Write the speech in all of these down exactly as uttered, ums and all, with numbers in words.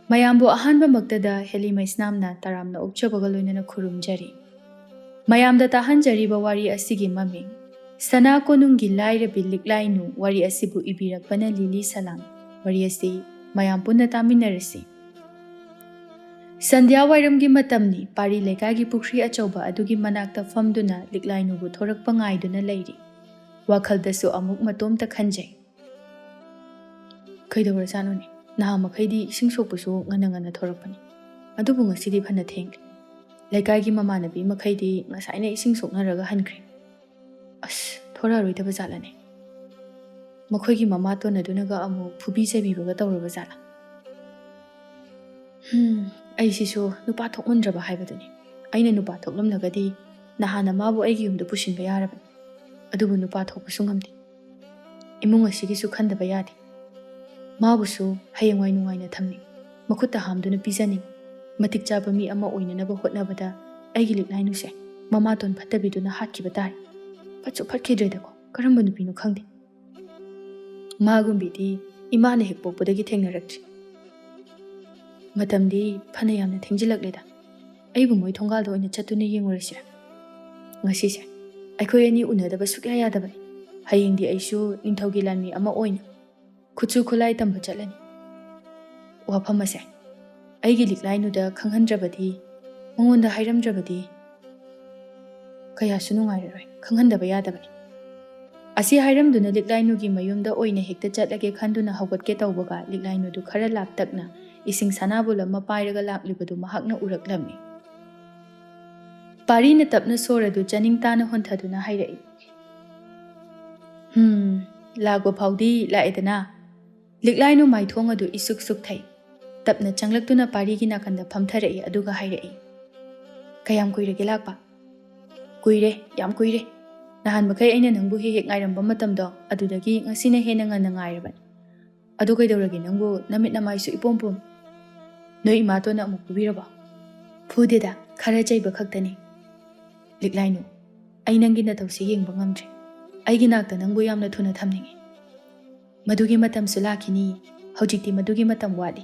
ꯃꯌꯥꯝꯕꯨ ꯑꯍꯥꯟꯕꯃꯛꯇꯗ ꯍꯦꯂꯤ ꯃꯩꯁꯅꯥꯝꯅ ꯇꯔꯥꯝꯅ ꯑꯣꯛꯆꯕꯒ ꯂꯣꯏꯅꯅ ꯈꯨꯔꯨꯝꯖꯔꯤ꯫ ꯃꯌꯥꯝꯗ ꯇꯥꯍꯟꯖꯔꯤꯕ ꯋꯥꯔꯤ ꯑꯁꯤꯒꯤ ꯃꯃꯤꯡ ꯁꯅꯥ ꯀꯣꯅꯨꯡꯒꯤ ꯂꯥꯏꯔꯕꯤ ꯂꯤꯛꯂꯥꯏꯅꯨ꯫ ꯋꯥꯔꯤ ꯑꯁꯤꯕꯨ ꯏꯕꯤꯔꯛꯄꯅ ꯂꯤꯂꯤ ꯁꯂꯥꯝ꯫ ꯋꯥꯔꯤ ꯑꯁꯤ ꯃꯌꯥꯝ ꯄꯨꯟꯅ ꯇꯥꯃꯤꯟꯅꯔꯁꯤ꯫ ꯁꯟꯙ꯭ꯌꯥ ꯋꯥꯏꯔꯝꯒꯤ ꯃꯇꯝꯅꯤ꯫ ꯄꯥꯔꯤ ꯂꯩꯀꯥꯏꯒꯤ ꯄꯨꯈ꯭ꯔꯤ ꯑꯆꯧꯕ ꯑꯗꯨꯒꯤ ꯃꯅꯥꯛꯇ ꯐꯝꯗꯨꯅ ꯂꯤꯛꯂꯥꯏꯅꯨꯕꯨ ꯊꯣꯔꯛꯄ ꯉꯥꯏꯗꯨꯅ ꯂꯩꯔꯤ꯫ ꯋꯥꯈꯜꯗꯁꯨ ꯑꯃꯨꯛ ꯃꯇꯣꯝꯇ ꯈꯟꯖꯩ, "ꯀꯩꯗꯧꯔꯖꯥꯠꯅꯣꯅꯦ? ꯅꯍꯥ ꯃꯈꯩꯗꯤ ꯏꯁꯤꯡ ꯁꯣꯛꯄꯁꯨ ꯉꯟꯅ ꯉꯟꯅ ꯊꯣꯔꯛꯄꯅꯤ, ꯑꯗꯨꯕꯨ ꯉꯁꯤꯗꯤ ꯐꯅ ꯊꯦꯡꯂꯦ꯫ ꯂꯩꯀꯥꯏꯒꯤ ꯃꯃꯥꯟꯅꯕꯤ ꯃꯈꯩꯗꯤ ꯉꯁꯥꯏꯅ ꯏꯁꯤꯡ ꯁꯣꯛꯅꯔꯒ ꯍꯟꯈ꯭ꯔꯦ꯫ ꯑꯁ, ꯊꯣꯔꯛꯑꯔꯣꯏꯗꯕ ꯖꯥꯠꯂꯅꯦ? ꯃꯈꯣꯏꯒꯤ ꯃꯃꯥꯇꯣꯟ ꯑꯗꯨꯅꯒ ꯑꯃꯨꯛ ꯐꯨꯕꯤ ꯆꯩꯕꯤꯕꯒ ꯇꯧꯔꯕ ꯖꯥꯠꯂ? ꯍꯝ, ꯑꯩꯁꯤꯁꯨ ꯅꯨꯄꯥ ꯊꯣꯛꯃꯟꯗ꯭ꯔꯕ ꯍꯥꯏꯕꯗꯨꯅꯤ꯫ ꯑꯩꯅ ꯅꯨꯄꯥ ꯊꯣꯛꯂꯝꯂꯒꯗꯤ ꯅꯍꯥꯟꯅ ꯃꯥꯕꯨ ꯑꯩꯒꯤ ꯌꯨꯝꯗ ꯄꯨꯁꯤꯟꯕ ꯌꯥꯔꯕꯅꯤ꯫ ꯑꯗꯨꯕꯨ ꯅꯨꯄꯥ ꯊꯣꯛꯄꯁꯨ ꯉꯝꯗꯦ꯫ ꯏꯃꯨꯡ ꯑꯁꯤꯒꯤꯁꯨ ꯈꯟꯗꯕ ꯌꯥꯗꯦ꯫ ꯃꯥꯕꯨꯁꯨ ꯍꯌꯦꯡꯋꯥꯏ ꯅꯨꯡꯉꯥꯏꯅ ꯊꯝꯅꯤꯡ, ꯃꯈꯨꯠꯇ ꯍꯥꯝꯗꯨꯅ ꯄꯤꯖꯅꯤꯡ꯫ ꯃꯇꯤꯛ ꯆꯥꯕ ꯃꯤ ꯑꯃ ꯑꯣꯏꯅꯅꯕ ꯍꯣꯠꯅꯕꯗ ꯑꯩꯒꯤ ꯂꯤꯛꯂꯥꯏꯅꯨꯁꯦ ꯃꯃꯥꯇꯣꯟ ꯐꯠꯇꯕꯤꯗꯨꯅ ꯍꯥꯠꯈꯤꯕ ꯇꯥꯔꯦ꯫ ꯐꯠꯁꯨ ꯐꯠꯈꯤꯗ꯭ꯔꯦꯗꯀꯣ, ꯀꯔꯝꯕ ꯅꯨꯄꯤꯅꯣ ꯈꯪꯗꯦ꯫ ꯃꯥꯒꯨꯝꯕꯤꯗꯤ ꯏꯃꯥꯅ ꯍꯦꯛ ꯄꯣꯛꯄꯗꯒꯤ ꯊꯦꯡꯅꯔꯛꯇ꯭ꯔꯤ꯫ ꯃꯇꯝꯗꯤ ꯐꯅ ꯌꯥꯝꯅ ꯊꯦꯡꯖꯤꯜꯂꯛꯂꯦꯗ꯫ ꯑꯩꯕꯨ ꯃꯣꯏ ꯊꯣꯡꯒꯥꯜꯗ ꯑꯣꯏꯅ ꯆꯠꯇꯨꯅ ꯌꯦꯡꯉꯨꯔꯁꯤꯔ? ꯉꯁꯤꯁꯦ ꯑꯩꯈꯣꯏ ꯑꯅꯤ ꯎꯅꯗꯕ ꯁꯨꯛꯌꯥ ꯌꯥꯗꯕꯅꯤ꯫ ꯍꯌꯦꯡꯗꯤ ꯑꯩꯁꯨ ꯅꯤꯡꯊꯧꯒꯤ ꯂꯥꯟꯃꯤ ꯑꯃ ꯑꯣꯏꯅ ꯈꯨꯠꯁꯨ ꯈꯨꯠꯂꯥꯏ ꯇꯝꯕ ꯆꯠꯂꯅꯤ꯫ ꯋꯥꯐꯝ ꯑꯁꯦ ꯑꯩꯒꯤ ꯂꯤꯛꯂꯥꯏꯅꯨꯗ ꯈꯪꯍꯟꯗ꯭ꯔꯕꯗꯤ, ꯃꯉꯣꯟꯗ ꯍꯥꯏꯔꯝꯗ꯭ꯔꯕꯗꯤ ꯀꯌꯥꯁꯨ ꯅꯨꯡꯉꯥꯏꯔꯔꯣꯏ꯫ ꯈꯪꯍꯟꯗꯕ ꯌꯥꯗꯕꯅꯤ꯫ ꯑꯁꯤ ꯍꯥꯏꯔꯝꯗꯨꯅ ꯂꯤꯛꯂꯥꯏꯅꯨꯒꯤ ꯃꯌꯨꯝꯗ ꯑꯣꯏꯅ ꯍꯦꯛꯇ ꯆꯠꯂꯒꯦ ꯈꯟꯗꯨꯅ ꯍꯧꯒꯠꯀꯦ ꯇꯧꯕꯒ ꯂꯤꯛꯂꯥꯏꯅꯨꯗꯨ ꯈꯔ ꯂꯥꯞꯇꯛꯅ ꯏꯁꯤꯡ ꯁꯅꯥꯕꯨꯜ ꯑꯃ ꯄꯥꯏꯔꯒ ꯂꯥꯛꯂꯤꯕꯗꯨ ꯃꯍꯥꯛꯅ ꯎꯔꯛꯂꯝꯃꯤ꯫ ꯄꯥꯔꯤꯅ ꯇꯞꯅ ꯁꯣꯔ ꯑꯗꯨ ꯆꯥꯅꯤꯡ ꯇꯥꯅ ꯍꯣꯟꯊꯗꯨꯅ ꯍꯥꯏꯔꯛꯏ, "ꯍꯝ, ꯂꯥꯛꯄ ꯐꯥꯎꯗꯤ ꯂꯥꯛꯑꯦꯗꯅ?" ꯂꯤꯛꯂꯥꯏꯅꯨ ꯃꯥꯏꯊꯣꯡ ꯑꯗꯨ ꯏꯁꯨꯛ ꯁꯨꯛꯊꯩ꯫ ꯇꯞꯅ ꯆꯪꯂꯛꯇꯨꯅ ꯄꯥꯔꯤꯒꯤ ꯅꯥꯀꯟꯗ ꯐꯝꯊꯔꯛꯏ, ꯑꯗꯨꯒ ꯍꯥꯏꯔꯛꯏ, "ꯀꯌꯥꯝ ꯀꯨꯏꯔꯒꯦ ꯂꯥꯛꯄ?" "ꯀꯨꯏꯔꯦ, ꯌꯥꯝ ꯀꯨꯏꯔꯦ꯫ ꯅꯍꯥꯟ ꯃꯈꯩ ꯑꯩꯅ ꯅꯪꯕꯨ ꯍꯦꯛ ꯍꯦꯛ ꯉꯥꯏꯔꯝꯕ ꯃꯇꯝꯗꯣ, ꯑꯗꯨꯗꯒꯤ ꯉꯁꯤꯅ ꯍꯦꯟꯅ ꯉꯟꯅ ꯉꯥꯏꯔꯕꯅꯤ꯫ ꯑꯗꯨ ꯀꯩꯗꯧꯔꯒꯦ ꯅꯪꯕꯨ? ꯅꯃꯤꯠ ꯅꯃꯥꯏꯁꯨ ꯏꯄꯣꯝ ꯄꯣꯝ꯫ ꯅꯣꯏ ꯏꯃꯥꯇꯣꯟꯅ ꯑꯃꯨꯛ ꯐꯨꯕꯤꯔꯕꯣ?" "ꯐꯨꯗꯦꯗ, ꯈꯔ ꯆꯩꯕ ꯈꯛꯇꯅꯤ꯫ ꯂꯤꯛꯂꯥꯏꯅꯨ, ꯑꯩ ꯅꯪꯒꯤ ꯅꯇꯧꯁꯤ ꯌꯦꯡꯕ ꯉꯝꯗ꯭ꯔꯦ꯫ ꯑꯩꯒꯤ ꯅꯥꯛꯇ ꯅꯪꯕꯨ ꯌꯥꯝꯅ ꯊꯨꯅ ꯊꯝꯅꯤꯡꯉꯤ꯫ ꯃꯗꯨꯒꯤ ꯃꯇꯝꯁꯨ ꯂꯥꯛꯈꯤꯅꯤ꯫ ꯍꯧꯖꯤꯛꯇꯤ ꯃꯗꯨꯒꯤ ꯃꯇꯝ ꯋꯥꯠꯂꯤ꯫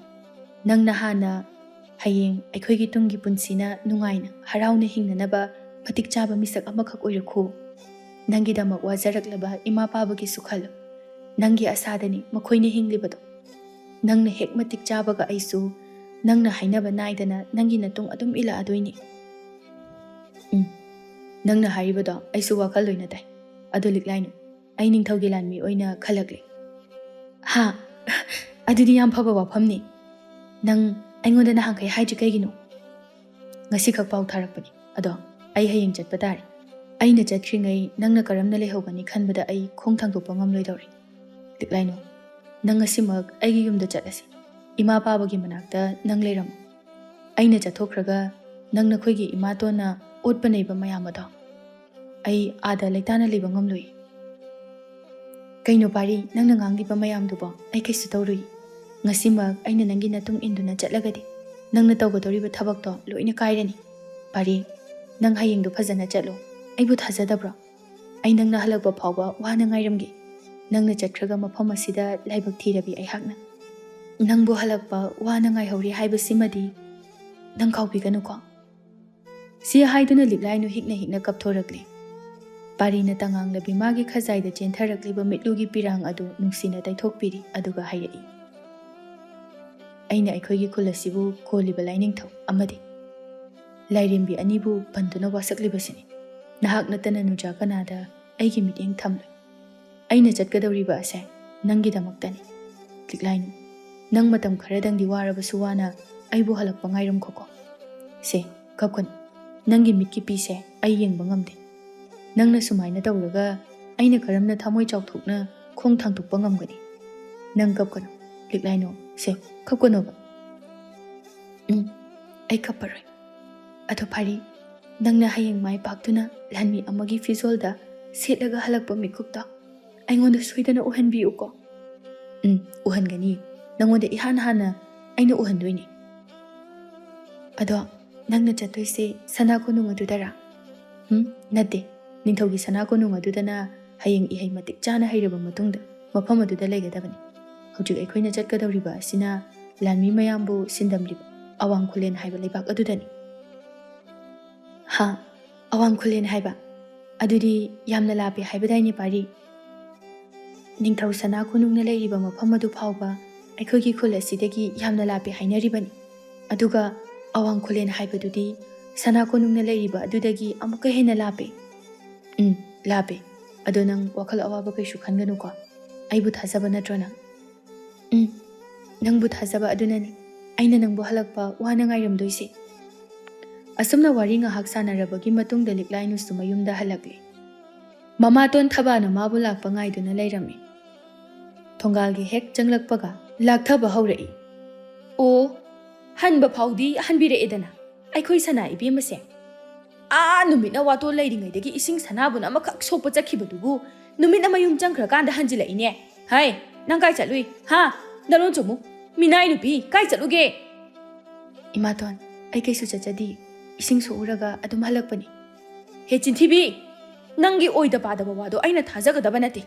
ꯅꯪꯅ ꯍꯥꯟꯅ ꯍꯌꯦꯡ ꯑꯩꯈꯣꯏꯒꯤ ꯇꯨꯡꯒꯤ ꯄꯨꯟꯁꯤꯅ ꯅꯨꯡꯉꯥꯏꯅ, ꯍꯔꯥꯎꯅ ꯍꯤꯡꯅꯅꯕ ꯃꯇꯤꯛ ꯆꯥꯕ ꯃꯤꯁꯛ ꯑꯃꯈꯛ ꯑꯣꯏꯔꯛꯈꯣ꯫ ꯅꯪꯒꯤꯗꯃꯛ ꯋꯥꯖꯔꯛꯂꯕ ꯏꯃꯥ ꯄꯥꯕꯒꯤꯁꯨ ꯈꯜꯂꯨ꯫ ꯅꯪꯒꯤ ꯑꯁꯥꯗꯅꯤ ꯃꯈꯣꯏꯅ ꯍꯤꯡꯂꯤꯕꯗꯣ꯫ ꯅꯪꯅ ꯍꯦꯛ ꯃꯇꯤꯛ ꯆꯥꯕꯒ ꯑꯩꯁꯨ ꯅꯪꯅ ꯍꯥꯏꯅꯕ ꯅꯥꯏꯗꯅ ꯅꯪꯒꯤ ꯅꯇꯨꯡ ꯑꯗꯨꯝ ꯏꯜꯂꯛꯑꯗꯣꯏꯅꯤ꯫ ꯎꯝ, ꯅꯪꯅ ꯍꯥꯏꯔꯤꯕꯗꯣ ꯑꯩꯁꯨ ꯋꯥꯈꯜ ꯂꯣꯏꯅ ꯇꯥꯏ꯫ ꯑꯗꯨ ꯂꯤꯛꯂꯥꯏꯅꯨ, ꯑꯩ ꯅꯤꯡꯊꯧꯒꯤ ꯂꯥꯟꯃꯤ ꯑꯣꯏꯅ ꯈꯜꯂꯛꯂꯦ꯫ ꯍꯥ? ꯑꯗꯨꯗꯤ ꯌꯥꯝ ꯐꯕ ꯋꯥꯐꯝꯅꯤ꯫ ꯅꯪ ꯑꯩꯉꯣꯟꯗ ꯅꯍꯥꯟꯈꯩ ꯍꯥꯏꯗ꯭ꯔꯤ ꯀꯩꯒꯤꯅꯣ? ꯉꯁꯤꯈꯛ ꯄꯥꯎ ꯊꯥꯔꯛꯄꯅꯤ꯫ ꯑꯗꯣ ꯑꯩ ꯍꯌꯦꯡ ꯆꯠꯄ ꯇꯥꯔꯦ꯫ ꯑꯩꯅ ꯆꯠꯈ꯭ꯔꯤꯉꯩ ꯅꯪꯅ ꯀꯔꯝꯅ ꯂꯩꯍꯧꯒꯅꯤ ꯈꯟꯕꯗ ꯑꯩ ꯈꯣꯡ ꯊꯥꯡꯗꯣꯛꯄ ꯉꯝꯂꯣꯏꯗꯧꯔꯦ꯫ ꯂꯤꯛꯂꯥꯏꯅꯨ, ꯅꯪ ꯉꯁꯤꯃꯛ ꯑꯩꯒꯤ ꯌꯨꯝꯗ ꯆꯠꯂꯁꯤ꯫ ꯏꯃꯥ ꯄꯥꯕꯒꯤ ꯃꯅꯥꯛꯇ ꯅꯪ ꯂꯩꯔꯝꯃꯨ꯫ ꯑꯩꯅ ꯆꯠꯊꯣꯛꯈ꯭ꯔꯒ ꯅꯪ ꯅꯈꯣꯏꯒꯤ ꯏꯃꯥꯇꯣꯟꯅ ꯑꯣꯠꯄ ꯅꯩꯕ ꯃꯌꯥꯝ ꯑꯗꯣ ꯑꯩ ꯑꯥꯗ ꯂꯩꯇꯥꯅ ꯂꯩꯕ ꯉꯝꯂꯣꯏ꯫ ꯀꯩꯅꯣ ꯄꯥꯔꯤ, ꯅꯪꯅ ꯉꯥꯡꯂꯤꯕ ꯃꯌꯥꯝꯗꯨꯕꯣ? ꯑꯩ ꯀꯩꯁꯨ ꯇꯧꯔꯨꯏ꯫ ꯉꯁꯤꯃꯛ ꯑꯩꯅ ꯅꯪꯒꯤ ꯅꯇꯨꯡ ꯏꯟꯗꯨꯅ ꯆꯠꯂꯒꯗꯤ ꯅꯪꯅ ꯇꯧꯒꯗꯧꯔꯤꯕ ꯊꯕꯛꯇꯣ ꯂꯣꯏꯅ ꯀꯥꯏꯔꯅꯤ꯫ ꯄꯥꯔꯤ, ꯅꯪ ꯍꯌꯦꯡꯗꯣ ꯐꯖꯅ ꯆꯠꯂꯣ꯫ ꯑꯩꯕꯨ ꯊꯥꯖꯗꯕ꯭ꯔꯣ? ꯑꯩ ꯅꯪꯅ ꯍꯜꯂꯛꯄ ꯐꯥꯎꯕ ꯋꯥꯅ ꯉꯥꯏꯔꯝꯒꯦ꯫ ꯅꯪꯅ ꯆꯠꯈ꯭ꯔꯒ ꯃꯐꯝ ꯑꯁꯤꯗ ꯂꯥꯏꯕꯛ ꯊꯤꯔꯕꯤ ꯑꯩꯍꯥꯛꯅ ꯅꯪꯕꯨ ꯍꯜꯂꯛꯄ ꯋꯥꯅ ꯉꯥꯏꯍꯧꯔꯤ ꯍꯥꯏꯕꯁꯤꯃꯗꯤ ꯅꯪ ꯀꯥꯎꯕꯤꯒꯅꯨꯀꯣ꯫ ꯁꯤ ꯍꯥꯏꯗꯨꯅ ꯂꯤꯛꯂꯥꯏꯅꯨ ꯍꯤꯛꯅ ꯍꯤꯛꯅ ꯀꯞꯊꯣꯔꯛꯂꯦ꯫ ꯄꯥꯔꯤꯅ ꯇꯉꯥꯡꯂꯕꯤ ꯃꯥꯒꯤ ꯈꯖꯥꯏꯗ ꯆꯦꯟꯊꯔꯛꯂꯤꯕ ꯃꯤꯠꯂꯨꯒꯤ ꯄꯤꯔꯥꯡ ꯑꯗꯨ ꯅꯨꯡꯁꯤꯅ ꯇꯩꯊꯣꯛꯄꯤꯔꯤ, ꯑꯗꯨꯒ ꯍꯥꯏꯔꯛꯏ, "ꯑꯩꯅ ꯑꯩꯈꯣꯏꯒꯤ ꯈꯨꯜ ꯑꯁꯤꯕꯨ ꯀꯣꯜꯂꯤꯕ ꯂꯥꯏꯅꯤꯡꯊꯧ ꯑꯃꯗꯤ ꯂꯥꯏꯔꯦꯝꯕꯤ ꯑꯅꯤꯕꯨ ꯄꯟꯗꯨꯅ ꯋꯥꯁꯛꯂꯤꯕꯁꯤꯅꯤ꯫ ꯅꯍꯥꯛ ꯅꯠꯇꯅ ꯅꯨꯡꯖꯥ ꯀꯅꯥꯗ ꯑꯩꯒꯤ ꯃꯤꯠꯌꯦꯡ ꯊꯝꯂꯣꯏ꯫ ꯑꯩꯅ ꯆꯠꯀꯗꯧꯔꯤꯕ ꯑꯁꯦ ꯅꯪꯒꯤꯗꯃꯛꯇꯅꯤ꯫ ꯂꯤꯛꯂꯥꯏꯅꯨ, ꯅꯪ ꯃꯇꯝ ꯈꯔꯗꯪꯗꯤ ꯋꯥꯔꯕꯁꯨ ꯋꯥꯅ ꯑꯩꯕꯨ ꯍꯜꯂꯛꯄ ꯉꯥꯏꯔꯝꯈꯣꯀꯣ꯫ ꯁꯦ, ꯀꯞꯀꯅꯨ꯫ ꯅꯪꯒꯤ ꯃꯤꯠꯀꯤ ꯄꯤꯁꯦ ꯑꯩ ꯌꯦꯡꯕ ꯉꯝꯗꯦ꯫ ꯅꯪꯅ ꯁꯨꯃꯥꯏꯅ ꯇꯧꯔꯒ ꯑꯩꯅ ꯀꯔꯝꯅ ꯊꯃꯣꯏ ꯆꯥꯎꯊꯣꯛꯅ ꯈꯣꯡ ꯊꯥꯡꯗꯣꯛꯄ ꯉꯝꯒꯅꯤ? ꯅꯪ ꯀꯞꯀꯅꯨ, ꯂꯤꯛꯂꯥꯏꯅꯨ꯫ ꯁꯦ, ꯀꯞꯀꯅꯣꯕ꯫ ꯎꯝ, ꯑꯩ ꯀꯞꯄꯔꯣꯏ꯫ ꯑꯗꯣ ꯄꯥꯔꯤ, ꯅꯪꯅ ꯍꯌꯦꯡ ꯃꯥꯏ ꯄꯥꯛꯇꯨꯅ ꯂꯥꯟꯃꯤ ꯑꯃꯒꯤ ꯐꯤꯖꯣꯜꯗ ꯁꯦꯠꯂꯒ ꯍꯜꯂꯛꯄ ꯃꯤꯀꯨꯞꯇꯣ ꯑꯩꯉꯣꯟꯗ ꯁꯣꯏꯗꯅ ꯎꯍꯟꯕꯤꯌꯨꯀꯣ꯫ ꯎꯝ, ꯎꯍꯟꯒꯅꯤ꯫ ꯅꯪꯉꯣꯟꯗ ꯏꯍꯥꯟ ꯍꯥꯟꯅ ꯑꯩꯅ ꯎꯍꯟꯗꯣꯏꯅꯤ꯫ ꯑꯗꯣ ꯅꯪꯅ ꯆꯠꯇꯣꯏꯁꯦ ꯁꯅꯥ ꯀꯣꯅꯨꯡ ꯑꯗꯨꯗꯔꯥ? ꯎꯝ, ꯅꯠꯇꯦ꯫ ꯅꯤꯡꯊꯧꯒꯤ ꯁꯅꯥ ꯀꯣꯅꯨꯡ ꯑꯗꯨꯗꯅ ꯍꯌꯦꯡ ꯏꯍꯩ ꯃꯇꯤꯛ ꯆꯥꯅ ꯍꯩꯔꯕ ꯃꯇꯨꯡꯗ ꯃꯐꯝ ꯑꯗꯨꯗ ꯂꯩꯒꯗꯕꯅꯤ꯫ ꯍꯧꯖꯤꯛ ꯑꯩꯈꯣꯏꯅ ꯆꯠꯀꯗꯧꯔꯤꯕ ꯑꯁꯤꯅ ꯂꯥꯟꯃꯤ ꯃꯌꯥꯝꯕꯨ ꯁꯤꯟꯗꯝꯂꯤꯕ ꯑꯋꯥꯡ ꯈꯨꯂꯦꯟ ꯍꯥꯏꯕ ꯂꯩꯕꯥꯛ ꯑꯗꯨꯗꯅꯤ꯫ ꯍꯥ, ꯑꯋꯥꯡ ꯈꯨꯂꯦꯟ ꯍꯥꯏꯕ? ꯑꯗꯨꯗꯤ ꯌꯥꯝꯅ ꯂꯥꯞꯄꯦ ꯍꯥꯏꯕꯗꯥꯏꯅꯦ ꯄꯥꯔꯤ? ꯅꯤꯡꯊꯧ ꯁꯅꯥ ꯀꯣꯅꯨꯡꯅ ꯂꯩꯔꯤꯕ ꯃꯐꯝ ꯑꯗꯨ ꯐꯥꯎꯕ ꯑꯩꯈꯣꯏꯒꯤ ꯈꯨꯜ ꯑꯁꯤꯗꯒꯤ ꯌꯥꯝꯅ ꯂꯥꯞꯄꯦ ꯍꯥꯏꯅꯔꯤꯕꯅꯤ꯫ ꯑꯗꯨꯒ ꯑꯋꯥꯡ ꯈꯨꯂꯦꯟ ꯍꯥꯏꯕꯗꯨꯗꯤ ꯁꯅꯥ ꯀꯣꯅꯨꯡꯅ ꯂꯩꯔꯤꯕ ꯑꯗꯨꯗꯒꯤ ꯑꯃꯨꯛꯀ ꯍꯦꯟꯅ ꯂꯥꯞꯄꯦ꯫ ꯎꯝ, ꯂꯥꯞꯄꯦ꯫ ꯑꯗꯣ ꯅꯪ ꯋꯥꯈꯜ ꯑꯋꯥꯕ ꯀꯩꯁꯨ ꯈꯟꯒꯅꯨꯀꯣ꯫ ꯑꯩꯕꯨ ꯊꯥꯖꯕ ꯅꯠꯇ꯭ꯔꯣ ꯅꯪ? ꯎꯝ, ꯅꯪꯕꯨ ꯊꯥꯖꯕ ꯑꯗꯨꯅꯅꯤ ꯑꯩꯅ ꯅꯪꯕꯨ ꯍꯜꯂꯛꯄ ꯋꯥꯅ ꯉꯥꯏꯔꯝꯗꯣꯏꯁꯦ꯫ ꯑꯁꯨꯝꯅ ꯋꯥꯔꯤ ꯉꯥꯏꯍꯥꯛ ꯁꯥꯟꯅꯔꯕꯒꯤ ꯃꯇꯨꯡꯗ ꯂꯤꯛꯂꯥꯏꯅꯨꯁꯨ ꯃꯌꯨꯝꯗ ꯍꯜꯂꯛꯂꯦ꯫ ꯃꯃꯥꯇꯣꯟ ꯊꯕꯥꯅ ꯃꯥꯕꯨ ꯂꯥꯛꯄ ꯉꯥꯏꯗꯨꯅ ꯂꯩꯔꯝꯃꯤ꯫ ꯊꯣꯡꯒꯥꯜꯒꯤ ꯍꯦꯛ ꯆꯪꯂꯛꯄꯒ ꯂꯥꯛꯊꯕ ꯍꯧꯔꯛꯏ꯫ ꯑꯣ, ꯍꯟꯕ ꯐꯥꯎꯗꯤ ꯍꯟꯕꯤꯔꯛꯑꯦꯗꯅ ꯑꯩꯈꯣꯏ ꯁꯅꯥ ꯏꯕꯦꯝꯃꯁꯦ꯫ ꯑꯥ, ꯅꯨꯃꯤꯠꯅ ꯋꯥꯇꯣꯜ ꯂꯩꯔꯤꯉꯩꯗꯒꯤ ꯏꯁꯤꯡ ꯁꯅꯥꯕꯨꯅ ꯑꯃꯈꯛ ꯁꯣꯛꯄ ꯆꯠꯈꯤꯕꯗꯨꯕꯨ ꯅꯨꯃꯤꯠꯅ ꯃꯌꯨꯝ ꯆꯪꯈ꯭ꯔꯀꯥꯟꯗ ꯍꯟꯖꯤꯜꯂꯛꯏꯅꯦ꯫ ꯍꯥꯏ, ꯅꯪ ꯀꯥꯏ ꯆꯠꯂꯨꯏ? ꯍꯥ? ꯅꯔꯣꯟ ꯆꯨꯝꯃꯨ꯫ ꯃꯤꯅꯥꯏ ꯅꯨꯄꯤ, ꯀꯥꯏ ꯆꯠꯂꯨꯒꯦ? ꯏꯃꯥꯇꯣꯟ, ꯑꯩ ꯀꯩꯁꯨ ꯆꯠꯆꯗꯦ꯫ ꯏꯁꯤꯡ ꯁꯣꯛꯎꯔꯒ ꯑꯗꯨꯝ ꯍꯜꯂꯛꯄꯅꯤ꯫ ꯍꯦ ꯆꯤꯟꯊꯤꯕꯤ! ꯅꯪꯒꯤ ꯑꯣꯏꯗ ꯄꯥꯗꯕ ꯋꯥꯗꯣ ꯑꯩꯅ ꯊꯥꯖꯒꯗꯕ ꯅꯠꯇꯦ꯫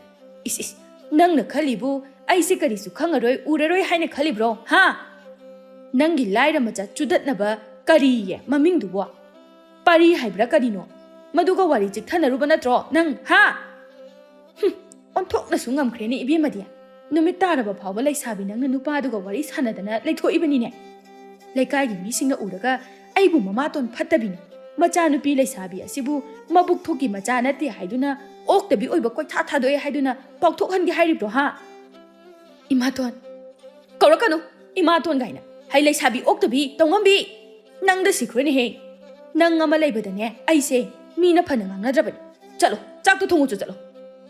ꯏꯁ, ꯏꯁ, ꯅꯪꯅ ꯈꯜꯂꯤꯕꯨ ꯑꯩꯁꯦ ꯀꯔꯤꯁꯨ ꯈꯪꯉꯔꯣꯏ, ꯎꯔꯔꯣꯏ ꯍꯥꯏꯅ ꯈꯜꯂꯤꯕ꯭ꯔꯣ? ꯍꯥ? ꯅꯪꯒꯤ ꯂꯥꯏꯔ ꯃꯆꯥ ꯆꯨꯗꯠꯅꯕ ꯀꯔꯤꯌꯦ ꯃꯃꯤꯡꯗꯨꯕꯣ? ꯄꯥꯔꯤ ꯍꯥꯏꯕ꯭ꯔꯥ ꯀꯔꯤꯅꯣ? ꯃꯗꯨꯒ ꯋꯥꯔꯤ ꯆꯤꯛꯊꯅꯔꯨꯕ ꯅꯠꯇ꯭ꯔꯣ ꯅꯪ? ꯍꯥ? ꯍꯨꯝ, ꯑꯣꯟꯊꯣꯛꯅꯁꯨ ꯉꯝꯈ꯭ꯔꯦꯅꯦ ꯏꯕꯦꯝꯃꯗꯤ꯫ ꯅꯨꯃꯤꯠ ꯇꯥꯔꯕ ꯐꯥꯎꯕ ꯂꯩꯁꯥꯕꯤ ꯅꯪꯅ ꯅꯨꯄꯥꯗꯨꯒ ꯋꯥꯔꯤ ꯁꯥꯟꯅꯗꯅ ꯂꯩꯊꯣꯛꯏꯕꯅꯤꯅꯦ꯫ ꯂꯩꯀꯥꯏꯒꯤ ꯃꯤꯁꯤꯡꯅ ꯎꯔꯒ ꯑꯩꯕꯨ ꯃꯃꯥꯇꯣꯟ ꯐꯠꯇꯕꯤꯅꯤ, ꯃꯆꯥꯅꯨꯄꯤ ꯂꯩꯁꯥꯕꯤ ꯑꯁꯤꯕꯨ ꯃꯕꯨꯛ ꯊꯣꯛꯀꯤ ꯃꯆꯥ ꯅꯠꯇꯦ ꯍꯥꯏꯗꯨꯅ, ꯑꯣꯛꯇꯕꯤ ꯑꯣꯏꯕ ꯀꯣꯏꯊꯥ ꯊꯥꯗꯣꯛꯑꯦ ꯍꯥꯏꯗꯨꯅ ꯄꯥꯎꯊꯣꯛꯍꯟꯒꯦ ꯍꯥꯏꯔꯤꯕ꯭ꯔꯣ ꯍꯥ? ꯏꯃꯥꯇꯣꯟ꯫ ꯀꯧꯔꯛꯀꯅꯨ ꯏꯃꯥꯇꯣꯟ ꯀꯥꯏꯅ꯫ ꯍꯩ ꯂꯩꯁꯥꯕꯤ ꯑꯣꯛꯇꯕꯤ ꯇꯧꯉꯝꯕꯤ! ꯅꯪꯗ ꯁꯤꯈ꯭ꯔꯣꯏꯅꯦꯍꯦ꯫ ꯅꯪ ꯑꯃ ꯂꯩꯕꯗꯅꯦ ꯑꯩꯁꯦ ꯃꯤꯅ ꯐꯅ ꯉꯥꯡꯅꯗ꯭ꯔꯕꯅꯤ꯫ ꯆꯠꯂꯣ, ꯆꯥꯛꯇꯣ ꯊꯣꯡꯉꯨꯆꯣ ꯆꯠꯂꯣ꯫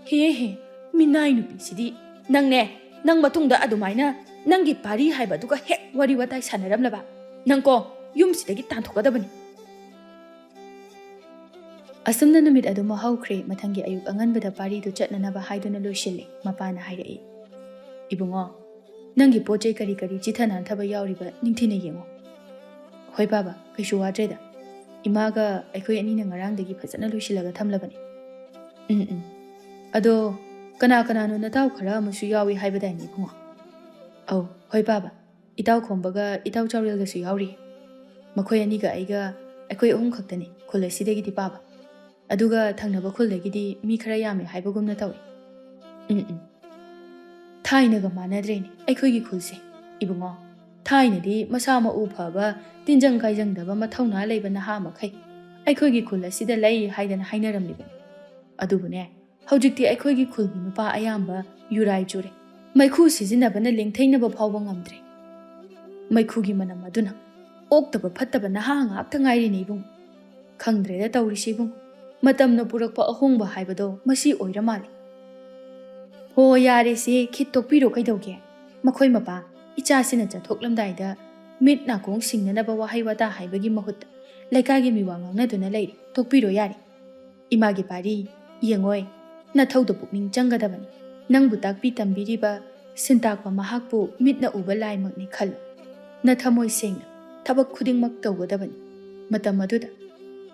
ꯍꯦ ꯍꯦ, ꯃꯤꯅꯥꯏ ꯅꯨꯄꯤꯁꯤꯗꯤ꯫ ꯅꯪꯅꯦ, ꯅꯪ ꯃꯇꯨꯡꯗ ꯑꯗꯨꯃꯥꯏꯅ ꯅꯪꯒꯤ ꯄꯥꯔꯤ ꯍꯥꯏꯕ ꯑꯗꯨꯒ ꯍꯦꯛ ꯋꯥꯔꯤ ꯋꯥꯇꯥꯏ ꯁꯥꯟꯅꯔꯝꯂꯕ ꯅꯪꯀꯣ ꯌꯨꯝꯁꯤꯗꯒꯤ ꯇꯥꯟꯊꯣꯛꯀꯗꯕꯅꯤ꯫ ꯑꯁꯨꯝꯅ ꯅꯨꯃꯤꯠ ꯑꯗꯨꯃ ꯍꯧꯈ꯭ꯔꯦ꯫ ꯃꯊꯪꯒꯤ ꯑꯌꯨꯛ ꯑꯉꯟꯕꯗ ꯄꯥꯔꯤꯗꯨ ꯆꯠꯅꯅꯕ ꯍꯥꯏꯗꯨꯅ ꯂꯣꯏꯁꯤꯜꯂꯦ꯫ ꯃꯄꯥꯅ ꯍꯥꯏꯔꯛꯏ, "ꯏꯕꯨꯡꯉꯣ, ꯅꯪꯒꯤ ꯄꯣꯠ ꯆꯩ ꯀꯔꯤ ꯀꯔꯤ ꯆꯤꯊ ꯅꯥꯟꯊꯕ ꯌꯥꯎꯔꯤꯕ ꯅꯤꯡꯊꯤꯅ ꯌꯦꯡꯉꯨ꯫" "ꯍꯣꯏ ꯕꯥꯕꯥ, ꯀꯩꯁꯨ ꯋꯥꯗ꯭ꯔꯦꯗ꯫ ꯏꯃꯥꯒ ꯑꯩꯈꯣꯏ ꯑꯅꯤꯅ ꯉꯔꯥꯡꯗꯒꯤ ꯐꯖꯅ ꯂꯣꯏꯁꯤꯜꯂꯒ ꯊꯝꯂꯕꯅꯤ꯫" "ꯎꯝ, ꯎꯝ꯫ ꯑꯗꯣ ꯀꯅꯥ ꯀꯅꯥꯅꯣ ꯅꯇꯥꯎ ꯈꯔ ꯑꯃꯁꯨ ꯌꯥꯎꯏ ꯍꯥꯏꯕꯗꯥꯏꯅꯦ ꯏꯕꯨꯡꯉꯣ?" "ꯑꯧ, ꯍꯣꯏ ꯕꯥꯕꯥ꯫ ꯏꯇꯥꯎ ꯈꯣꯝꯕꯒ ꯏꯇꯥꯎ ꯆꯥꯎꯔꯦꯜꯒꯁꯨ ꯌꯥꯎꯔꯤ꯫ ꯃꯈꯣꯏ ꯑꯅꯤꯒ ꯑꯩꯒ, ꯑꯩꯈꯣꯏ ꯑꯍꯨꯝ ꯈꯛꯇꯅꯤ ꯈꯨꯜ ꯑꯁꯤꯗꯒꯤꯗꯤ ꯄꯥꯕ꯫ ꯑꯗꯨꯒ ꯊꯪꯅꯕ ꯈꯨꯜꯗꯒꯤꯗꯤ ꯃꯤ ꯈꯔ ꯌꯥꯝꯃꯤ ꯍꯥꯏꯕꯒꯨꯝꯅ ꯇꯧꯏ꯫ ꯎꯝ ꯎꯝ꯫ ꯊꯥꯏꯅꯒ ꯃꯥꯟꯅꯗ꯭ꯔꯦꯅꯦ ꯑꯩꯈꯣꯏꯒꯤ ꯈꯨꯜꯁꯦ, ꯏꯕꯨꯡꯉꯣ꯫ ꯊꯥꯏꯅꯗꯤ ꯃꯁꯥ ꯃꯎ ꯐꯕ, ꯇꯤꯟꯖꯪ ꯀꯥꯏꯖꯪꯗꯕ ꯃꯊꯧꯅꯥ ꯂꯩꯕ ꯅꯍꯥ ꯃꯈꯩ ꯑꯩꯈꯣꯏꯒꯤ ꯈꯨꯜ ꯑꯁꯤꯗ ꯂꯩ ꯍꯥꯏꯗꯅ ꯍꯥꯏꯅꯔꯝꯂꯤꯕꯅꯤ꯫ ꯑꯗꯨꯕꯨꯅꯦ, ꯍꯧꯖꯤꯛꯇꯤ ꯑꯩꯈꯣꯏꯒꯤ ꯈꯨꯜꯒꯤ ꯅꯨꯄꯥ ꯑꯌꯥꯝꯕ ꯌꯨꯔꯥꯏ ꯆꯨꯔꯦ꯫ ꯃꯩꯈꯨ ꯁꯤꯖꯤꯟꯅꯕꯅ ꯂꯦꯡꯊꯩꯅꯕ ꯐꯥꯎꯕ ꯉꯝꯗ꯭ꯔꯦ꯫ ꯃꯩꯈꯨꯒꯤ ꯃꯅꯝ ꯑꯗꯨꯅ ꯑꯣꯛꯇꯕ ꯐꯠꯇꯕ ꯅꯍꯥ ꯉꯥꯛꯇ ꯉꯥꯏꯔꯤꯅꯦ ꯏꯕꯨꯡ꯫ ꯈꯪꯗ꯭ꯔꯦꯗ ꯇꯧꯔꯤꯁꯤ ꯏꯕꯨꯡ꯫ ꯃꯇꯝꯅ ꯄꯨꯔꯛꯄ ꯑꯍꯣꯡꯕ ꯍꯥꯏꯕꯗꯣ ꯃꯁꯤ ꯑꯣꯏꯔ ꯃꯥꯜꯂꯦ꯫ ꯍꯣ, ꯌꯥꯔꯦꯁꯦ, ꯈꯤꯠ ꯇꯣꯛꯄꯤꯔꯣ ꯀꯩꯗꯧꯒꯦ? ꯃꯈꯣꯏ ꯃꯄꯥ, ꯏꯆꯥꯁꯤꯅ ꯆꯠꯊꯣꯛꯂꯝꯗꯥꯏꯗ ꯃꯤꯠ ꯅꯥꯀꯣꯡ ꯁꯤꯡꯅꯅꯕ ꯋꯥꯍꯩ ꯋꯥꯇꯥ ꯍꯥꯏꯕꯒꯤ ꯃꯍꯨꯠꯇ ꯂꯩꯀꯥꯏꯒꯤ ꯃꯤꯋꯥ ꯉꯥꯡꯅꯗꯨꯅ ꯂꯩꯔꯦ꯫ ꯇꯣꯛꯄꯤꯔꯣ ꯌꯥꯔꯦ꯫ ꯏꯃꯥꯒꯤ ꯄꯥꯔꯤ, ꯌꯦꯡꯉꯣꯏ, ꯅꯊꯧꯗ ꯄꯨꯛꯅꯤꯡ ꯆꯪꯒꯗꯕꯅꯤ꯫ ꯅꯪꯕꯨ ꯇꯥꯛꯄꯤ ꯇꯝꯕꯤꯔꯤꯕ, ꯁꯤꯟꯇꯥꯛꯄ ꯃꯍꯥꯛꯄꯨ ꯃꯤꯠꯅ ꯎꯕ ꯂꯥꯏꯃꯛꯅꯤ ꯈꯜꯂꯨ꯫ ꯅꯊꯃꯣꯏ ꯁꯦꯡꯅ ꯊꯕꯛ ꯈꯨꯗꯤꯡꯃꯛ ꯇꯧꯒꯗꯕꯅꯤ꯫ ꯃꯇꯝ ꯑꯗꯨꯗ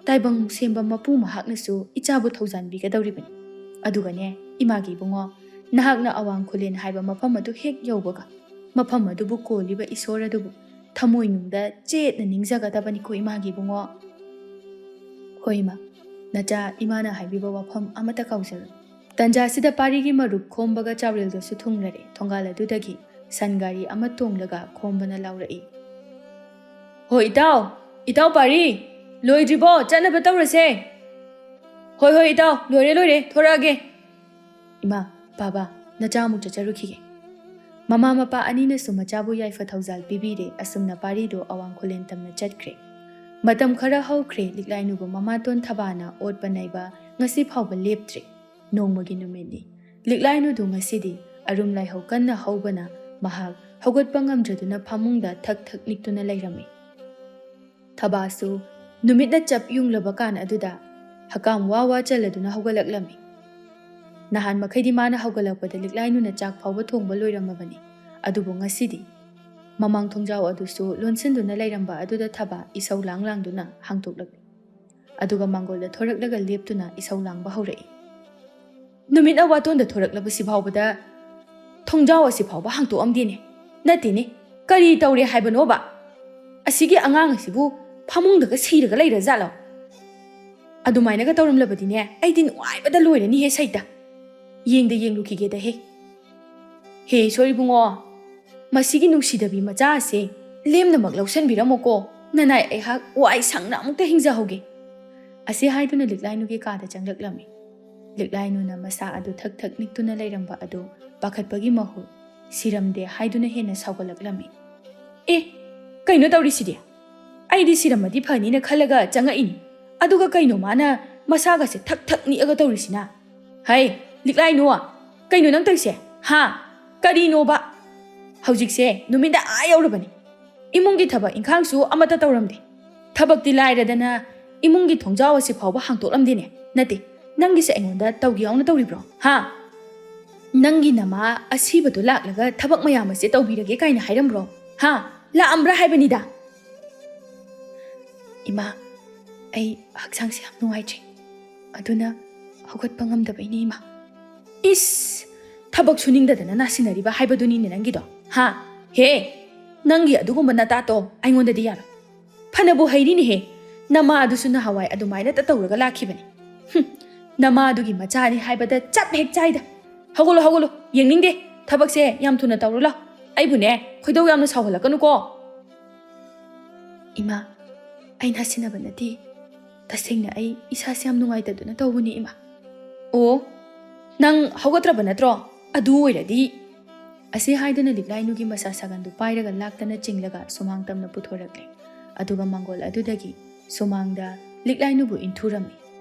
ꯇꯥꯏꯕꯪ ꯁꯦꯝꯕ ꯃꯄꯨ ꯃꯍꯥꯛꯅꯁꯨ ꯏꯆꯥꯕꯨ ꯊꯧꯖꯥꯟꯕꯤꯒꯗꯧꯔꯤꯕꯅꯤ꯫ ꯑꯗꯨꯒꯅꯦ, ꯏꯃꯥꯒꯤ ꯏꯕꯨꯡꯉꯣ, ꯅꯍꯥꯛꯅ ꯑꯋꯥꯡ ꯈꯨꯂꯦꯟ ꯍꯥꯏꯕ ꯃꯐꯝ ꯑꯗꯨ ꯍꯦꯛ ꯌꯧꯕꯒ, ꯃꯐꯝ ꯑꯗꯨꯕꯨ ꯀꯣꯜꯂꯤꯕ ꯏꯁꯣꯔ ꯑꯗꯨꯕꯨ ꯊꯃꯣꯏꯅꯨꯡꯗ ꯆꯦꯠꯅ ꯅꯤꯡꯖꯒꯗꯕꯅꯤꯀꯣ, ꯏꯃꯥꯒꯤ ꯏꯕꯨꯡꯉꯣ꯫ ꯍꯣꯏ, ꯏꯃꯥ, ꯅꯆꯥ ꯏꯃꯥꯅ ꯍꯥꯏꯕꯤꯕ ꯋꯥꯐꯝ ꯑꯃꯠꯇ ꯀꯥꯎꯖꯔꯣꯏ꯫ ꯇꯟꯖꯥꯁꯤꯗ ꯄꯥꯔꯤꯒꯤ ꯃꯔꯨꯞ ꯈꯣꯝꯕꯒ ꯆꯥꯎꯔꯦꯜꯒꯁꯨ ꯊꯨꯡꯂꯔꯦ꯫ ꯊꯣꯡꯒꯥꯜ ꯑꯗꯨꯗꯒꯤ ꯁꯟ ꯒꯥꯔꯤ ꯑꯃ ꯇꯣꯡꯂꯒ ꯈꯣꯝꯕꯅ ꯂꯥꯎꯔꯛꯏ, "ꯍꯣꯏ ꯏꯇꯥꯎ, ꯏꯇꯥꯎ ꯄꯥꯔꯤ, ꯂꯣꯏꯗ꯭ꯔꯤꯕꯣ? ꯆꯠꯅꯕ ꯇꯧꯔꯁꯦ꯫" "ꯍꯣꯏ, ꯍꯣꯏ ꯏꯇꯥꯎ, ꯂꯣꯏꯔꯦ, ꯂꯣꯏꯔꯦ, ꯊꯣꯔꯛꯑꯒꯦ꯫" "ꯏꯃꯥ, ꯕꯥꯕꯥ, ꯅꯆꯥ ꯑꯃꯨꯛ ꯆꯠꯆꯔꯨꯈꯤꯒꯦ꯫" ꯃꯃꯥ ꯃꯄꯥ ꯑꯅꯤꯅꯁꯨ ꯃꯆꯥꯕꯨ ꯌꯥꯏꯐ ꯊꯧꯖꯥꯜ ꯄꯤꯕꯤꯔꯦ꯫ ꯑꯁꯨꯝꯅ ꯄꯥꯔꯤꯗꯨ ꯑꯋꯥꯡ ꯈꯨꯂꯦꯟ ꯇꯝꯅ ꯆꯠꯈ꯭ꯔꯦ꯫ ꯃꯇꯝ ꯈꯔ ꯍꯧꯈ꯭ꯔꯦ꯫ ꯂꯤꯛꯂꯥꯏꯅꯨꯕꯨ ꯃꯃꯥꯇꯣꯟ ꯊꯕꯥꯅ ꯑꯣꯠꯄ ꯅꯩꯕ ꯉꯁꯤ ꯐꯥꯎꯕ ꯂꯦꯞꯇ꯭ꯔꯤ꯫ ꯅꯣꯡꯃꯒꯤ ꯅꯨꯃꯤꯠꯅꯤ꯫ ꯂꯤꯛꯂꯥꯏꯅꯨꯗꯨ ꯉꯁꯤꯗꯤ ꯑꯔꯨꯝ ꯂꯥꯏꯍꯧ ꯀꯟꯅ ꯍꯧꯕꯅ ꯃꯍꯥꯛ ꯍꯧꯒꯠꯄ ꯉꯝꯗ꯭ꯔꯗꯨꯅ ꯐꯃꯨꯡꯗ ꯊꯛ ꯊꯛ ꯅꯤꯛꯇꯨꯅ ꯂꯩꯔꯝꯃꯤ꯫ ꯊꯕꯥꯁꯨ ꯅꯨꯃꯤꯠꯅ ꯆꯞ ꯌꯨꯡꯂꯕ ꯀꯥꯟ ꯑꯗꯨꯗ ꯍꯀꯥꯝ ꯋꯥ ꯋꯥ ꯆꯜꯂꯗꯨꯅ ꯍꯧꯒꯠꯂꯛꯂꯝꯃꯤ꯫ ꯅꯍꯥꯟ ꯃꯈꯩꯗꯤ ꯃꯥꯅ ꯍꯧꯒꯠꯂꯛꯄꯗ ꯂꯤꯛꯂꯥꯏꯅꯨꯅ ꯆꯥꯛ ꯐꯥꯎꯕ ꯊꯣꯡꯕ ꯂꯣꯏꯔꯝꯃꯕꯅꯤ꯫ ꯑꯗꯨꯕꯨ ꯉꯁꯤꯗꯤ ꯃꯃꯥꯡ ꯊꯣꯡꯖꯥꯎ ꯑꯗꯨꯁꯨ ꯂꯣꯟꯁꯤꯟꯗꯨꯅ ꯂꯩꯔꯝꯕ ꯑꯗꯨꯗ ꯊꯕꯥ ꯏꯁꯧ ꯂꯥꯡ ꯂꯥꯡꯗꯨꯅ ꯍꯥꯡꯗꯣꯛꯂꯛꯂꯤ꯫ ꯑꯗꯨꯒ ꯃꯥꯡꯒꯣꯜꯗ ꯊꯣꯔꯛꯂꯒ ꯂꯦꯞꯇꯨꯅ ꯏꯁꯧ ꯂꯥꯡꯕ ꯍꯧꯔꯛꯏ꯫ "ꯅꯨꯃꯤꯠꯅ ꯋꯥꯇꯣꯟꯗ ꯊꯣꯔꯛꯂꯕꯁꯤ ꯐꯥꯎꯕꯗ ꯊꯣꯡꯖꯥꯎ ꯑꯁꯤ ꯐꯥꯎꯕ ꯍꯥꯡꯇꯣꯛꯑꯝꯗꯦꯅꯦ꯫ ꯅꯠꯇꯦꯅꯦ, "ꯀꯔꯤ ꯇꯧꯔꯦ ꯍꯥꯏꯕꯅꯣꯕ? ꯑꯁꯤꯒꯤ ꯑꯉꯥꯡ ꯑꯁꯤꯕꯨ ꯐꯃꯨꯡꯗꯒ ꯁꯤꯔꯒ ꯂꯩꯔꯖꯥꯠꯂꯣ? ꯑꯗꯨꯃꯥꯏꯅꯒ ꯇꯧꯔꯝꯂꯕꯗꯤꯅꯦ, ꯑꯩꯗꯤ ꯅꯨꯡꯉꯥꯏꯕꯗ ꯂꯣꯏꯔꯅꯤꯍꯦ ꯁꯩꯇ꯫ ꯌꯦꯡꯗ ꯌꯦꯡꯂꯨꯈꯤꯒꯦꯗ ꯍꯦ꯫ ꯍꯦ ꯏꯁꯣꯔ ꯏꯕꯨꯡꯉꯣ, ꯃꯁꯤꯒꯤ ꯅꯨꯡꯁꯤꯗꯕꯤ ꯃꯆꯥ ꯑꯁꯦ ꯂꯦꯝꯅꯃꯛ ꯂꯧꯁꯟꯕꯤꯔꯝꯃꯣꯀꯣ꯫ ꯅꯅꯥꯏ ꯑꯩꯍꯥꯛ ꯋꯥꯏ ꯁꯪꯅ ꯑꯃꯨꯛꯇ ꯍꯤꯡꯖꯍꯧꯒꯦ"꯫ ꯑꯁꯤ ꯍꯥꯏꯗꯨꯅ ꯂꯤꯛꯂꯥꯏꯅꯨꯒꯤ ꯀꯥꯗ ꯆꯪꯂꯛꯂꯝꯃꯤ꯫ ꯂꯤꯛꯂꯥꯏꯅꯨꯅ ꯃꯁꯥ ꯑꯗꯨ ꯊꯛ ꯊꯛ ꯅꯤꯛꯇꯨꯅ ꯂꯩꯔꯝꯕ ꯑꯗꯨ ꯄꯥꯈꯠꯄꯒꯤ ꯃꯍꯨꯠ ꯁꯤꯔꯝꯗꯦ ꯍꯥꯏꯗꯨꯅ ꯍꯦꯟꯅ ꯁꯥꯎꯒꯠꯂꯛꯂꯝꯃꯤ꯫ "ꯑꯦ, ꯀꯩꯅꯣ ꯇꯧꯔꯤꯁꯤꯗꯤ? ꯑꯩꯗꯤ ꯁꯤꯔꯝꯃꯗꯤ ꯐꯅꯤꯅ ꯈꯜꯂꯒ ꯆꯪꯉꯛꯏꯅꯤ꯫ ꯑꯗꯨꯒ ꯀꯩꯅꯣ ꯃꯥꯅ ꯃꯁꯥꯒꯁꯦ ꯊꯛ ꯊꯛ ꯅꯤꯛꯑꯒ ꯇꯧꯔꯤꯁꯤꯅ? ꯍꯩ, ꯂꯤꯛꯂꯥꯏꯅꯨ, ꯀꯩꯅꯣ ꯅꯪ ꯇꯧꯔꯤꯁꯦ? ꯍꯥ? ꯀꯔꯤꯅꯣꯕ? ꯍꯧꯖꯤꯛꯁꯦ ꯅꯨꯃꯤꯗꯥꯡ ꯑꯥ ꯌꯧꯔꯕꯅꯤ꯫ ꯏꯃꯨꯡꯒꯤ ꯊꯕꯛ ꯏꯪꯈꯥꯡꯁꯨ ꯑꯃꯠꯇ ꯇꯧꯔꯝꯗꯦ꯫ ꯊꯕꯛꯇꯤ ꯂꯥꯏꯔꯗꯅ ꯏꯃꯨꯡꯒꯤ ꯊꯣꯡꯖꯥꯎ ꯑꯁꯤ ꯐꯥꯎꯕ ꯍꯥꯡꯇꯣꯛꯂꯝꯗꯦꯅꯦ꯫ ꯅꯠꯇꯦ, ꯅꯪꯒꯤꯁꯦ ꯑꯩꯉꯣꯟꯗ ꯇꯧꯒꯦ ꯌꯥꯎꯅ ꯇꯧꯔꯤꯕ꯭ꯔꯣ? ꯍꯥ? ꯅꯪꯒꯤ ꯅꯃꯥ ꯑꯁꯤꯕꯗꯨ ꯂꯥꯛꯂꯒ ꯊꯕꯛ ꯃꯌꯥꯝ ꯑꯁꯦ ꯇꯧꯕꯤꯔꯒꯦ ꯀꯥꯏꯅ ꯍꯥꯏꯔꯝꯕ꯭ꯔꯣ? ꯍꯥ? ꯂꯥꯛꯑꯝꯕ꯭ꯔꯥ ꯍꯥꯏꯕꯅꯤꯗ?" "ꯏꯃꯥ, ꯑꯩ ꯍꯛꯆꯥꯡꯁꯦ ꯌꯥꯝ ꯅꯨꯡꯉꯥꯏꯇ꯭ꯔꯦ, ꯑꯗꯨꯅ ꯍꯧꯒꯠꯄ ꯉꯝꯗꯕꯩꯅꯦ, ꯏꯃꯥ"꯫ "ꯏꯁ, ꯊꯕꯛ ꯁꯨꯅꯤꯡꯗꯗꯅ ꯅꯥꯁꯤꯟꯅꯔꯤꯕ ꯍꯥꯏꯕꯗꯨꯅꯤꯅꯦ ꯅꯪꯒꯤꯗꯣ, ꯍꯥ? ꯍꯦ, ꯅꯪꯒꯤ ꯑꯗꯨꯒꯨꯝꯕ ꯅꯇꯥꯇꯣ ꯑꯩꯉꯣꯟꯗꯗꯤ ꯌꯥꯔꯣꯏ꯫ ꯐꯅꯕꯨ ꯍꯩꯔꯤꯅꯦꯍꯦ, ꯅꯃꯥ ꯑꯗꯨꯁꯨ ꯅꯍꯥꯟꯋꯥꯏ ꯑꯗꯨꯃꯥꯏꯅꯇ ꯇꯧꯔꯒ ꯂꯥꯛꯈꯤꯕꯅꯤ꯫ ꯍꯨꯝ, ꯅꯃꯥ ꯑꯗꯨꯒꯤ ꯃꯆꯥꯅꯤ ꯍꯥꯏꯕꯗ ꯆꯞ ꯍꯦꯛ ꯆꯥꯏꯗ꯫ ꯍꯧꯒꯠꯂꯣ, ꯍꯧꯒꯠꯂꯣ, ꯌꯦꯡꯅꯤꯡꯗꯦ꯫ ꯊꯕꯛꯁꯦ ꯌꯥꯝ ꯊꯨꯅ ꯇꯧꯔꯨ ꯂꯥꯎ꯫ ꯑꯩꯕꯨꯅꯦ, ꯈꯣꯏꯗꯧ ꯌꯥꯝꯅ ꯁꯥꯎꯒꯠꯂꯛꯀꯅꯨꯀꯣ"꯫ "ꯏꯃꯥ, ꯑꯩ ꯅꯥꯁꯤꯟꯅꯕ ꯅꯠꯇꯦ꯫ ꯇꯁꯦꯡꯅ ꯑꯩ ꯏꯁꯥꯁꯦ ꯌꯥꯝ ꯅꯨꯡꯉꯥꯏꯇꯗꯨꯅ ꯇꯧꯕꯅꯤ, ꯏꯃꯥ"꯫ "ꯑꯣ, ꯅꯪ ꯍꯧꯒꯠꯇ꯭ꯔꯕ ꯅꯠꯇ꯭ꯔꯣ? ꯑꯗꯨ ꯑꯣꯏꯔꯗꯤ"꯫ ꯑꯁꯤ ꯍꯥꯏꯗꯨꯅ ꯂꯤꯛꯂꯥꯏꯅꯨꯒꯤ ꯃꯁꯥ ꯁꯥꯒꯟꯗꯨ ꯄꯥꯏꯔꯒ ꯂꯥꯛꯇꯅ ꯆꯤꯡꯂꯒ ꯁꯨꯃꯥꯡ ꯇꯝꯅ ꯄꯨꯊꯣꯔꯛꯂꯦ꯫ ꯑꯗꯨꯒ ꯃꯥꯡꯒꯣꯜ ꯑꯗꯨꯗꯒꯤ ꯁꯨꯃꯥꯡꯗ ꯂꯤꯛꯂꯥꯏꯅꯨꯕꯨ ꯏꯟꯊꯨꯔꯝꯃꯤ꯫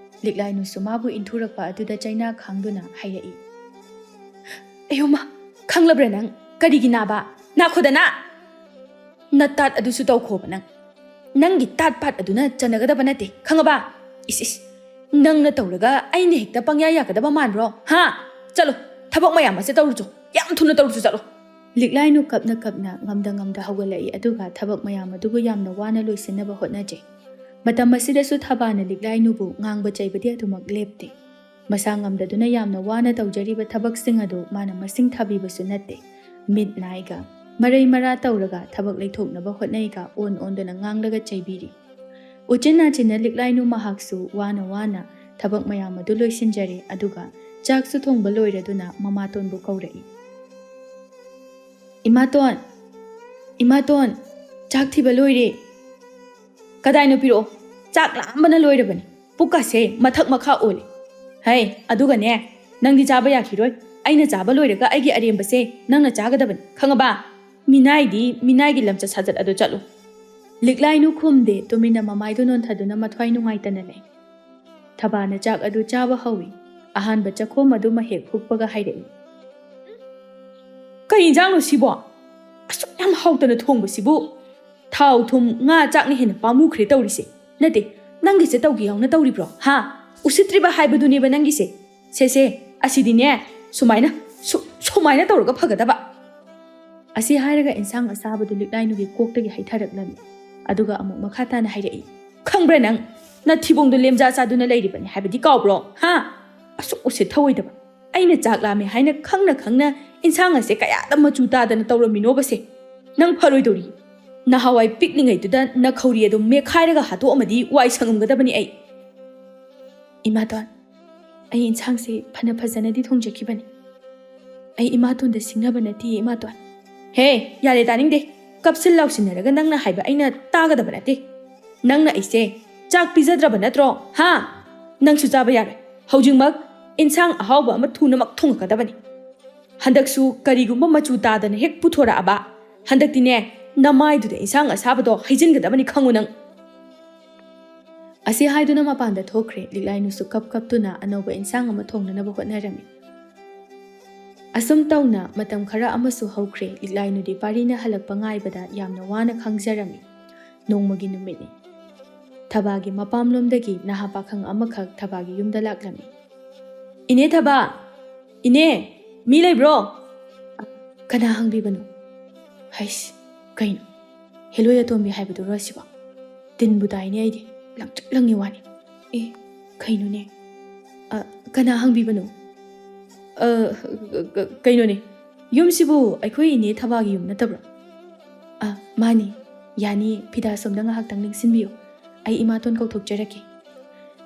ꯂꯤꯛꯂꯥꯏꯅꯨꯁꯨ ꯃꯥꯕꯨ ꯏꯟꯊꯨꯔꯛꯄ ꯑꯗꯨꯗ ꯆꯩꯅꯥ ꯈꯥꯡꯗꯨꯅ ꯍꯥꯏꯔꯛꯏ꯫ "ꯑꯌꯣꯃ, ꯈꯪꯂꯕ꯭ꯔꯥ ꯅꯪ? ꯀꯔꯤꯒꯤ ꯅꯥꯕ? ꯅꯥꯈꯣꯗꯅ! ꯅꯇꯥꯠ ꯑꯗꯨꯁꯨ ꯇꯧꯈꯣꯕ ꯅꯪ꯫ ꯅꯪꯒꯤ ꯇꯥꯠ ꯄꯥꯠ ꯑꯗꯨꯅ ꯆꯟꯅꯒꯗꯕ ꯅꯠꯇꯦ, ꯈꯪꯉꯕ? ꯏꯁ ꯏꯁ, ꯅꯪꯅ ꯇꯧꯔꯒ ꯑꯩꯅ ꯍꯦꯛꯇ ꯄꯪꯌꯥ ꯌꯥꯒꯗꯕ ꯃꯥꯟꯕ꯭ꯔꯣ? ꯍꯥ? ꯆꯠꯂꯣ, ꯊꯕꯛ ꯃꯌꯥꯝ ꯑꯁꯦ ꯇꯧꯔꯨꯆꯣ, ꯌꯥꯝ ꯊꯨꯅ ꯇꯧꯔꯨꯆꯣ, ꯆꯠꯂꯣ"꯫ ꯂꯤꯛꯂꯥꯏꯅꯨ ꯀꯞꯅ ꯀꯞꯅ, ꯉꯝꯗ ꯉꯝꯗ ꯍꯧꯒꯠꯂꯛꯏ, ꯑꯗꯨꯒ ꯊꯕꯛ ꯃꯌꯥꯝ ꯑꯗꯨꯕꯨ ꯌꯥꯝꯅ ꯋꯥꯅ ꯂꯣꯏꯁꯤꯟꯅꯕ ꯍꯣꯠꯅꯖꯩ꯫ ꯃꯇꯝ ꯑꯁꯤꯗꯁꯨ ꯊꯕꯥꯅ ꯂꯤꯛꯂꯥꯏꯅꯨꯕꯨ ꯉꯥꯡꯕ ꯆꯩꯕꯗꯤ ꯑꯗꯨꯃꯛ ꯂꯦꯞꯇꯦ꯫ ꯃꯁꯥ ꯉꯝꯗꯗꯨꯅ ꯌꯥꯝꯅ ꯋꯥꯅ ꯇꯧꯖꯔꯤꯕ ꯊꯕꯛꯁꯤꯡ ꯑꯗꯨ ꯃꯥꯅ ꯃꯁꯤꯡ ꯊꯥꯕꯤꯕꯁꯨ ꯅꯠꯇꯦ꯫ ꯃꯤꯠ ꯅꯥꯏꯒ ꯃꯔꯩ ꯃꯔꯥ ꯇꯧꯔꯒ ꯊꯕꯛ ꯂꯩꯊꯣꯛꯅꯕ ꯍꯣꯠꯅꯩꯒ ꯑꯣꯟ ꯑꯣꯟꯗꯨꯅ ꯉꯥꯡꯂꯒ ꯆꯩꯕꯤꯔꯤ꯫ ꯎꯆꯤꯟ ꯅꯥꯆꯤꯟꯅ ꯂꯤꯛꯂꯥꯏꯅꯨ ꯃꯍꯥꯛꯁꯨ ꯋꯥꯅ ꯋꯥꯅ ꯊꯕꯛ ꯃꯌꯥꯝ ꯑꯗꯨ ꯂꯣꯏꯁꯤꯟꯖꯔꯦ, ꯑꯗꯨꯒ ꯆꯥꯛꯁꯨ ꯊꯣꯡꯕ ꯂꯣꯏꯔꯗꯨꯅ ꯃꯃꯥꯇꯣꯟꯕꯨ ꯀꯧꯔꯛꯏ꯫ "ꯏꯃꯥꯇꯣꯟ, ꯏꯃꯥꯇꯣꯟ, ꯆꯥꯛ ꯊꯤꯕ ꯂꯣꯏꯔꯦ꯫ ꯀꯗꯥꯏꯅꯣ ꯄꯤꯔꯛꯑꯣ꯫ ꯆꯥꯛ ꯂꯥꯝꯕꯅ ꯂꯣꯏꯔꯕꯅꯤ꯫ ꯄꯨꯛꯀꯁꯦ ꯃꯊꯛ ꯃꯈꯥ ꯑꯣꯜꯂꯦ꯫ ꯍꯩ, ꯑꯗꯨꯒꯅꯦ, ꯅꯪꯗꯤ ꯆꯥꯕ ꯌꯥꯈꯤꯔꯣꯏ꯫ ꯑꯩꯅ ꯆꯥꯕ ꯂꯣꯏꯔꯒ ꯑꯩꯒꯤ ꯑꯔꯦꯝꯕꯁꯦ ꯅꯪꯅ ꯆꯥꯒꯗꯕꯅꯤ, ꯈꯪꯉꯕ? ꯃꯤꯅꯥꯏꯗꯤ ꯃꯤꯅꯥꯏꯒꯤ ꯂꯝꯆꯠ ꯁꯥꯖꯠ ꯑꯗꯨ ꯆꯠꯂꯨ꯫" ꯂꯤꯛꯂꯥꯏꯅꯨ ꯈꯨꯝꯗꯦ, ꯇꯨꯃꯤꯟꯅ ꯃꯃꯥꯏꯗꯨ ꯅꯣꯟꯊꯗꯨꯅ ꯃꯊ꯭ꯋꯥꯏ ꯅꯨꯡꯉꯥꯏꯇꯅ ꯂꯩ꯫ ꯊꯕꯥꯅ ꯆꯥꯛ ꯑꯗꯨ ꯆꯥꯕ ꯍꯧꯏ꯫ ꯑꯍꯥꯟꯕ ꯆꯥꯛꯈꯣꯝ ꯑꯗꯨ ꯃꯍꯦꯛ ꯍꯨꯛꯄꯒ ꯍꯥꯏꯔꯛꯏ꯫ "ꯀꯩ ꯏꯟꯖꯥꯡꯅꯣ ꯁꯤꯕꯣ? ꯑꯁꯨꯛ ꯌꯥꯝ ꯍꯥꯎꯇꯅ ꯊꯣꯡꯕꯁꯤꯕꯨ ꯊꯥꯎ ꯊꯨꯝ ꯉꯥ ꯆꯥꯛꯅ ꯍꯦꯟꯅ ꯄꯥꯝꯃꯨꯈ꯭ꯔꯦ ꯇꯧꯔꯤꯁꯦ꯫ ꯅꯠꯇꯦ, ꯅꯪꯒꯤꯁꯦ ꯇꯧꯒꯦ ꯌꯥꯎꯅ ꯇꯧꯔꯤꯕ꯭ꯔꯣ? ꯍꯥ? ꯎꯁꯤꯠꯇ꯭ꯔꯤꯕ ꯍꯥꯏꯕꯗꯨꯅꯦꯕ ꯅꯪꯒꯤꯁꯦ꯫ ꯁꯦ, ꯁꯦ, ꯑꯁꯤꯗꯤꯅꯦ, ꯁꯨꯃꯥꯏꯅ, ꯁꯨ-, ꯁꯨꯃꯥꯏꯅ ꯇꯧꯔꯒ ꯐꯒꯗꯕ꯫" ꯑꯁꯤ ꯍꯥꯏꯔꯒ ꯏꯟꯁꯥꯡ ꯑꯁꯥꯕꯗꯨ ꯂꯤꯛꯂꯥꯏꯅꯨꯒꯤ ꯀꯣꯛꯇꯒꯤ ꯍꯩꯊꯔꯛꯂꯝꯃꯤ꯫ ꯑꯗꯨꯒ ꯑꯃꯨꯛ ꯃꯈꯥ ꯇꯥꯅ ꯍꯥꯏꯔꯛꯏ, "ꯈꯪꯕ꯭ꯔꯥ ꯅꯪ? ꯅꯊꯤꯕꯣꯡꯗꯣ ꯂꯦꯝꯖꯥ ꯆꯥꯗꯨꯅ ꯂꯩꯔꯤꯕꯅꯤ ꯍꯥꯏꯕꯗꯤ ꯀꯥꯎꯕ꯭ꯔꯣ? ꯍꯥ? ꯑꯁꯨꯛ ꯎꯁꯤꯠ ꯊꯑꯣꯏꯗꯕ꯫ ꯑꯩꯅ ꯆꯥꯛ ꯂꯥꯝꯃꯦ ꯍꯥꯏꯅ ꯈꯪꯅ ꯈꯪꯅ ꯏꯟꯁꯥꯡ ꯑꯁꯦ ꯀꯌꯥꯗ ꯃꯆꯨ ꯇꯥꯗꯅ ꯇꯧꯔꯝꯃꯤꯅꯣꯕꯁꯦ? ꯅꯪ ꯐꯔꯣꯏꯗꯧꯔꯤ꯫ ꯅꯍꯥꯟꯋꯥꯏ ꯄꯤꯛꯂꯤꯉꯩꯗꯨꯗ ꯅꯈꯧꯔꯤ ꯑꯗꯨ ꯃꯦꯠꯈꯥꯏꯔꯒ ꯍꯥꯠꯇꯣꯛꯑꯝꯃꯗꯤ ꯋꯥꯏ ꯁꯪꯉꯝꯒꯗꯕꯅꯤ ꯑꯩ꯫" "ꯏꯃꯥꯇꯣꯟ, ꯑꯩ ꯏꯟꯁꯥꯡꯁꯦ ꯐꯅ ꯐꯖꯅꯗꯤ ꯊꯣꯡꯖꯈꯤꯕꯅꯤ꯫ ꯑꯩ ꯏꯃꯥꯇꯣꯟꯗ ꯁꯤꯡꯅꯕ ꯅꯠꯇꯤꯌꯦ, ꯏꯃꯥꯇꯣꯟ꯫" "ꯍꯦ, ꯌꯥꯔꯦ, ꯇꯥꯅꯤꯡꯗꯦ꯫ ꯀꯞꯁꯤꯟ ꯂꯥꯎꯁꯤꯟꯅꯔꯒ ꯅꯪꯅ ꯍꯥꯏꯕ ꯑꯩꯅ ꯇꯥꯒꯗꯕ ꯅꯠꯇꯦ꯫ ꯅꯪꯅ ꯑꯩꯁꯦ ꯆꯥꯛ ꯄꯤꯖꯗ꯭ꯔꯕ ꯅꯠꯇ꯭ꯔꯣ? ꯍꯥ? ꯅꯪꯁꯨ ꯆꯥꯕ ꯌꯥꯔꯣꯏ꯫ ꯍꯧꯖꯤꯛꯃꯛ ꯏꯟꯁꯥꯡ ꯑꯍꯥꯎꯕ ꯑꯃ ꯊꯨꯅꯃꯛ ꯊꯣꯡꯉꯛꯀꯗꯕꯅꯤ꯫ ꯍꯟꯗꯛꯁꯨ ꯀꯔꯤꯒꯨꯝꯕ ꯃꯆꯨ ꯇꯥꯗꯅ ꯍꯦꯛ ꯄꯨꯊꯣꯔꯛꯑꯕ, ꯍꯟꯗꯛꯇꯤꯅꯦ, ꯅꯃꯥꯏꯗꯨꯗ ꯏꯟꯁꯥꯡ ꯑꯁꯥꯕꯗꯣ ꯍꯩꯖꯤꯟꯒꯗꯕꯅꯤ, ꯈꯪꯉꯨ ꯅꯪ꯫" ꯑꯁꯤ ꯍꯥꯏꯗꯨꯅ ꯃꯄꯥꯟꯗ ꯊꯣꯛꯈ꯭ꯔꯦ꯫ ꯂꯤꯛꯂꯥꯏꯅꯨꯁꯨ ꯀꯞ ꯀꯞꯇꯨꯅ ꯑꯅꯧꯕ ꯏꯟꯁꯥꯡ ꯑꯃ ꯊꯣꯡꯅꯅꯕ ꯍꯣꯠꯅꯔꯝꯃꯤ꯫ ꯑꯁꯨꯝ ꯇꯧꯅ ꯃꯇꯝ ꯈꯔ ꯑꯃꯁꯨ ꯍꯧꯈ꯭ꯔꯦ꯫ ꯂꯤꯛꯂꯥꯏꯅꯨꯗꯤ ꯄꯥꯔꯤꯅ ꯍꯜꯂꯛꯄ ꯉꯥꯏꯕꯗ ꯌꯥꯝꯅ ꯋꯥꯅ ꯈꯥꯡꯖꯔꯝꯃꯤ꯫ ꯅꯣꯡꯃꯒꯤ ꯅꯨꯃꯤꯠꯅꯤ꯫ ꯊꯕꯥꯒꯤ ꯃꯄꯥꯝꯂꯣꯝꯗꯒꯤ ꯅꯍꯥ ꯄꯥꯈꯪ ꯑꯃꯈꯛ ꯊꯕꯥꯒꯤ ꯌꯨꯝꯗ ꯂꯥꯛꯂꯝꯃꯤ꯫ "ꯏꯅꯦ ꯊꯕꯥ! ꯏꯅꯦ, ꯃꯤ ꯂꯩꯕ꯭ꯔꯣ?" "ꯀꯅꯥ ꯍꯪꯕꯤꯕꯅꯣ?" "ꯍꯩꯁ, ꯀꯩꯅꯣ? ꯍꯦꯂꯣꯏ ꯑꯇꯣꯝꯕꯤ ꯍꯥꯏꯕꯗꯨꯔꯣ ꯑꯁꯤꯕꯣ? ꯇꯤꯟꯕꯨ ꯇꯥꯏꯅꯦ ꯑꯩꯗꯤ꯫ ꯂꯪꯇ꯭ꯔꯤꯛ ꯂꯪꯉꯤ ꯋꯥꯅꯤ꯫ ꯑꯦ, ꯀꯩꯅꯣꯅꯦ? ꯑ, ꯀꯅꯥ ꯍꯪꯕꯤꯕꯅꯣ?" "ꯑ, ꯀ-, ꯀ-, ꯀꯩꯅꯣꯅꯦ? "ꯌꯨꯝꯁꯤꯕꯨ ꯑꯩꯈꯣꯏ ꯏꯅꯦ ꯊꯕꯥꯒꯤ ꯌꯨꯝ ꯅꯠꯇꯕ꯭ꯔꯣ?" "ꯑ, ꯃꯥꯅꯤ꯫ ꯌꯥꯅꯤ, ꯐꯤꯗꯥ ꯁꯣꯝꯗ ꯉꯥꯏꯍꯥꯛꯇꯪ ꯂꯦꯡꯁꯤꯟꯕꯤꯌꯨ꯫ ꯑꯩ ꯏꯃꯥꯇꯣꯟ ꯀꯧꯊꯣꯛꯆꯔꯛꯀꯦ꯫"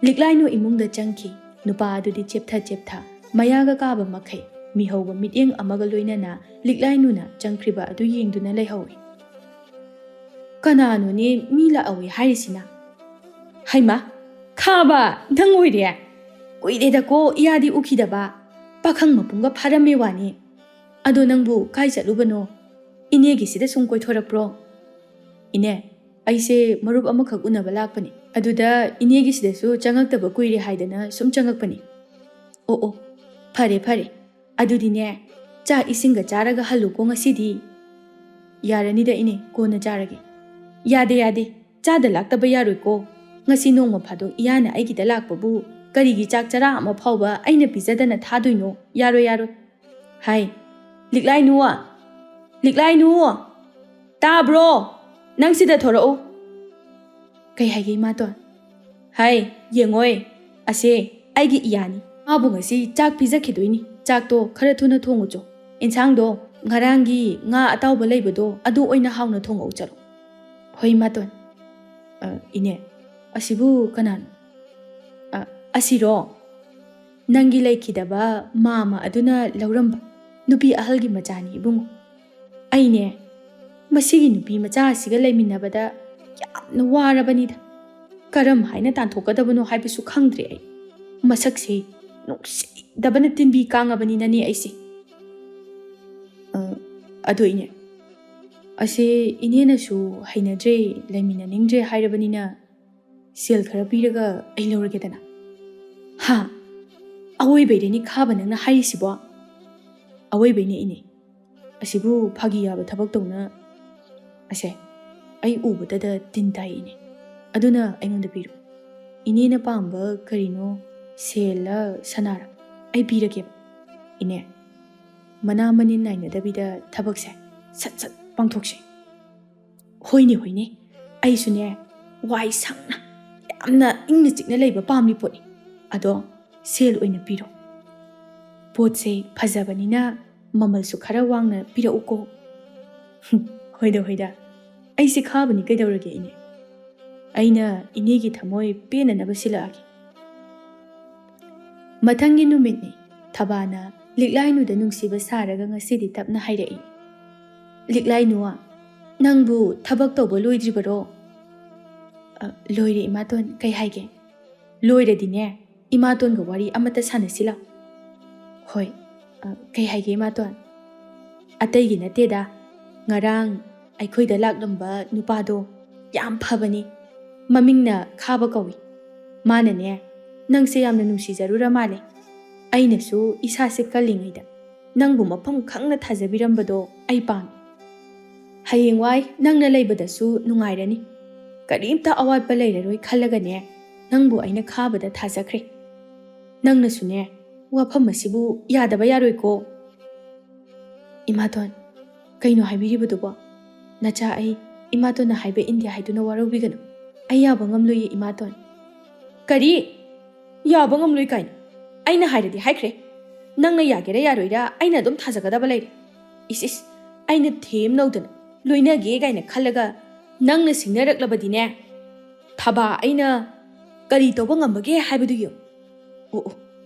ꯂꯤꯛꯂꯥꯏꯅꯨ ꯏꯃꯨꯡꯗ ꯆꯪꯈꯤ꯫ ꯅꯨꯄꯥ ꯑꯗꯨꯗꯤ ꯆꯦꯞꯊ ꯆꯦꯞꯊ, ꯃꯌꯥꯒ ꯀꯥꯕ ꯃꯈꯩ, ꯃꯤꯍꯧꯕ ꯃꯤꯠꯌꯦꯡ ꯑꯃꯒ ꯂꯣꯏꯅꯅ ꯂꯤꯛꯂꯥꯏꯅꯨꯅ ꯆꯪꯈ꯭ꯔꯤꯕ ꯑꯗꯨ ꯌꯦꯡꯗꯨꯅ ꯂꯩꯍꯧꯏ꯫ "ꯀꯅꯥꯅꯣꯅꯦ ꯃꯤ ꯂꯥꯛꯍꯧꯏ ꯍꯥꯏꯔꯤꯁꯤꯅ?" "ꯍꯩꯃꯥ, ꯈꯥꯕ, ꯅꯪ ꯑꯣꯏꯔꯦ? ꯀꯨꯏꯔꯦꯗꯀꯣ ꯏꯌꯥꯗꯤ ꯎꯈꯤꯗꯕ꯫ ꯄꯥꯈꯪ ꯃꯄꯨꯡꯒ ꯐꯥꯔꯝꯃꯦ ꯋꯥꯅꯤ꯫ ꯑꯗꯣ ꯅꯪꯕꯨ ꯀꯥꯏ ꯆꯠꯂꯨꯕꯅꯣ? ꯏꯅꯦꯒꯤꯁꯤꯗ ꯁꯨꯝ ꯀꯣꯏꯊꯣꯔꯛꯄ꯭ꯔꯣ?" "ꯏꯅꯦ, ꯑꯩꯁꯦ ꯃꯔꯨꯞ ꯑꯃꯈꯛ ꯎꯅꯕ ꯂꯥꯛꯄꯅꯤ꯫ ꯑꯗꯨꯗ ꯏꯅꯦꯒꯤꯁꯤꯗꯁꯨ ꯆꯪꯉꯛꯇꯕ ꯀꯨꯏꯔꯦ ꯍꯥꯏꯗꯅ ꯁꯨꯝ ꯆꯪꯉꯛꯄꯅꯤ꯫" "ꯑꯣ ꯑꯣ, ꯐꯔꯦ ꯐꯔꯦ꯫ ꯑꯗꯨꯗꯤꯅꯦ, ꯆꯥꯛ ꯏꯁꯤꯡꯒ ꯆꯥꯔꯒ ꯍꯜꯂꯨꯀꯣ ꯉꯁꯤꯗꯤ꯫" "ꯌꯥꯔꯅꯤꯗ ꯏꯅꯦ, ꯀꯣꯟꯅ ꯆꯥꯔꯒꯦ꯫" "ꯌꯥꯗꯦ ꯌꯥꯗꯦ, ꯆꯥꯗ ꯂꯥꯛꯇꯕ ꯌꯥꯔꯣꯏꯀꯣ꯫ ꯉꯁꯤ ꯅꯣꯡꯃ ꯐꯥꯗꯣꯛ ꯏꯌꯥꯅ ꯑꯩꯒꯤꯗ ꯂꯥꯛꯄꯕꯨ ꯀꯔꯤꯒꯤ ꯆꯥꯛ ꯆꯔꯥ ꯑꯃ ꯐꯥꯎꯕ ꯑꯩꯅ ꯄꯤꯖꯗꯅ ꯊꯥꯗꯣꯏꯅꯣ? ꯌꯥꯔꯣꯏ ꯌꯥꯔꯣꯏ꯫" "ꯍꯥꯏ, ꯂꯤꯛꯂꯥꯏꯅꯨ, ꯂꯤꯛꯂꯥꯏꯅꯨ, ꯇꯥꯕ꯭ꯔꯣ? ꯅꯪ ꯁꯤꯗ ꯊꯣꯔꯛꯎ꯫" "ꯀꯩ ꯍꯥꯏꯒꯦ ꯏꯃꯥꯇꯣꯟ?" "ꯍꯥꯏ, ꯌꯦꯡꯉꯣꯏ, ꯑꯁꯦ ꯑꯩꯒꯤ ꯏꯌꯥꯅꯤ꯫ ꯃꯥꯕꯨ ꯉꯁꯤ ꯆꯥꯛ ꯄꯤꯖꯈꯤꯗꯣꯏꯅꯤ꯫ ꯆꯥꯛꯇꯣ ꯈꯔ ꯊꯨꯅ ꯊꯣꯡꯉꯨ ꯆꯣ꯫ ꯏꯟꯁꯥꯡꯗꯣ ꯉꯔꯥꯡꯒꯤ ꯉꯥ ꯑꯇꯥꯎꯕ ꯂꯩꯕꯗꯣ ꯑꯗꯨ ꯑꯣꯏꯅ ꯍꯥꯎꯅ ꯊꯣꯡꯉꯛꯎ ꯆꯠꯂꯣ꯫" "ꯍꯣꯏ ꯏꯃꯥꯇꯣꯟ꯫" "ꯑ, ꯏꯅꯦ, ꯑꯁꯤꯕꯨ ꯀꯅꯥꯅꯣ?" "ꯑ, ꯑꯁꯤꯔꯣ? ꯅꯪꯒꯤ ꯂꯩꯈꯤꯗꯕ ꯃꯥꯃ ꯑꯗꯨꯅ ꯂꯧꯔꯝꯕ ꯅꯨꯄꯤ ꯑꯍꯜꯒꯤ ꯃꯆꯥꯅꯤ ꯏꯕꯨꯡꯉꯣ꯫ ꯑꯩꯅꯦ, ꯃꯁꯤꯒꯤ ꯅꯨꯄꯤ ꯃꯆꯥ ꯑꯁꯤꯒ ꯂꯩꯃꯤꯟꯅꯕꯗ ꯌꯥꯝꯅ ꯋꯥꯔꯕꯅꯤꯗ꯫ ꯀꯔꯝ ꯍꯥꯏꯅ ꯇꯥꯟꯊꯣꯛꯀꯗꯕꯅꯣ ꯍꯥꯏꯕꯁꯨ ꯈꯪꯗ꯭ꯔꯦ ꯑꯩ꯫ ꯃꯁꯛꯁꯦ ꯅꯨꯡꯁꯤꯗꯕꯅ ꯇꯤꯟꯕꯤ ꯀꯥꯡꯉꯕꯅꯤꯅꯅꯦ ꯑꯩꯁꯦ꯫" "ꯑ, ꯑꯗꯣ ꯏꯅꯦ, ꯑꯁꯦ ꯏꯅꯦꯅꯁꯨ ꯍꯩꯅꯗ꯭ꯔꯦ, ꯂꯩꯃꯤꯟꯅꯅꯤꯡꯗ꯭ꯔꯦ ꯍꯥꯏꯔꯕꯅꯤꯅ ꯁꯦꯜ ꯈꯔ ꯄꯤꯔꯒ ꯑꯩ ꯂꯧꯔꯒꯦꯗꯅ꯫" "ꯍꯥ? ꯑꯋꯣꯏꯕꯩꯔꯦꯅꯦ ꯈꯥꯕ ꯅꯪꯅ ꯍꯥꯏꯔꯤꯁꯤꯕꯣ?" "ꯑꯋꯣꯏꯕꯩꯅꯦ ꯏꯅꯦ꯫ ꯑꯁꯤꯕꯨ ꯐꯥꯒꯤ ꯌꯥꯕ ꯊꯕꯛ ꯇꯧꯅ꯫ ꯑꯁꯦ, ꯑꯩ ꯎꯕꯗꯗ ꯇꯤꯟ ꯇꯥꯏ ꯏꯅꯦ꯫ ꯑꯗꯨꯅ ꯑꯩꯉꯣꯟꯗ ꯄꯤꯔꯣ꯫ ꯏꯅꯦꯅ ꯄꯥꯝꯕ ꯀꯔꯤꯅꯣ ꯁꯦꯜꯂ ꯁꯅꯥꯔ ꯑꯩ ꯄꯤꯔꯒꯦꯕ꯫ ꯏꯅꯦ, ꯃꯅꯥ ꯃꯅꯤꯟ ꯅꯥꯏꯅꯗꯕꯤꯗ ꯊꯕꯛꯁꯦ ꯁꯠ ꯁꯠ ꯄꯥꯡꯊꯣꯛꯁꯦ꯫" "ꯍꯣꯏꯅꯦ, ꯍꯣꯏꯅꯦ꯫ ꯑꯩꯁꯨꯅꯦ, ꯋꯥꯏ ꯁꯪꯅ, ꯌꯥꯝꯅ ꯏꯪꯅ ꯆꯤꯛꯅ ꯂꯩꯕ ꯄꯥꯝꯃꯤ ꯄꯣꯠꯅꯤ꯫ ꯑꯗꯣ ꯁꯦꯜ ꯑꯣꯏꯅ ꯄꯤꯔꯣ꯫ ꯄꯣꯠꯁꯦ ꯐꯖꯕꯅꯤꯅ ꯃꯃꯜꯁꯨ ꯈꯔ ꯋꯥꯡꯅ ꯄꯤꯔꯛꯎꯀꯣ꯫ "ꯍꯣꯏꯗ, ꯍꯣꯏꯗ, ꯑꯩꯁꯦ ꯈꯥꯕꯅꯤ, ꯀꯩꯗꯧꯔꯒꯦ ꯏꯅꯦ? ꯑꯩꯅ ꯏꯅꯦꯒꯤ ꯊꯃꯣꯏ ꯄꯦꯟꯅꯅꯕ ꯁꯤꯜꯂꯛꯑꯒꯦ"꯫ ꯃꯊꯪꯒꯤ ꯅꯨꯃꯤꯠꯅꯤ꯫ ꯊꯕꯥꯅ ꯂꯤꯛꯂꯥꯏꯅꯨꯗ ꯅꯨꯡꯁꯤꯕ ꯁꯥꯔꯒ ꯉꯁꯤꯗꯤ ꯇꯞꯅ ꯍꯥꯏꯔꯛꯏ, "ꯂꯤꯛꯂꯥꯏꯅꯨ, ꯅꯪꯕꯨ ꯊꯕꯛ ꯇꯧꯕ ꯂꯣꯏꯗ꯭ꯔꯤꯕꯔꯣ?" "ꯑ, ꯂꯣꯏꯔꯦ ꯏꯃꯥꯇꯣꯟ, ꯀꯩ ꯍꯥꯏꯒꯦ?" "ꯂꯣꯏꯔꯗꯤꯅꯦ, ꯏꯃꯥꯇꯣꯟꯒ ꯋꯥꯔꯤ ꯑꯃꯠꯇ ꯁꯥꯟꯅꯁꯤ ꯂꯥꯎ"꯫ "ꯍꯣꯏ, ꯑ, ꯀꯩ ꯍꯥꯏꯒꯦ ꯏꯃꯥꯇꯣꯟ?" "ꯑꯇꯩꯒꯤ ꯅꯠꯇꯦꯗ, ꯉꯔꯥꯡ ꯑꯩꯈꯣꯏꯗ ꯂꯥꯛꯂꯝꯕ ꯅꯨꯄꯥꯗꯣ ꯌꯥꯝ ꯐꯕꯅꯤ, ꯃꯃꯤꯡꯅ ꯈꯥꯕ ꯀꯧꯏ꯫ ꯃꯥꯅꯅꯦ, ꯅꯪꯁꯦ ꯌꯥꯝꯅ ꯅꯨꯡꯁꯤꯖꯔꯨꯔ ꯃꯥꯜꯂꯦ꯫ ꯑꯩꯅꯁꯨ ꯏꯁꯥꯁꯦ ꯀꯜꯂꯤꯉꯩꯗ ꯅꯪꯕꯨ ꯃꯐꯝ ꯈꯪꯅ ꯊꯥꯖꯕꯤꯔꯝꯕꯗꯣ ꯑꯩ ꯄꯥꯝꯃꯤ꯫ ꯍꯌꯦꯡꯋꯥꯏ ꯅꯪꯅ ꯂꯩꯕꯗꯁꯨ ꯅꯨꯡꯉꯥꯏꯔꯅꯤ꯫ ꯀꯔꯤꯝꯇ ꯑꯋꯥꯠꯄ ꯂꯩꯔꯔꯣꯏ ꯈꯜꯂꯒꯅꯦ, ꯅꯪꯕꯨ ꯑꯩꯅ ꯈꯥꯕꯗ ꯊꯥꯖꯈ꯭ꯔꯦ꯫ ꯅꯪꯅꯁꯨꯅꯦ, ꯋꯥꯐꯝ ꯑꯁꯤꯕꯨ ꯌꯥꯗꯕ ꯌꯥꯔꯣꯏꯀꯣ"꯫ "ꯏꯃꯥꯇꯣꯟ, ꯀꯩꯅꯣ ꯍꯥꯏꯕꯤꯔꯤꯕꯗꯨꯕꯣ? ꯅꯆꯥ ꯑꯩ ꯏꯃꯥꯇꯣꯟꯅ ꯍꯥꯏꯕ ꯏꯟꯗꯦ ꯍꯥꯏꯗꯨꯅ ꯋꯥꯔꯧꯕꯤꯒꯅꯨ꯫ ꯑꯩ ꯌꯥꯕ ꯉꯝꯂꯣꯏꯌꯦ ꯏꯃꯥꯇꯣꯟ"꯫ "ꯀꯔꯤ? ꯌꯥꯕ ꯉꯝꯂꯣꯏ ꯀꯥꯏꯅ? ꯑꯩꯅ ꯍꯥꯏꯔꯗꯤ ꯍꯥꯏꯈ꯭ꯔꯦ꯫ ꯅꯪꯅ ꯌꯥꯒꯦꯔꯥ ꯌꯥꯔꯣꯏꯔꯥ ꯑꯩꯅ ꯑꯗꯨꯝ ꯊꯥꯖꯒꯗꯕ ꯂꯩꯔꯦ꯫ ꯏꯁ ꯏꯁ, ꯑꯩꯅ ꯊꯦꯝ ꯅꯧꯗꯅ ꯂꯣꯏꯅꯒꯦ ꯀꯥꯏꯅ ꯈꯜꯂꯒ ꯅꯪꯅ ꯁꯤꯡꯅꯔꯛꯂꯕꯗꯤꯅꯦ, ꯊꯕꯥ ꯑꯩꯅ ꯀꯔꯤ ꯇꯧꯕ ꯉꯝꯕꯒꯦ ꯍꯥꯏꯕꯗꯨ ꯌꯦꯡꯉꯨ꯫ ꯑꯣ ꯑꯣ,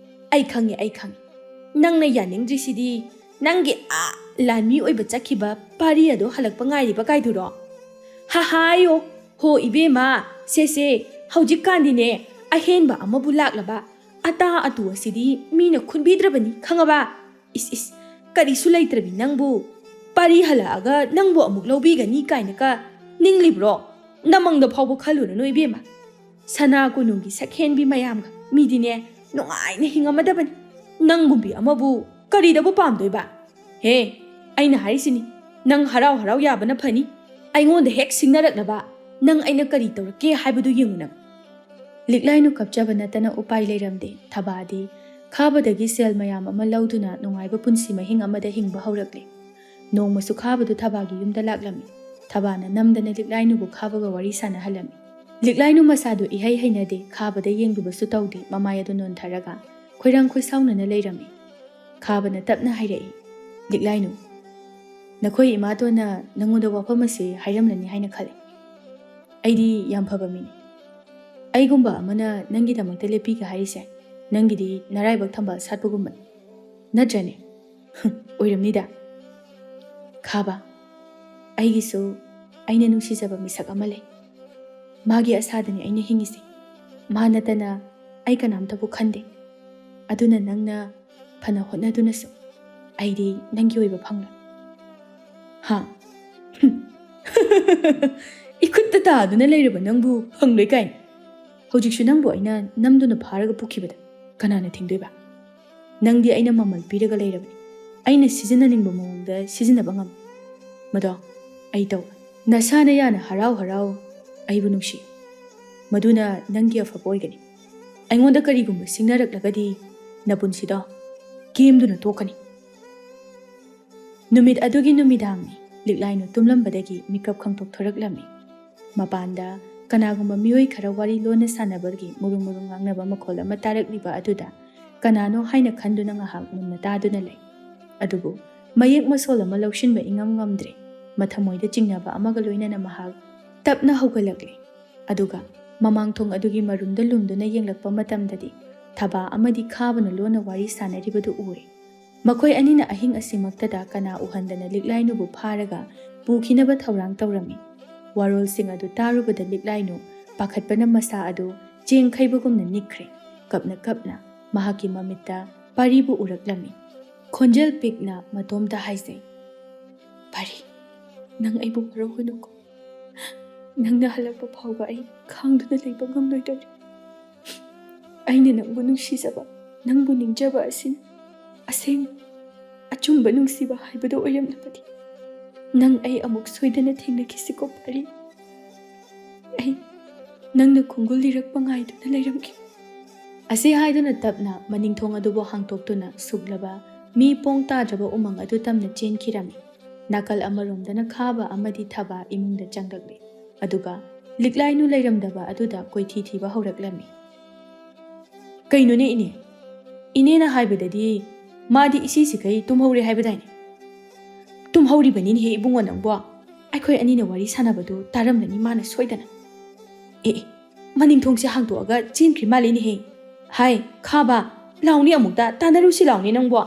ꯑꯩ ꯈꯪꯉꯦ, ꯑꯩ ꯈꯪꯉꯦ꯫ ꯅꯪꯅ ꯌꯥꯅꯤꯡꯗ꯭ꯔꯤꯁꯤꯗꯤ ꯅꯪꯒꯤ ꯑꯥ ꯂꯥꯟꯃꯤ ꯑꯣꯏꯕ ꯆꯠꯈꯤꯕ ꯄꯥꯔꯤ ꯑꯗꯣ ꯍꯜꯂꯛꯄ ꯉꯥꯏꯔꯤꯕ ꯀꯥꯏꯗꯨꯔꯣ? ꯍꯥꯍꯥꯌꯣ, ꯍꯣ ꯏꯕꯦꯝꯃ, ꯁꯦ ꯁꯦ, ꯍꯧꯖꯤꯛꯀꯥꯟꯗꯤꯅꯦ ꯑꯍꯦꯟꯕ ꯑꯃꯕꯨ ꯂꯥꯛꯂꯕ ꯑꯇꯥ ꯑꯇꯨ ꯑꯁꯤꯗꯤ ꯃꯤꯅ ꯈꯨꯟꯕꯤꯗ꯭ꯔꯕꯅꯤ, ꯈꯪꯉꯕ? ꯏꯁ ꯏꯁ, ꯀꯔꯤꯁꯨ ꯂꯩꯇ꯭ꯔꯕꯤ ꯅꯪꯕꯨ ꯄꯥꯔꯤ ꯍꯜꯂꯛꯑꯒ ꯅꯪꯕꯨ ꯑꯃꯨꯛ ꯂꯧꯕꯤꯒꯅꯤ ꯀꯥꯏꯅꯀ ꯅꯤꯡꯂꯤꯕ꯭ꯔꯣ? ꯅꯃꯪꯗ ꯐꯥꯎꯕ ꯈꯜꯂꯨꯔꯅꯨ ꯏꯕꯦꯝꯃ꯫ ꯁꯅꯥ ꯀꯣꯅꯨꯡꯒꯤ ꯁꯛꯍꯦꯟꯕꯤ ꯃꯌꯥꯝꯒ ꯃꯤꯗꯤꯅꯦ ꯅꯨꯡꯉꯥꯏꯅ ꯍꯤꯡꯉꯝꯃꯗꯕꯅꯤ꯫ ꯅꯪꯒꯨꯝꯕꯤ ꯑꯃꯕꯨ ꯀꯔꯤꯗꯕꯨ ꯄꯥꯝꯗꯣꯏꯕ? ꯍꯦ, ꯑꯩꯅ ꯍꯥꯏꯔꯤꯁꯤꯅꯤ, ꯅꯪ ꯍꯔꯥꯎ ꯍꯔꯥꯎ ꯌꯥꯕꯅ ꯐꯅꯤ꯫ ꯑꯩꯉꯣꯟꯗ ꯍꯦꯛ ꯁꯤꯡꯅꯔꯛꯅꯕ ꯅꯪ ꯑꯩꯅ ꯀꯔꯤ ꯇꯧꯔꯛꯀꯦ ꯍꯥꯏꯕꯗꯨ ꯌꯦꯡꯉꯨ ꯅꯪ꯫ ꯂꯤꯛꯂꯥꯏꯅꯨ ꯀꯞꯆꯕ ꯅꯠꯇꯅ ꯎꯄꯥꯏ ꯂꯩꯔꯝꯗꯦ꯫ ꯊꯕꯥꯗꯤ ꯈꯥꯕꯗꯒꯤ ꯁꯦꯜ ꯃꯌꯥꯝ ꯑꯃ ꯂꯧꯗꯨꯅ ꯅꯨꯡꯉꯥꯏꯕ ꯄꯨꯟꯁꯤ ꯃꯍꯤꯡ ꯑꯃꯗ ꯍꯤꯡꯕ ꯍꯧꯔꯛꯂꯦ꯫ ꯅꯣꯡꯃꯁꯨ ꯈꯥꯕꯗꯨ ꯊꯕꯥꯒꯤ ꯌꯨꯝꯗ ꯂꯥꯛꯂꯝꯃꯤ꯫ ꯊꯕꯥꯅ ꯅꯝꯗꯅ ꯂꯤꯛꯂꯥꯏꯅꯨꯕꯨ ꯈꯥꯕꯒ ꯋꯥꯔꯤ ꯁꯥꯟꯅꯍꯜꯂꯝꯃꯤ꯫ ꯂꯤꯛꯂꯥꯏꯅꯨ ꯃꯁꯥꯗꯨ ꯏꯍꯩ ꯍꯩꯅꯗꯦ, ꯈꯥꯕꯗ ꯌꯦꯡꯂꯨꯕꯁꯨ ꯇꯧꯗꯦ, ꯃꯃꯥꯏ ꯑꯗꯨ ꯅꯣꯟꯊꯔꯒ ꯈꯣꯏꯔꯥꯡ ꯈꯣꯏꯁꯥꯎꯅꯅ ꯂꯩꯔꯝꯃꯤ꯫ ꯈꯥꯕꯅ ꯇꯞꯅ ꯍꯥꯏꯔꯛꯏ, ꯂꯤꯛꯂꯥꯏꯅꯨ, ꯅꯈꯣꯏ ꯏꯃꯥꯇꯣꯟꯅ ꯅꯪꯉꯣꯟꯗ ꯋꯥꯐꯝ ꯑꯁꯤ ꯍꯥꯏꯔꯝꯂꯅꯤ ꯍꯥꯏꯅ ꯈꯜꯂꯤ꯫ ꯑꯩꯗꯤ ꯌꯥꯝ ꯐꯕ ꯃꯤꯅꯤ꯫ ꯑꯩꯒꯨꯝꯕ ꯑꯃꯅ ꯅꯪꯒꯤꯗꯃꯛꯇ ꯂꯦꯞꯄꯤꯒꯦ ꯍꯥꯏꯔꯤꯁꯦ ꯅꯪꯒꯤꯗꯤ ꯅꯔꯥꯏꯕꯛ ꯊꯝꯕꯥꯜ ꯁꯥꯠꯄꯒꯨꯝꯕꯅꯤ, ꯅꯠꯇ꯭ꯔꯅꯦ? ꯑꯣꯏꯔꯝꯅꯤꯗ꯫ ꯈꯥꯕ, ꯑꯩꯒꯤꯁꯨ ꯑꯩꯅ ꯅꯨꯡꯁꯤꯖꯕ ꯃꯤꯁꯛ ꯑꯃ ꯂꯩ꯫ ꯃꯥꯒꯤ ꯑꯁꯥꯗꯅꯤ ꯑꯩꯅ ꯍꯤꯡꯉꯤꯁꯦ꯫ ꯃꯥ ꯅꯠꯇꯅ ꯑꯩ ꯀꯅꯥꯝꯇꯕꯨ ꯈꯟꯗꯦ꯫ ꯑꯗꯨꯅ ꯅꯪꯅ ꯐꯅ ꯍꯣꯠꯅꯗꯨꯅꯁꯨ ꯑꯩꯗꯤ ꯅꯪꯒꯤ ꯑꯣꯏꯕ ꯐꯪꯂꯣꯏ꯫ ꯍꯥ? ꯏꯈꯨꯠꯇ ꯇꯥꯗꯨꯅ ꯂꯩꯔꯕ ꯅꯪꯕꯨ ꯐꯪꯂꯣꯏ ꯀꯥꯏꯅ? ꯍꯧꯖꯤꯛꯁꯨ ꯅꯪꯕꯨ ꯑꯩꯅ ꯅꯝꯗꯨꯅ ꯐꯥꯔꯒ ꯄꯨꯈꯤꯕꯗ ꯀꯅꯥꯅ ꯊꯤꯡꯗꯣꯏꯕ? ꯅꯪꯗꯤ ꯑꯩꯅ ꯃꯃꯜ ꯄꯤꯔꯒ ꯂꯩꯔꯕꯅꯤ꯫ ꯑꯩꯅ ꯁꯤꯖꯤꯟꯅꯅꯤꯡꯕ ꯃꯑꯣꯡꯗ ꯁꯤꯖꯤꯟꯅꯕ ꯉꯝꯃꯤ꯫ ꯃꯗꯣ ꯑꯩ ꯇꯧꯔꯣꯏ꯫ ꯅꯁꯥꯅ ꯌꯥꯅ ꯍꯔꯥꯎ ꯍꯔꯥꯎ ꯑꯩꯕꯨ ꯅꯨꯡꯁꯤ꯫ ꯃꯗꯨꯅ ꯅꯪꯒꯤ ꯑꯐꯕ ꯑꯣꯏꯒꯅꯤ꯫ ꯑꯩꯉꯣꯟꯗ ꯀꯔꯤꯒꯨꯝꯕ ꯁꯤꯡꯅꯔꯛꯂꯒꯗꯤ ꯅꯄꯨꯟꯁꯤꯗꯣ ꯀꯦꯝꯗꯨꯅ ꯇꯣꯛꯀꯅꯤ꯫ ꯅꯨꯃꯤꯠ ꯑꯗꯨꯒꯤ ꯅꯨꯃꯤꯗꯥꯡꯅꯤ꯫ ꯂꯤꯛꯂꯥꯏꯅꯨ ꯇꯨꯝꯂꯝꯕꯗꯒꯤ ꯃꯤꯀꯞ ꯈꯪꯇꯣꯛ ꯊꯣꯔꯛꯂꯝꯃꯤ꯫ ꯃꯄꯥꯟꯗ ꯀꯅꯥꯒꯨꯝꯕ ꯃꯤꯑꯣꯏ ꯈꯔ ꯋꯥꯔꯤ ꯂꯣꯟꯅ ꯁꯥꯟꯅꯕꯒꯤ ꯃꯨꯔꯨꯝ ꯃꯨꯔꯨꯝ ꯉꯥꯡꯅꯕ ꯃꯈꯣꯜ ꯑꯃ ꯇꯥꯔꯛꯂꯤꯕ ꯑꯗꯨꯗ ꯀꯅꯥꯅꯣ ꯍꯥꯏꯅ ꯈꯟꯗꯨꯅ ꯉꯥꯏꯍꯥꯛ ꯃꯨꯟꯅ ꯇꯥꯗꯨꯅ ꯂꯩ꯫ ꯑꯗꯨꯕꯨ ꯃꯌꯦꯛ ꯃꯁꯣꯜ ꯑꯃ ꯂꯧꯁꯤꯟꯕ ꯏꯉꯝ ꯉꯝꯗ꯭ꯔꯦ꯫ ꯃꯊꯃꯣꯏꯗ ꯆꯤꯡꯅꯕ ꯑꯃꯒ ꯂꯣꯏꯅꯅ ꯃꯍꯥꯛ ꯇꯞꯅ ꯍꯧꯒꯠꯂꯛꯂꯦ꯫ ꯑꯗꯨꯒ ꯃꯃꯥꯡ ꯊꯣꯡ ꯑꯗꯨꯒꯤ ꯃꯔꯨꯝꯗ ꯂꯨꯝꯗꯨꯅ ꯌꯦꯡꯂꯛꯄ ꯃꯇꯝꯗꯗꯤ ꯊꯕꯥ ꯑꯃꯗꯤ ꯈꯥꯕꯅ ꯂꯣꯟꯅ ꯋꯥꯔꯤ ꯁꯥꯟꯅꯔꯤꯕꯗꯨ ꯎꯔꯦ꯫ ꯃꯈꯣꯏ ꯑꯅꯤꯅ ꯑꯍꯤꯡ ꯑꯁꯤꯃꯛꯇꯗ ꯀꯅꯥ ꯎꯍꯟꯗꯅ ꯂꯤꯛꯂꯥꯏꯅꯨꯕꯨ ꯐꯥꯔꯒ ꯄꯨꯈꯤꯅꯕ ꯊꯧꯔꯥꯡ ꯇꯧꯔꯝꯃꯤ꯫ ꯋꯥꯔꯣꯜꯁꯤꯡ ꯑꯗꯨ ꯇꯥꯔꯨꯕꯗ ꯂꯤꯛꯂꯥꯏꯅꯨ ꯄꯥꯈꯠꯄꯅ ꯃꯁꯥ ꯑꯗꯨ ꯆꯦꯡ ꯈꯩꯕꯒꯨꯝꯅ ꯅꯤꯛꯈ꯭ꯔꯦ꯫ ꯀꯞꯅ ꯀꯞꯅ ꯃꯍꯥꯛꯀꯤ ꯃꯃꯤꯠꯇ ꯄꯥꯔꯤꯕꯨ ꯎꯔꯛꯂꯝꯃꯤ꯫ ꯈꯣꯟꯖꯦꯜ ꯄꯤꯛꯅ ꯃꯇꯣꯝꯇ ꯍꯥꯏꯖꯩ, "ꯄꯥꯔꯤ, ꯅꯪ ꯑꯩꯕꯨ ꯋꯥꯔꯧꯒꯅꯨꯀꯣ꯫ ꯅꯪꯅ ꯍꯜꯂꯛꯄ ꯐꯥꯎꯕ ꯑꯩ ꯈꯥꯡꯗꯨꯅ ꯂꯩꯕ ꯉꯝꯂꯣꯏꯗꯧꯔꯤ꯫ ꯑꯩꯅ ꯅꯪꯕꯨ ꯅꯨꯡꯁꯤꯖꯕ, ꯅꯪꯕꯨ ꯅꯤꯡꯖꯕ ꯑꯁꯤꯅ ꯑꯁꯦꯡꯕ, ꯑꯆꯨꯝꯕ ꯅꯨꯡꯁꯤꯕ ꯍꯥꯏꯕꯗꯨ ꯑꯣꯏꯔꯝꯂꯕꯗꯤ ꯅꯪ ꯑꯩ ꯑꯃꯨꯛ ꯁꯣꯏꯗꯅ ꯊꯦꯡꯅꯈꯤꯁꯤꯀꯣ ꯄꯥꯔꯤ꯫ ꯑꯩ ꯅꯪꯅ ꯈꯣꯡꯒꯨꯜ ꯂꯤꯔꯛꯄ ꯉꯥꯏꯗꯨꯅ ꯂꯩꯔꯝꯒꯦ꯫" ꯑꯁꯤ ꯍꯥꯏꯗꯨꯅ ꯇꯞꯅ ꯃꯅꯤꯡꯊꯣꯡ ꯑꯗꯨꯕꯨ ꯍꯥꯡꯇꯣꯛꯇꯨꯅ ꯁꯨꯛꯂꯕ ꯃꯤ ꯄꯣꯡ ꯇꯥꯗ꯭ꯔꯕ ꯎꯃꯪ ꯑꯗꯨ ꯇꯝꯅ ꯆꯦꯟꯈꯤꯔꯝꯃꯤ꯫ ꯅꯥꯀꯜ ꯑꯃꯔꯣꯝꯗꯅ ꯈꯥꯕ ꯑꯃꯗꯤ ꯊꯕꯥ ꯏꯃꯨꯡꯗ ꯆꯪꯂꯛꯂꯤ꯫ ꯑꯗꯨꯒ ꯂꯤꯛꯂꯥꯏꯅꯨ ꯂꯩꯔꯝꯗꯕ ꯑꯗꯨꯗ ꯀꯣꯏꯊꯤ ꯊꯤꯕ ꯍꯧꯔꯛꯂꯝꯃꯤ꯫ "ꯀꯩꯅꯣꯅꯦ ꯏꯅꯦ? ꯏꯅꯦꯅ ꯍꯥꯏꯕꯗꯗꯤ ꯃꯥꯗꯤ ꯏꯁꯤ ꯁꯤꯈꯩ ꯇꯨꯝꯍꯧꯔꯦ ꯍꯥꯏꯕꯗꯥꯏꯅꯦ? ꯇꯨꯝꯍꯧꯔꯤꯕꯅꯤꯅꯦꯍꯦ ꯏꯕꯨꯡꯉꯣ ꯅꯪꯕꯣ꯫ ꯑꯩꯈꯣꯏ ꯑꯅꯤꯅ ꯋꯥꯔꯤ ꯁꯥꯟꯅꯕꯗꯨ ꯇꯥꯔꯝꯂꯅꯤ ꯃꯥꯅ ꯁꯣꯏꯗꯅ꯫ ꯑꯦ ꯑꯦ, ꯃꯅꯤꯡ ꯊꯣꯡꯁꯦ ꯍꯥꯡꯗꯣꯛꯑꯒ ꯆꯦꯟꯈ꯭ꯔꯤ ꯃꯥꯜꯂꯤꯅꯦꯍꯦ꯫ ꯍꯥꯏ ꯈꯥꯕ, ꯂꯥꯎꯅꯤ ꯑꯃꯨꯛꯇ ꯇꯥꯟꯅꯔꯨꯁꯤ ꯂꯥꯎꯅꯤ ꯅꯪꯕꯣ꯫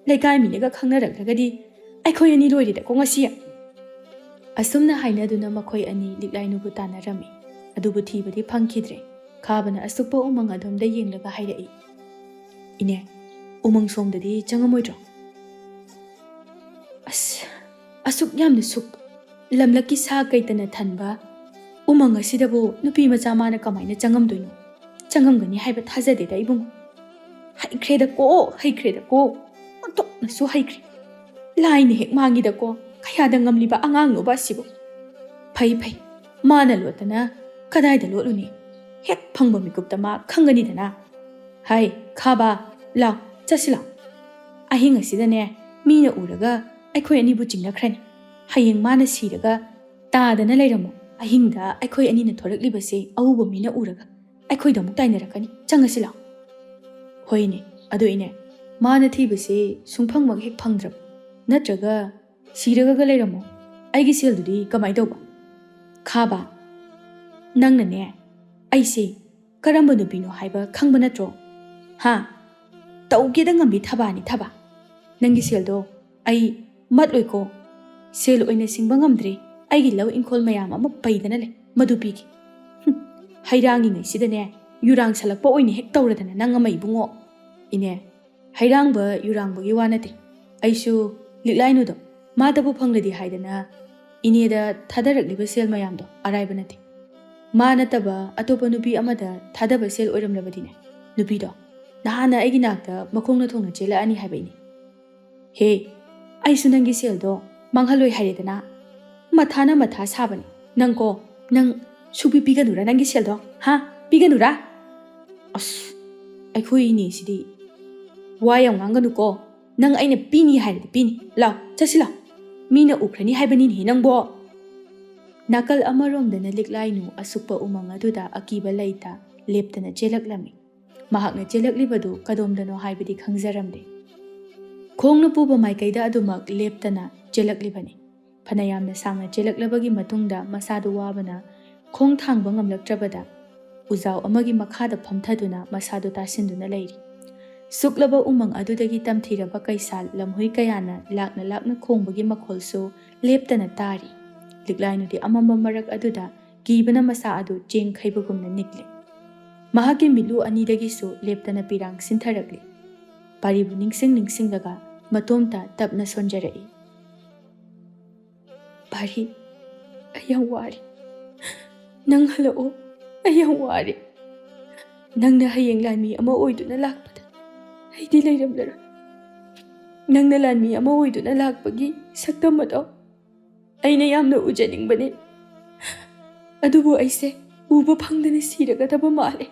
ꯂꯩꯀꯥꯏ ꯃꯤꯅꯒ ꯈꯪꯅꯔꯛꯂꯒꯗꯤ ꯑꯩꯈꯣꯏ ꯑꯅꯤ ꯂꯣꯏꯔꯦꯗꯀꯣ ꯉꯁꯤ꯫ ꯑꯁꯨꯝꯅ ꯍꯥꯏꯅꯗꯨꯅ ꯃꯈꯣꯏ ꯑꯅꯤ ꯂꯤꯛꯂꯥꯏꯅꯨꯕꯨ ꯇꯥꯟꯅꯔꯝꯃꯤ꯫ ꯑꯗꯨꯕꯨ ꯊꯤꯕꯗꯤ ꯐꯪꯈꯤꯗ꯭ꯔꯦ꯫ ꯈꯥꯕꯅ ꯑꯁꯨꯛꯄ ꯎꯃꯪ ꯑꯗꯣꯝꯗ ꯌꯦꯡꯂꯒ ꯍꯥꯏꯔꯛꯏ, "ꯏꯅꯦ, ꯎꯃꯪ ꯁꯣꯝꯗꯗꯤ ꯆꯪꯉꯝꯃꯣꯏꯗ꯭ꯔꯣ?" "ꯑꯁ, ꯑꯁꯨꯛ ꯌꯥꯝꯅ ꯁꯨꯛ ꯂꯝꯂꯛꯀꯤ ꯁꯥ ꯀꯩꯇꯅ ꯊꯟꯕ ꯎꯃꯪ ꯑꯁꯤꯗꯕꯨ ꯅꯨꯄꯤ ꯃꯆꯥ ꯃꯥꯅ ꯀꯃꯥꯏꯅ ꯆꯪꯉꯝꯗꯣꯏꯅꯣ? ꯆꯪꯉꯝꯒꯅꯤ ꯍꯥꯏꯕ ꯊꯥꯖꯗꯦꯗ ꯏꯕꯨꯡ꯫ ꯍꯩꯈ꯭ꯔꯦꯗꯀꯣ, ꯍꯩꯈ꯭ꯔꯦꯗꯀꯣ, ꯑꯣꯟꯊꯣꯛꯅꯁꯨ ꯍꯩꯈ꯭ꯔꯦ꯫ ꯂꯥꯏꯅ ꯍꯦꯛ ꯃꯥꯡꯉꯤꯗꯀꯣ, ꯀꯌꯥꯗ ꯉꯝꯂꯤꯕ ꯑꯉꯥꯡꯅꯣꯕ ꯑꯁꯤꯕꯨ? ꯐꯩ ꯐꯩ, ꯃꯥꯅ ꯂꯣꯠꯇꯅ ꯀꯗꯥꯏꯗ ꯂꯣꯠꯂꯨꯅꯤ? ꯍꯦꯛ ꯐꯪꯕ ꯃꯤꯀꯨꯞꯇ ꯃꯥ ꯈꯪꯒꯅꯤꯗꯅ꯫ ꯍꯥꯏ ꯈꯥꯕ, ꯂꯥꯎ, ꯆꯠꯁꯤ ꯂꯥꯎ꯫ ꯑꯍꯤꯡ ꯑꯁꯤꯗꯅꯦ ꯃꯤꯅ ꯎꯔꯒ ꯑꯩꯈꯣꯏ ꯑꯅꯤꯕꯨ ꯆꯤꯡꯅꯈ꯭ꯔꯅꯤ꯫ ꯍꯌꯦꯡ ꯃꯥꯅ ꯁꯤꯔꯒ ꯇꯥꯗꯅ ꯂꯩꯔꯝꯃꯣ꯫ ꯑꯍꯤꯡꯗ ꯑꯩꯈꯣꯏ ꯑꯅꯤꯅ ꯊꯣꯔꯛꯂꯤꯕꯁꯦ ꯑꯎꯕ ꯃꯤꯅ ꯎꯔꯒ ꯑꯩꯈꯣꯏꯗ ꯑꯃꯨꯛ ꯇꯥꯏꯅꯔꯛꯀꯅꯤ꯫ ꯆꯪꯉꯁꯤ ꯂꯥꯎ꯫" "ꯍꯣꯏꯅꯦ, ꯑꯗꯣ ꯏꯅꯦ, ꯃꯥꯅ ꯊꯤꯕꯁꯦ ꯁꯨꯡꯐꯪꯃꯛ ꯍꯦꯛ ꯐꯪꯗ꯭ꯔꯕ? ꯅꯠꯇ꯭ꯔꯒ ꯁꯤꯔꯒꯒ ꯂꯩꯔꯝꯃꯣ? ꯑꯩꯒꯤ ꯁꯦꯜꯗꯨꯗꯤ ꯀꯃꯥꯏ ꯇꯧꯕ?" ꯈꯥꯕ, ꯅꯪꯅꯅꯦ ꯑꯩꯁꯦ ꯀꯔꯝꯕ ꯅꯨꯄꯤꯅꯣ ꯍꯥꯏꯕ ꯈꯪꯕ ꯅꯠꯇ꯭ꯔꯣ? ꯍꯥ? ꯇꯧꯒꯦꯗ ꯉꯝꯕꯤ ꯊꯕꯥꯅꯤ ꯊꯕꯥ꯫ ꯅꯪꯒꯤ ꯁꯦꯜꯗꯣ ꯑꯩ ꯃꯠꯂꯣꯏꯀꯣ꯫ ꯁꯦꯜ ꯑꯣꯏꯅ ꯁꯤꯡꯕ ꯉꯝꯗ꯭ꯔꯦ꯫ ꯑꯩꯒꯤ ꯂꯧ ꯏꯪꯈꯣꯜ ꯃꯌꯥꯝ ꯑꯃ ꯄꯩꯗꯅ ꯂꯩ꯫ ꯃꯗꯨ ꯄꯤꯒꯦ꯫ ꯍꯨꯝ, ꯍꯩꯔꯥꯡꯉꯤꯉꯩꯁꯤꯗꯅꯦ ꯌꯨꯔꯥꯡ ꯁꯜꯂꯛꯄ ꯑꯣꯏꯅ ꯍꯦꯛ ꯇꯧꯔꯗꯅ ꯅꯪ ꯑꯃ ꯏꯕꯨꯡꯉꯣ꯫ ꯏꯅꯦ, ꯍꯩꯔꯥꯡꯕ ꯌꯨꯔꯥꯡꯕꯒꯤ ꯋꯥ ꯅꯠꯇꯦ꯫ ꯑꯩꯁꯨ ꯂꯤꯛꯂꯥꯏꯅꯨꯗꯣ ꯃꯥꯗꯕꯨ ꯐꯪꯂꯗꯤ ꯍꯥꯏꯗꯅ ꯏꯅꯦꯗ ꯊꯥꯗꯔꯛꯂꯤꯕ ꯁꯦꯜ ꯃꯌꯥꯝꯗꯣ ꯑꯔꯥꯏꯕ ꯅꯠꯇꯦ꯫ ꯃꯥ ꯅꯠꯇꯕ ꯑꯇꯣꯞꯄ ꯅꯨꯄꯤ ꯑꯃꯗ ꯊꯥꯗꯕ ꯁꯦꯜ ꯑꯣꯏꯔꯝꯂꯕꯗꯤꯅꯦ, ꯅꯨꯄꯤꯗꯣ ꯅꯍꯥꯟꯅ ꯑꯩꯒꯤ ꯅꯥꯛꯇ ꯃꯈꯣꯡꯅ ꯊꯣꯡꯅ ꯆꯦꯜꯂꯛꯑꯅꯤ ꯍꯥꯏꯕ ꯏꯅꯦ꯫ ꯍꯦ, ꯑꯩꯁꯨ ꯅꯪꯒꯤ ꯁꯦꯜꯗꯣ ꯃꯥꯡꯍꯜꯂꯣꯏ ꯍꯥꯏꯔꯦꯗꯅ꯫ ꯃꯊꯥꯅ ꯃꯊꯥ ꯁꯥꯕꯅꯤ꯫ ꯅꯪꯀꯣ, ꯅꯪ ꯁꯨꯄꯤ ꯄꯤꯒꯅꯨꯔꯥ ꯅꯪꯒꯤ ꯁꯦꯜꯗꯣ? ꯍꯥ? ꯄꯤꯒꯅꯨꯔꯥ? ꯑꯁ, ꯑꯩꯈꯣꯏ ꯏꯅꯦꯁꯤꯗꯤ ꯋꯥ ꯌꯥꯝ ꯉꯥꯡꯒꯅꯨꯀꯣ꯫ ꯅꯪ ꯑꯩꯅ ꯄꯤꯅꯤ ꯍꯥꯏꯔꯗꯤ ꯄꯤꯅꯤ꯫ ꯂꯥꯎ, ꯆꯠꯁꯤ ꯂꯥꯎ꯫ ꯃꯤꯅ ꯎꯈ꯭ꯔꯅꯤ ꯍꯥꯏꯕꯅꯤꯅꯦꯍꯦ ꯅꯪꯕꯣ꯫ ꯅꯥꯀꯜ ꯑꯃꯔꯣꯝꯗꯅ ꯂꯤꯛꯂꯥꯏꯅꯨ ꯑꯁꯨꯛꯄ ꯎꯃꯪ ꯑꯗꯨꯗ ꯑꯀꯤꯕ ꯂꯩꯇ ꯂꯦꯞꯇꯅ ꯆꯦꯜꯂꯛꯂꯝꯃꯤ꯫ ꯃꯍꯥꯛꯅ ꯆꯦꯜꯂꯛꯂꯤꯕꯗꯨ ꯀꯗꯣꯝꯗꯅꯣ ꯍꯥꯏꯕꯗꯤ ꯈꯪꯖꯔꯝꯗꯦ꯫ ꯈꯣꯡꯅ ꯄꯨꯕ ꯃꯥꯏꯀꯩꯗ ꯑꯗꯨꯃꯛ ꯂꯦꯞꯇꯅ ꯆꯦꯜꯂꯛꯂꯤꯕꯅꯤ꯫ ꯐꯅꯌꯥꯝꯅ ꯁꯥꯡꯅ ꯆꯦꯜꯂꯛꯂꯕꯒꯤ ꯃꯇꯨꯡꯗ ꯃꯁꯥꯗꯨ ꯋꯥꯕꯅ ꯈꯣꯡ ꯊꯥꯡꯕ ꯉꯝꯂꯛꯇ꯭ꯔꯕꯗ ꯎꯖꯥꯎ ꯑꯃꯒꯤ ꯃꯈꯥꯗ ꯐꯝꯊꯗꯨꯅ ꯃꯁꯥꯗꯨ ꯇꯥꯁꯤꯟꯗꯨꯅ ꯂꯩꯔꯤ꯫ ꯁꯨꯛꯂꯕ ꯎꯃꯪ ꯑꯗꯨꯗꯒꯤ ꯇꯝꯊꯤꯔꯕ ꯀꯩꯁꯥꯜ ꯂꯝꯍꯨꯏ ꯀꯌꯥꯅ ꯂꯥꯛꯅ ꯂꯥꯛꯅ ꯈꯣꯡꯕꯒꯤ ꯃꯈꯣꯜꯁꯨ ꯂꯦꯞꯇꯅ ꯇꯥꯔꯤ꯫ ꯂꯤꯛꯂꯥꯏꯅꯨꯗꯤ ꯑꯃꯝꯕ ꯃꯔꯛ ꯑꯗꯨꯗ ꯀꯤꯕꯅ ꯃꯁꯥ ꯑꯗꯨ ꯆꯦꯡ ꯈꯩꯕꯒꯨꯝꯅ ꯅꯤꯛꯂꯤ꯫ ꯃꯍꯥꯛꯀꯤ ꯃꯤꯠꯂꯨ ꯑꯅꯤꯗꯒꯤꯁꯨ ꯂꯦꯞꯇꯅ ꯄꯤꯔꯥꯡ ꯁꯤꯟꯊꯔꯛꯂꯤ꯫ ꯄꯥꯔꯤꯕꯨ ꯅꯤꯡꯁꯤꯡ ꯅꯤꯡꯁꯤꯡꯂꯒ ꯃꯇꯣꯝꯇ ꯇꯞꯅ ꯁꯣꯟꯖꯔꯛꯏ꯫ "ꯄꯥꯔꯤ, ꯑꯩ ꯌꯥꯝ ꯋꯥꯔꯦ꯫ ꯅꯪ ꯍꯜꯂꯛꯑꯣ, ꯑꯩ ꯌꯥꯝ ꯋꯥꯔꯦ꯫ ꯅꯪꯅ ꯍꯌꯦꯡ ꯂꯥꯟꯃꯤ ꯑꯃ ꯑꯣꯏꯗꯨꯅ ꯂꯥꯛꯄꯗ ꯑꯩꯗꯤ ꯂꯩꯔꯝꯂꯔꯣꯏ꯫ ꯅꯪꯅ ꯂꯥꯟꯃꯤ ꯑꯃ ꯑꯣꯏꯗꯨꯅ ꯂꯥꯛꯄꯒꯤ ꯁꯛꯇꯝ ꯑꯗꯣ ꯑꯩꯅ ꯌꯥꯝꯅ ꯎꯖꯅꯤꯡꯕꯅꯤ꯫ ꯑꯗꯨꯕꯨ ꯑꯩꯁꯦ ꯎꯕ ꯐꯪꯗꯅ ꯁꯤꯔꯒꯗꯕ ꯃꯥꯜꯂꯦ꯫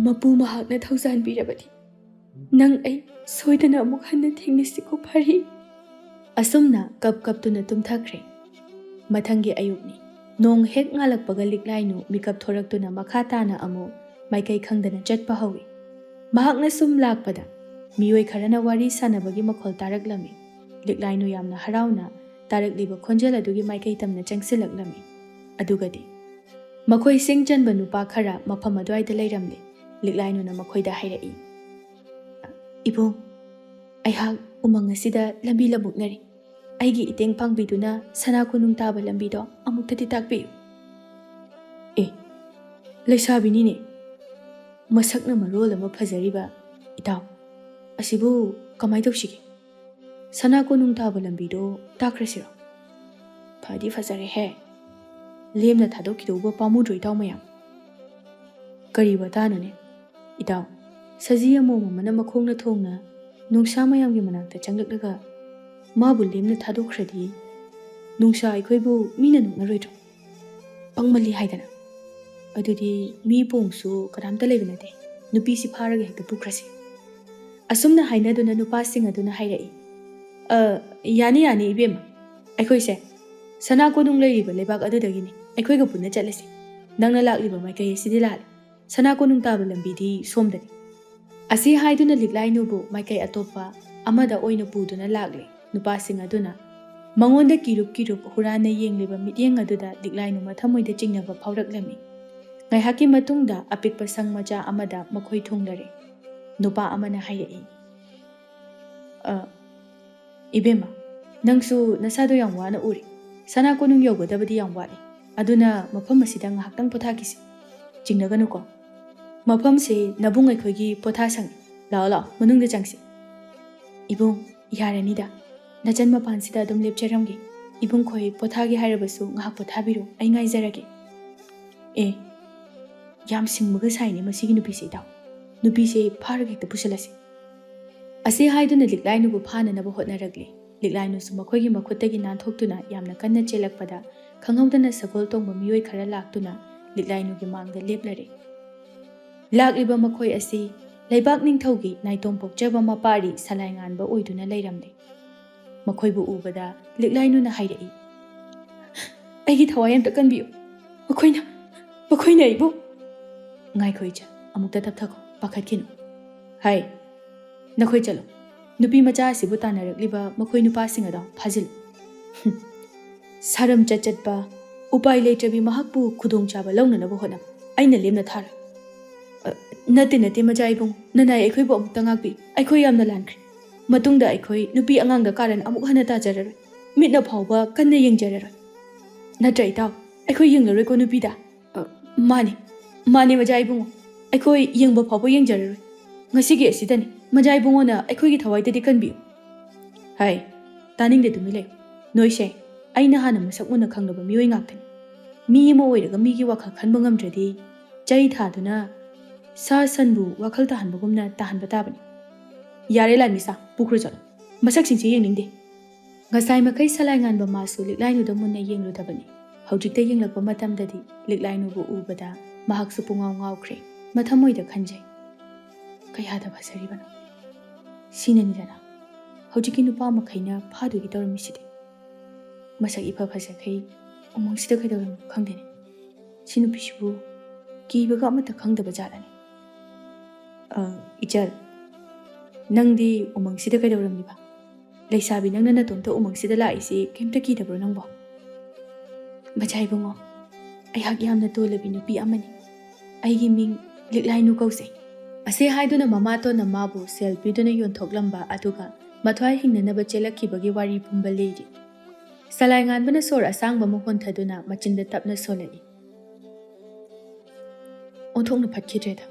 ꯃꯄꯨ ꯃꯍꯥꯛꯅ ꯊꯧꯖꯥꯟꯕꯤꯔꯕꯗꯤ ꯅꯪ ꯑꯩ ꯁꯣꯏꯗꯅ ꯑꯃꯨꯛ ꯍꯟꯅ ꯊꯦꯡꯅꯁꯤꯀꯣ, ꯄꯥꯔꯤ꯫" ꯑꯁꯨꯝꯅ ꯀꯞ ꯀꯞꯇꯨꯅ ꯇꯨꯝꯊꯈ꯭ꯔꯦ꯫ ꯃꯊꯪꯒꯤ ꯑꯌꯨꯛꯅꯤ꯫ ꯅꯣꯡ ꯍꯦꯛ ꯉꯥꯜꯂꯛꯄꯒ ꯂꯤꯛꯂꯥꯏꯅꯨ ꯃꯤꯀꯞ ꯊꯣꯔꯛꯇꯨꯅ ꯃꯈꯥ ꯇꯥꯅ ꯑꯃꯨꯛ ꯃꯥꯏꯀꯩ ꯈꯪꯗꯅ ꯆꯠꯄ ꯍꯧꯏ꯫ ꯃꯍꯥꯛꯅ ꯁꯨꯝ ꯂꯥꯛꯄꯗ ꯃꯤꯑꯣꯏ ꯈꯔꯅ ꯋꯥꯔꯤ ꯁꯥꯟꯅꯕꯒꯤ ꯃꯈꯣꯜ ꯇꯥꯔꯛꯂꯝꯃꯤ꯫ ꯂꯤꯛꯂꯥꯏꯅꯨ ꯌꯥꯝꯅ ꯍꯔꯥꯎꯅ ꯇꯥꯔꯛꯂꯤꯕ ꯈꯣꯟꯖꯦꯜ ꯑꯗꯨꯒꯤ ꯃꯥꯏꯀꯩ ꯇꯝꯅ ꯆꯪꯁꯤꯜꯂꯛꯂꯝꯃꯤ꯫ ꯑꯗꯨꯒꯗꯤ ꯃꯈꯣꯏ ꯁꯤꯡ ꯆꯟꯕ ꯅꯨꯄꯥ ꯈꯔ ꯃꯐꯝ ꯑꯗꯨꯋꯥꯏꯗ ꯂꯩꯔꯝꯂꯦ꯫ ꯂꯤꯛꯂꯥꯏꯅꯨꯅ ꯃꯈꯣꯏꯗ ꯍꯥꯏꯔꯛꯏ, "ꯏꯕꯨꯡ, ꯑꯩꯍꯥꯛ ꯎꯃꯪ ꯑꯁꯤꯗ ꯂꯝꯕꯤ ꯂꯃꯨꯛꯅꯔꯤ꯫ ꯑꯩꯒꯤ ꯏꯇꯦꯡ ꯄꯥꯡꯕꯤꯗꯨꯅ ꯁꯅꯥ ꯀꯣꯅꯨꯡ ꯇꯥꯕ ꯂꯝꯕꯤꯗꯣ ꯑꯃꯨꯛꯇꯗꯤ ꯇꯥꯛꯄꯤꯌꯨ꯫" "ꯑꯦ, ꯂꯩꯁꯥꯕꯤꯅꯤꯅꯦ, ꯃꯁꯛꯅ ꯃꯔꯣꯜ ꯑꯃ ꯐꯖꯔꯤꯕ꯫ ꯏꯇꯥꯎ, ꯑꯁꯤꯕꯨ ꯀꯃꯥꯏ ꯇꯧꯁꯤꯒꯦ? ꯁꯅꯥ ꯀꯣꯅꯨꯡ ꯇꯥꯕ ꯂꯝꯕꯤꯗꯣ ꯇꯥꯛꯈ꯭ꯔꯁꯤꯔꯣ? ꯐꯗꯤ ꯐꯖꯔꯦꯍꯦ꯫ ꯂꯦꯝꯅ ꯊꯥꯗꯣꯛꯈꯤꯗꯧꯕ ꯄꯥꯝꯃꯨꯗ꯭ꯔꯣ ꯏꯇꯥꯎ ꯃꯌꯥꯝ?" "ꯀꯔꯤ ꯋꯥꯇꯥꯅꯣꯅꯦ? ꯏꯇꯥꯎ, ꯁꯖꯤ ꯑꯃꯣꯝ ꯑꯃꯅ ꯃꯈꯣꯡꯅ ꯊꯣꯡꯅ ꯅꯣꯡꯁꯥ ꯃꯌꯥꯝꯒꯤ ꯃꯅꯥꯛꯇ ꯆꯪꯂꯛꯂꯒ ꯃꯥꯕꯨ ꯂꯦꯝꯅ ꯊꯥꯗꯣꯛꯈ꯭ꯔꯗꯤ ꯅꯣꯡꯁꯥ ꯑꯩꯈꯣꯏꯕꯨ ꯃꯤꯅ ꯅꯣꯛꯅꯔꯣꯏꯗ꯭ꯔꯣ? ꯄꯪꯃꯜꯂꯤ ꯍꯥꯏꯗꯅ꯫ ꯑꯗꯨꯗꯤ ꯃꯤ ꯄꯣꯡꯁꯨ ꯀꯅꯥꯝꯇ ꯂꯩꯕ ꯅꯠꯇꯦ꯫ ꯅꯨꯄꯤꯁꯤ ꯐꯥꯔꯒ ꯍꯦꯛꯇ ꯄꯨꯈ꯭ꯔꯁꯤ꯫" ꯑꯁꯨꯝꯅ ꯍꯥꯏꯅꯗꯨꯅ ꯅꯨꯄꯥꯁꯤꯡ ꯑꯗꯨꯅ ꯍꯥꯏꯔꯛꯏ, "ꯑ, ꯌꯥꯅꯤ, ꯌꯥꯅꯤ, ꯏꯕꯦꯝꯃ꯫ ꯑꯩꯈꯣꯏꯁꯦ ꯁꯅꯥ ꯀꯣꯅꯨꯡ ꯂꯩꯔꯤꯕ ꯂꯩꯕꯥꯛ ꯑꯗꯨꯗꯒꯤꯅꯤ꯫ ꯑꯩꯈꯣꯏꯒ ꯄꯨꯟꯅ ꯆꯠꯂꯁꯤ꯫ ꯅꯪꯅ ꯂꯥꯛꯂꯤꯕ ꯃꯥꯏꯀꯩ ꯑꯁꯤꯗꯤ ꯂꯥꯜꯂꯤ꯫ ꯁꯅꯥ ꯀꯣꯅꯨꯡ ꯇꯥꯕ ꯂꯝꯕꯤꯗꯤ ꯁꯣꯝꯗꯅꯤ꯫" ꯑꯁꯤ ꯍꯥꯏꯗꯨꯅ ꯂꯤꯛꯂꯥꯏꯅꯨꯕꯨ ꯃꯥꯏꯀꯩ ꯑꯇꯣꯞꯄ ꯑꯃꯗ ꯑꯣꯏꯅ ꯄꯨꯗꯨꯅ ꯂꯥꯛꯂꯦ꯫ ꯅꯨꯄꯥꯁꯤꯡ ꯑꯗꯨꯅ ꯃꯉꯣꯟꯗ ꯀꯤꯔꯨꯞ ꯀꯤꯔꯨꯞ ꯍꯨꯔꯥꯟꯅ ꯌꯦꯡꯂꯤꯕ ꯃꯤꯠꯌꯦꯡ ꯑꯗꯨꯗ ꯂꯤꯛꯂꯥꯏꯅꯨ ꯃꯊꯃꯣꯏꯗ ꯆꯤꯡꯅꯕ ꯐꯥꯎꯔꯛꯂꯝꯃꯤ꯫ ꯉꯥꯏꯍꯥꯛꯀꯤ ꯃꯇꯨꯡꯗ ꯑꯄꯤꯛꯄ ꯁꯪ ꯃꯆꯥ ꯑꯃꯗ ꯃꯈꯣꯏ ꯊꯨꯡꯂꯔꯦ꯫ ꯅꯨꯄꯥ ꯑꯃꯅ ꯍꯥꯏꯔꯛꯏ, "ꯑ, ꯏꯕꯦꯝꯃ, ꯅꯪꯁꯨ ꯅꯁꯥꯗꯣ ꯌꯥꯝ ꯋꯥꯅ ꯎꯔꯤ꯫ ꯁꯅꯥ ꯀꯣꯅꯨꯡ ꯌꯧꯒꯗꯕꯗꯤ ꯌꯥꯝ ꯋꯥꯠꯂꯤ꯫ ꯑꯗꯨꯅ ꯃꯐꯝ ꯑꯁꯤꯗ ꯉꯥꯏꯍꯥꯛꯇꯪ ꯄꯣꯊꯥꯈꯤꯁꯤ꯫ ꯆꯤꯡꯅꯒꯅꯨꯀꯣ꯫ ꯃꯐꯝꯁꯤ ꯅꯕꯨꯡ ꯑꯩꯈꯣꯏꯒꯤ ꯄꯣꯊꯥ ꯁꯪꯅꯤ꯫ ꯂꯥꯛꯑꯣ, ꯂꯥꯛꯑꯣ, ꯃꯅꯨꯡꯗ ꯆꯪꯁꯤ꯫" "ꯏꯕꯨꯡ, ꯌꯥꯔꯅꯤꯗ꯫ ꯅꯆꯟ ꯃꯄꯥꯟꯁꯤꯗ ꯑꯗꯨꯝ ꯂꯦꯞꯆꯔꯝꯒꯦ꯫ ꯏꯕꯨꯡ ꯈꯣꯏ ꯄꯣꯊꯥꯒꯦ ꯍꯥꯏꯔꯕꯁꯨ ꯉꯥꯏꯍꯥꯛ ꯄꯣꯊꯥꯕꯤꯔꯣ, ꯑꯩ ꯉꯥꯏꯖꯔꯒꯦ꯫" "ꯑꯦ, ꯌꯥꯝ ꯁꯤꯡꯕꯒ ꯁꯥꯏꯅꯦ ꯃꯁꯤꯒꯤ ꯅꯨꯄꯤꯁꯦ, ꯏꯇꯥꯎ꯫ ꯅꯨꯄꯤꯁꯦ ꯐꯥꯔꯒ ꯍꯦꯛꯇ ꯄꯨꯁꯜꯂꯁꯤ꯫" ꯑꯁꯤ ꯍꯥꯏꯗꯨꯅ ꯂꯤꯛꯂꯥꯏꯅꯨꯕꯨ ꯐꯥꯅꯅꯕ ꯍꯣꯠꯅꯔꯛꯂꯤ꯫ ꯂꯤꯛꯂꯥꯏꯅꯨꯁꯨ ꯃꯈꯣꯏꯒꯤ ꯃꯈꯨꯠꯇꯒꯤ ꯅꯥꯟꯊꯣꯛꯇꯨꯅ ꯌꯥꯝꯅ ꯀꯟꯅ ꯆꯦꯜꯂꯛꯄꯗ, ꯈꯪꯍꯧꯗꯅ ꯁꯒꯣꯜ ꯇꯣꯡꯕ ꯃꯤꯑꯣꯏ ꯈꯔ ꯂꯥꯛꯇꯨꯅ ꯂꯤꯛꯂꯥꯏꯅꯨꯒꯤ ꯃꯥꯡꯗ ꯂꯦꯞꯂꯔꯦ꯫ ꯂꯥꯛꯂꯤꯕ ꯃꯈꯣꯏ ꯑꯁꯤ ꯂꯩꯕꯥꯛ ꯅꯤꯡꯊꯧꯒꯤ ꯅꯥꯏꯇꯣꯝ ꯄꯣꯛꯆꯕ ꯃꯄꯥꯔꯤ ꯁꯂꯥꯏꯉꯥꯟꯕ ꯑꯣꯏꯗꯨꯅ ꯂꯩꯔꯝꯂꯦ꯫ ꯃꯈꯣꯏꯕꯨ ꯎꯕꯗ ꯂꯤꯛꯂꯥꯏꯅꯨꯅ ꯍꯥꯏꯔꯛꯏ, "ꯑꯩꯒꯤ ꯊꯋꯥꯏ ꯑꯝꯇ ꯀꯟꯕꯤꯌꯨ꯫ ꯃꯈꯣꯏꯅ, ꯃꯈꯣꯏꯅ ꯑꯩꯕꯨ..." "ꯉꯥꯏꯈꯣ ꯏꯆꯥ, ꯑꯃꯨꯛꯇ ꯇꯞꯊꯈꯣ, ꯄꯥꯈꯠꯈꯤꯅꯨ꯫ ꯍꯥꯏ, ꯅꯈꯣꯏ ꯆꯠꯂꯣ꯫ ꯅꯨꯄꯤ ꯃꯆꯥ ꯑꯁꯤꯕꯨ ꯇꯥꯟꯅꯔꯛꯂꯤꯕ ꯃꯈꯣꯏ ꯅꯨꯄꯥꯁꯤꯡ ꯑꯗꯣ ꯐꯥꯖꯤꯜꯂꯨ꯫" "ꯁꯥꯔꯝ ꯆꯠ ꯆꯠꯄ, ꯎꯄꯥꯏ ꯂꯩꯇ꯭ꯔꯕꯤ ꯃꯍꯥꯛꯄꯨ ꯈꯨꯗꯣꯡꯆꯥꯕ ꯂꯧꯅꯅꯕ ꯍꯣꯠꯅꯕ ꯑꯩꯅ ꯂꯦꯝꯅ ꯊꯥꯔꯣꯏ꯫" "ꯑ, ꯅꯠꯇꯦ, ꯅꯠꯇꯦ, ꯃꯆꯥ ꯏꯕꯨꯡ, ꯅꯅꯥꯏ ꯑꯩꯈꯣꯏꯕꯨ ꯑꯃꯨꯛꯇ ꯉꯥꯛꯄꯤꯌꯨ꯫ ꯑꯩꯈꯣꯏ ꯌꯥꯝꯅ ꯂꯥꯟꯈ꯭ꯔꯦ꯫ ꯃꯇꯨꯡꯗ ꯑꯩꯈꯣꯏ ꯅꯨꯄꯤ ꯑꯉꯥꯡꯗ ꯀꯥꯔꯟ ꯑꯃꯨꯛ ꯍꯟꯅ ꯇꯥꯖꯔꯔꯣꯏ꯫ ꯃꯤꯠꯅ ꯐꯥꯎꯕ ꯀꯟꯅ ꯌꯦꯡꯖꯔꯔꯣꯏ꯫ ꯅꯠꯇ꯭ꯔ ꯏꯇꯥꯎ, ꯑꯩꯈꯣꯏ ꯌꯦꯡꯂꯔꯣꯏꯀꯣ ꯅꯨꯄꯤꯗ?" "ꯑ, ꯃꯥꯅꯤ, ꯃꯥꯅꯤ, ꯃꯆꯥ ꯏꯕꯨꯡꯉꯣ꯫ ꯑꯩꯈꯣꯏ ꯌꯦꯡꯕ ꯐꯥꯎꯕ ꯌꯦꯡꯖꯔꯔꯣꯏ꯫ ꯉꯁꯤꯒꯤ ꯑꯁꯤꯗꯅꯤ ꯃꯆꯥ ꯏꯕꯨꯡꯉꯣꯅ ꯑꯩꯈꯣꯏꯒꯤ ꯊꯋꯥꯏꯗꯗꯤ ꯀꯟꯕꯤꯌꯨ꯫" "ꯍꯥꯏ, ꯇꯥꯅꯤꯡꯗꯦ, ꯇꯨꯃꯤꯟ ꯂꯩꯌꯨ꯫ ꯅꯣꯏꯁꯦ ꯑꯩꯅ ꯍꯥꯟꯅ ꯃꯁꯛ ꯃꯨꯟꯅ ꯈꯪꯂꯕ ꯃꯤꯑꯣꯏ ꯉꯥꯛꯇꯅꯤ꯫ ꯃꯤ ꯑꯃ ꯑꯣꯏꯔꯒ ꯃꯤꯒꯤ ꯋꯥꯈꯜ ꯈꯟꯕ ꯉꯝꯗ꯭ꯔꯗꯤ ꯆꯩ ꯊꯥꯗꯨꯅ ꯁꯥ ꯁꯟꯕꯨ ꯋꯥꯈꯜ ꯇꯥꯍꯟꯕꯒꯨꯝꯅ ꯇꯥꯍꯟꯕ ꯇꯥꯕꯅꯤ꯫ ꯌꯥꯔꯦ ꯂꯥꯟꯃꯤꯁꯥ, ꯄꯨꯈ꯭ꯔꯣ ꯆꯠꯂꯣ꯫ ꯃꯁꯛꯁꯤꯡꯁꯦ ꯌꯦꯡꯅꯤꯡꯗꯦ꯫" ꯉꯁꯥꯏ ꯃꯈꯩ ꯁꯂꯥꯏꯉꯥꯟꯕ ꯃꯥꯁꯨ ꯂꯤꯛꯂꯥꯏꯅꯨꯗ ꯃꯨꯟꯅ ꯌꯦꯡꯂꯨꯗꯕꯅꯤ꯫ ꯍꯧꯖꯤꯛꯇ ꯌꯦꯡꯂꯛꯄ ꯃꯇꯝꯗꯗꯤ ꯂꯤꯛꯂꯥꯏꯅꯨꯕꯨ ꯎꯕꯗ ꯃꯍꯥꯛꯁꯨ ꯄꯨꯡꯉꯥꯎ ꯉꯥꯎꯈ꯭ꯔꯦ꯫ ꯃꯊꯃꯣꯏꯗ ꯈꯟꯖꯩ, "ꯀꯌꯥꯗ ꯐꯖꯔꯤꯕꯅꯣ ꯁꯤꯅꯅꯤꯗꯅ ꯍꯧꯖꯤꯛꯀꯤ ꯅꯨꯄꯥ ꯃꯈꯩꯅ ꯐꯥꯗꯣꯏꯒꯤ ꯇꯧꯔꯝꯃꯤꯁꯤꯗꯤ꯫ ꯃꯁꯛ ꯏꯐ ꯐꯖꯈꯩ ꯎꯃꯪꯁꯤꯗ ꯀꯩꯗꯧꯔꯝꯅꯣ ꯈꯪꯗꯦꯅꯦ꯫ ꯁꯤ ꯅꯨꯄꯤꯁꯤꯕꯨ ꯀꯤꯕꯒ ꯑꯃꯠꯇ ꯈꯪꯗꯕ ꯖꯥꯠꯂꯅꯦ꯫ ꯑ, ꯏꯆꯜ, ꯅꯪꯗꯤ ꯎꯃꯪꯁꯤꯗ ꯀꯩꯗꯧꯔꯝꯂꯤꯕ?" "ꯂꯩꯁꯥꯕꯤ, ꯅꯪꯅ ꯅꯇꯣꯝꯇ ꯎꯃꯪꯁꯤꯗ ꯂꯥꯛꯏꯁꯤ ꯀꯩꯝꯇ ꯀꯤꯗꯕ꯭ꯔꯣ ꯅꯪꯕꯣ?" "ꯃꯆꯥ ꯏꯕꯨꯡꯉꯣ, ꯑꯩꯍꯥꯛ ꯌꯥꯝꯅ ꯇꯣꯜꯂꯕꯤ ꯅꯨꯄꯤ ꯑꯃꯅꯤ꯫ ꯑꯩꯒꯤ ꯃꯤꯡ ꯂꯤꯛꯂꯥꯏꯅꯨ ꯀꯧꯖꯩ"꯫ ꯑꯁꯤ ꯍꯥꯏꯗꯨꯅ ꯃꯃꯥꯇꯣꯟꯅ ꯃꯥꯕꯨ ꯁꯦꯜ ꯄꯤꯗꯨꯅ ꯌꯣꯟꯊꯣꯛꯂꯝꯕ ꯑꯗꯨꯒ ꯃꯊ꯭ꯋꯥꯏ ꯍꯤꯡꯅꯅꯕ ꯆꯦꯜꯂꯛꯈꯤꯕꯒꯤ ꯋꯥꯔꯤ ꯄꯨꯝꯕ ꯂꯤꯔꯤ꯫ ꯁꯂꯥꯏ ꯉꯥꯟꯕꯅ ꯁꯣꯔ ꯑꯁꯥꯡꯕ ꯑꯃ ꯍꯣꯟꯊꯗꯨꯅ ꯃꯆꯤꯟꯗ ꯇꯞꯅ ꯁꯣꯜꯂꯛꯏ꯫ ꯑꯣꯟꯊꯣꯛꯅ ꯐꯠꯈꯤꯗ꯭ꯔꯦꯗ꯫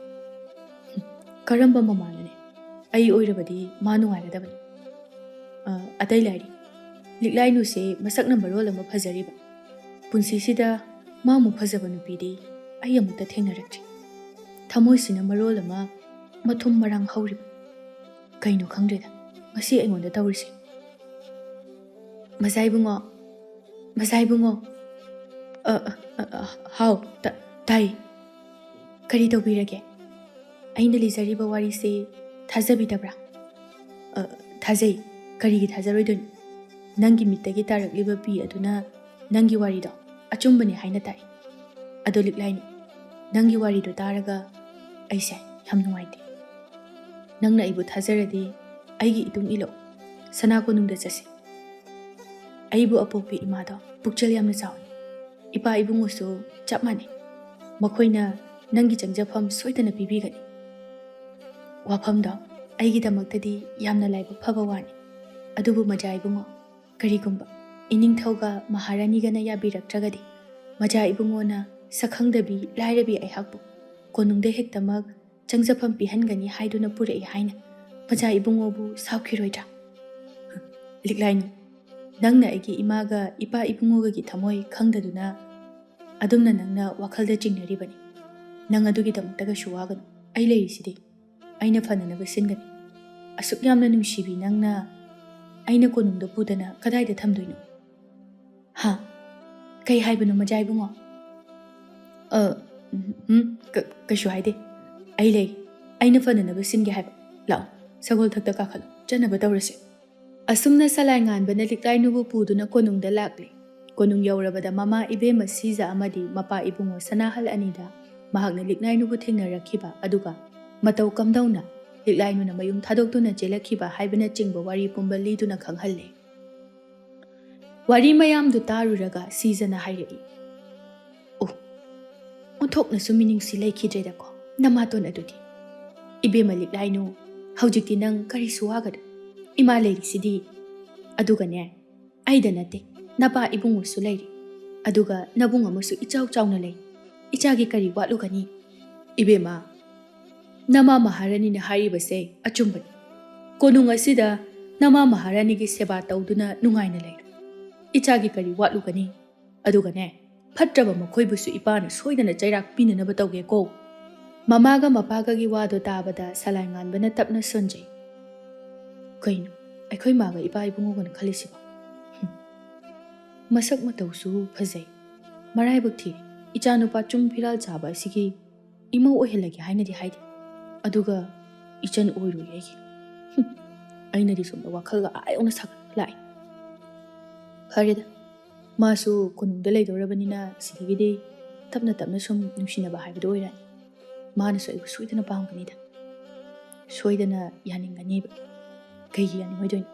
ꯀꯔꯝꯕ ꯃꯃꯥꯅꯣꯅꯦ? ꯑꯩ ꯑꯣꯏꯔꯕꯗꯤ ꯃꯥ ꯅꯨꯡꯉꯥꯏꯒꯗꯕꯅꯤ꯫ ꯑ, ꯑꯇꯩ ꯂꯥꯏꯔꯤ꯫ ꯂꯤꯛꯂꯥꯏꯅꯨꯁꯦ ꯃꯁꯛꯅ ꯃꯔꯣꯜ ꯑꯃ ꯐꯖꯔꯤꯕ꯫ ꯄꯨꯟꯁꯤꯁꯤꯗ ꯃꯥꯃꯨꯛ ꯐꯖꯕ ꯅꯨꯄꯤꯗꯤ ꯑꯩ ꯑꯃꯨꯛꯇ ꯊꯦꯡꯅꯔꯛꯇ꯭ꯔꯤ꯫ ꯊꯃꯣꯏꯁꯤꯅ ꯃꯔꯣꯜ ꯑꯃ ꯃꯊꯨꯝ ꯃꯔꯥꯡ ꯍꯧꯔꯤꯕ꯫ ꯀꯩꯅꯣ ꯈꯪꯗ꯭ꯔꯦꯗ ꯉꯁꯤ ꯑꯩꯉꯣꯟꯗ ꯇꯧꯔꯤꯁꯦ꯫ "ꯃꯆꯥ ꯏꯕꯨꯡꯉꯣ, ꯃꯆꯥ ꯏꯕꯨꯡꯉꯣ"꯫ "ꯑ, ꯑ, ꯑ, ꯑ, ꯍꯥꯎ, ꯇ-, ꯇꯥꯏ꯫ ꯀꯔꯤ ꯇꯧꯕꯤꯔꯒꯦ? ꯑꯩꯅ ꯂꯤꯖꯔꯤꯕ ꯋꯥꯔꯤꯁꯦ ꯊꯥꯖꯕꯤꯗꯕ꯭ꯔꯥ?" "ꯑ, ꯊꯥꯖꯩ꯫ ꯀꯔꯤꯒꯤ ꯊꯥꯖꯔꯣꯏꯗꯣꯏꯅꯣ? ꯅꯪꯒꯤ ꯃꯤꯠꯇꯒꯤ ꯇꯥꯔꯛꯂꯤꯕ ꯄꯤ ꯑꯗꯨꯅ ꯅꯪꯒꯤ ꯋꯥꯔꯤꯗꯣ ꯑꯆꯨꯝꯕꯅꯤ ꯍꯥꯏꯅ ꯇꯥꯛꯏ꯫ ꯑꯗꯣ ꯂꯤꯛꯂꯥꯏꯅꯨ, ꯅꯪꯒꯤ ꯋꯥꯔꯤꯗꯣ ꯇꯥꯔꯒ ꯑꯩꯁꯦ ꯌꯥꯝ ꯅꯨꯡꯉꯥꯏꯇꯦ꯫ ꯅꯪꯅ ꯑꯩꯕꯨ ꯊꯥꯖꯔꯗꯤ ꯑꯩꯒꯤ ꯏꯇꯨꯡ ꯏꯜꯂꯛꯎ꯫ ꯁꯅꯥ ꯀꯣꯅꯨꯡꯗ ꯆꯠꯁꯤ꯫ ꯑꯩꯕꯨ ꯑꯄꯣꯛꯄꯤ ꯏꯃꯥꯗꯣ ꯄꯨꯛꯆꯦꯜ ꯌꯥꯝꯅ ꯆꯥꯎꯏ꯫ ꯏꯄꯥ ꯏꯕꯨꯡꯉꯣꯁꯨ ꯆꯞ ꯃꯥꯟꯅꯩ꯫ ꯃꯈꯣꯏꯅ ꯅꯪꯒꯤ ꯆꯪꯖꯐꯝ ꯁꯣꯏꯗꯅ ꯄꯤꯕꯤꯒꯅꯤ"꯫ ꯋꯥꯐꯝꯗꯣ ꯑꯩꯒꯤꯗꯃꯛꯇꯗꯤ ꯌꯥꯝꯅ ꯂꯥꯏꯕꯛ ꯐꯕ ꯋꯥꯅꯤ꯫ ꯑꯗꯨꯕꯨ ꯃꯆꯥ ꯏꯕꯨꯡꯉꯣ, ꯀꯔꯤꯒꯨꯝꯕ ꯏꯅꯤꯡꯊꯧꯒ ꯃꯍꯥꯔꯥꯅꯤꯒꯅ ꯌꯥꯕꯤꯔꯛꯇ꯭ꯔꯒꯗꯤ, ꯃꯆꯥ ꯏꯕꯨꯡꯉꯣꯅ ꯁꯛꯈꯪꯗꯕꯤ ꯂꯥꯏꯔꯕꯤ ꯑꯩꯍꯥꯛꯄꯨ ꯀꯣꯅꯨꯡꯗ ꯍꯦꯛꯇꯃꯛ ꯆꯪꯖꯐꯝ ꯄꯤꯍꯟꯒꯅꯤ ꯍꯥꯏꯗꯨꯅ ꯄꯨꯔꯛꯏ ꯍꯥꯏꯅ ꯃꯆꯥ ꯏꯕꯨꯡꯉꯣꯕꯨ ꯁꯥꯎꯈꯤꯔꯣꯏꯗ꯭ꯔꯥ? ꯂꯤꯛꯂꯥꯏꯅꯨ, ꯅꯪꯅ ꯑꯩꯒꯤ ꯏꯃꯥꯒ ꯏꯄꯥ ꯏꯕꯨꯡꯉꯣꯒꯒꯤ ꯊꯃꯣꯏ ꯈꯪꯗꯗꯨꯅ ꯑꯗꯨꯝꯅ ꯅꯪꯅ ꯋꯥꯈꯜꯗ ꯆꯤꯡꯅꯔꯤꯕꯅꯤ꯫ ꯅꯪ ꯑꯗꯨꯒꯤꯗꯃꯛꯇ ꯀꯩꯁꯨ ꯋꯥꯒꯅꯨ꯫ ꯑꯩ ꯂꯩꯔꯤꯁꯤꯗꯤ꯫ ꯑꯩꯅ ꯐꯅꯅꯕ ꯁꯤꯟꯒꯅꯤ꯫ ꯑꯁꯨꯛ ꯌꯥꯝꯅ ꯅꯨꯡꯁꯤꯕꯤ ꯅꯪꯅ ꯑꯩꯅ ꯀꯣꯅꯨꯡꯗ ꯄꯨꯗꯅ ꯀꯗꯥꯏꯗ ꯊꯝꯗꯣꯏꯅꯣ? ꯍꯥ? ꯀꯩ ꯍꯥꯏꯕꯅꯣ, ꯃꯆꯥ ꯏꯕꯨꯡꯉꯣ? ꯑ, ꯎꯝ, ꯎꯝ, ꯀ-, ꯀꯩꯁꯨ ꯍꯥꯏꯗꯦ꯫ ꯑꯩ ꯂꯩ꯫ ꯑꯩꯅ ꯐꯅꯅꯕ ꯁꯤꯟꯒꯦ ꯍꯥꯏꯕ꯫ ꯂꯥꯛꯑꯣ, ꯁꯒꯣꯜ ꯊꯛꯇ ꯀꯥꯈꯠꯂꯣ, ꯆꯠꯅꯕ ꯇꯧꯔꯁꯦ꯫ ꯑꯁꯨꯝꯅ ꯁꯂꯥꯏ ꯉꯥꯟꯕꯅ ꯂꯤꯛꯂꯥꯏꯅꯨꯕꯨ ꯄꯨꯗꯨꯅ ꯀꯣꯅꯨꯡꯗ ꯂꯥꯛꯂꯦ꯫ ꯀꯣꯅꯨꯡ ꯌꯧꯔꯕꯗ ꯃꯃꯥ ꯏꯕꯦꯝꯃ ꯁꯤꯖ ꯑꯃꯗꯤ ꯃꯄꯥ ꯏꯕꯨꯡꯉꯣ ꯁꯅꯥꯍꯜ ꯑꯅꯤꯗ ꯃꯍꯥꯛꯅ ꯂꯤꯛꯂꯥꯏꯅꯨꯕꯨ ꯊꯦꯡꯅꯔꯛꯈꯤꯕ ꯑꯗꯨꯒ ꯃꯇꯧ ꯀꯝꯗꯧꯅ ꯂꯤꯛꯂꯥꯏꯅꯨꯅ ꯃꯌꯨꯝ ꯊꯥꯗꯣꯛꯇꯨꯅ ꯆꯦꯜꯂꯛꯈꯤꯕ ꯍꯥꯏꯕꯅꯆꯤꯡꯕ ꯋꯥꯔꯤ ꯄꯨꯝꯕ ꯂꯤꯗꯨꯅ ꯈꯪꯍꯜꯂꯦ꯫ ꯋꯥꯔꯤ ꯃꯌꯥꯝꯗꯨ ꯇꯥꯔꯨꯔꯒ ꯁꯤꯖꯅ ꯍꯥꯏꯔꯛꯏ, "ꯑꯣ, ꯑꯣꯟꯊꯣꯛꯅꯁꯨ ꯃꯤꯅꯨꯡꯁꯤ ꯂꯩꯈꯤꯗ꯭ꯔꯦꯗꯀꯣ ꯅꯃꯥꯇꯣꯟ ꯑꯗꯨꯗꯤ꯫ ꯏꯕꯦꯝꯃ ꯂꯤꯛꯂꯥꯏꯅꯨ, ꯍꯧꯖꯤꯛꯇꯤ ꯅꯪ ꯀꯔꯤꯁꯨ ꯋꯥꯒꯅꯨ꯫ ꯏꯃꯥ ꯂꯩꯔꯤꯁꯤꯗꯤ꯫ ꯑꯗꯨꯒꯅꯦ, ꯑꯩꯗ ꯅꯠꯇꯦ, ꯅꯄꯥ ꯏꯕꯨꯡꯉꯣꯁꯨ ꯂꯩꯔꯤ꯫ ꯑꯗꯨꯒ ꯅꯕꯨꯡ ꯑꯃꯁꯨ ꯏꯆꯥꯎ ꯆꯥꯎꯅ ꯂꯩ꯫ ꯏꯆꯥꯒꯤ ꯀꯔꯤ ꯋꯥꯠꯂꯨꯒꯅꯤ? ꯏꯕꯦꯝꯃ, ꯅꯃꯥ ꯃꯍꯥꯔꯥꯅꯤꯅ ꯍꯥꯏꯔꯤꯕꯁꯦ ꯑꯆꯨꯝꯕꯅꯤ꯫ ꯀꯣꯅꯨꯡ ꯑꯁꯤꯗ ꯅꯃꯥ ꯃꯍꯥꯔꯥꯅꯤꯒꯤ ꯁꯦꯕꯥ ꯇꯧꯗꯨꯅ ꯅꯨꯡꯉꯥꯏꯅ ꯂꯩꯔꯣ꯫ ꯏꯆꯥꯒꯤ ꯀꯔꯤ ꯋꯥꯠꯂꯨꯒꯅꯤ? ꯑꯗꯨꯒꯅꯦ, ꯐꯠꯇ꯭ꯔꯕ ꯃꯈꯣꯏꯕꯨꯁꯨ ꯏꯄꯥꯅ ꯁꯣꯏꯗꯅ ꯆꯩꯔꯥꯛ ꯄꯤꯅꯅꯕ ꯇꯧꯒꯦꯀꯣ꯫" ꯃꯃꯥꯒ ꯃꯄꯥꯒꯒꯤ ꯋꯥꯗꯣ ꯇꯥꯕꯗ ꯁꯂꯥꯏ ꯉꯥꯟꯕꯅ ꯇꯞꯅ ꯁꯣꯟꯖꯩ꯫ "ꯀꯩꯅꯣ, ꯑꯩꯈꯣꯏ ꯃꯥꯒ ꯏꯄꯥ ꯏꯕꯨꯡꯉꯣꯒꯅ ꯈꯜꯂꯤꯁꯤꯕꯣ? ꯍꯨꯝ꯫ ꯃꯁꯛ ꯃꯇꯧꯁꯨ ꯐꯖꯩ, ꯃꯔꯥꯏꯕꯛ ꯊꯤꯔꯦ꯫ ꯏꯆꯥꯅꯨꯄꯥ ꯆꯨꯡ ꯐꯤꯔꯥꯜ ꯆꯥꯕ ꯑꯁꯤꯒꯤ ꯏꯃꯧ ꯑꯣꯏꯍꯜꯂꯒꯦ ꯍꯥꯏꯅꯗꯤ ꯍꯥꯏꯗꯦ꯫ ꯑꯗꯨꯒ ꯏꯆꯟ ꯑꯣꯏꯔꯣꯏ ꯑꯩꯒꯤ꯫ ꯍꯨꯝ꯫ ꯑꯩꯅꯗꯤ ꯁꯣꯝꯗ ꯋꯥꯈꯜꯒ ꯑꯥ ꯌꯧꯅ ꯁꯥꯒꯠꯂ ꯂꯥꯛꯑꯦ꯫ ꯐꯔꯦꯗ, ꯃꯥꯁꯨ ꯀꯣꯅꯨꯡꯗ ꯂꯩꯗꯧꯔꯕꯅꯤꯅ ꯁꯤꯗꯒꯤꯗꯤ ꯇꯞꯅ ꯇꯞꯅ ꯁꯨꯝ ꯅꯨꯡꯁꯤꯅꯕ ꯍꯥꯏꯕꯗꯣ ꯑꯣꯏꯔꯅꯤ꯫ ꯃꯥꯅꯁꯨ ꯑꯩꯕꯨ ꯁꯣꯏꯗꯅ ꯄꯥꯝꯒꯅꯤꯗ꯫ ꯁꯣꯏꯗꯅ ꯌꯥꯅꯤꯡꯒꯅꯤꯕ꯫ ꯀꯩꯒꯤ ꯌꯥꯅꯤꯡꯉꯣꯏꯗꯣꯏꯅꯣ?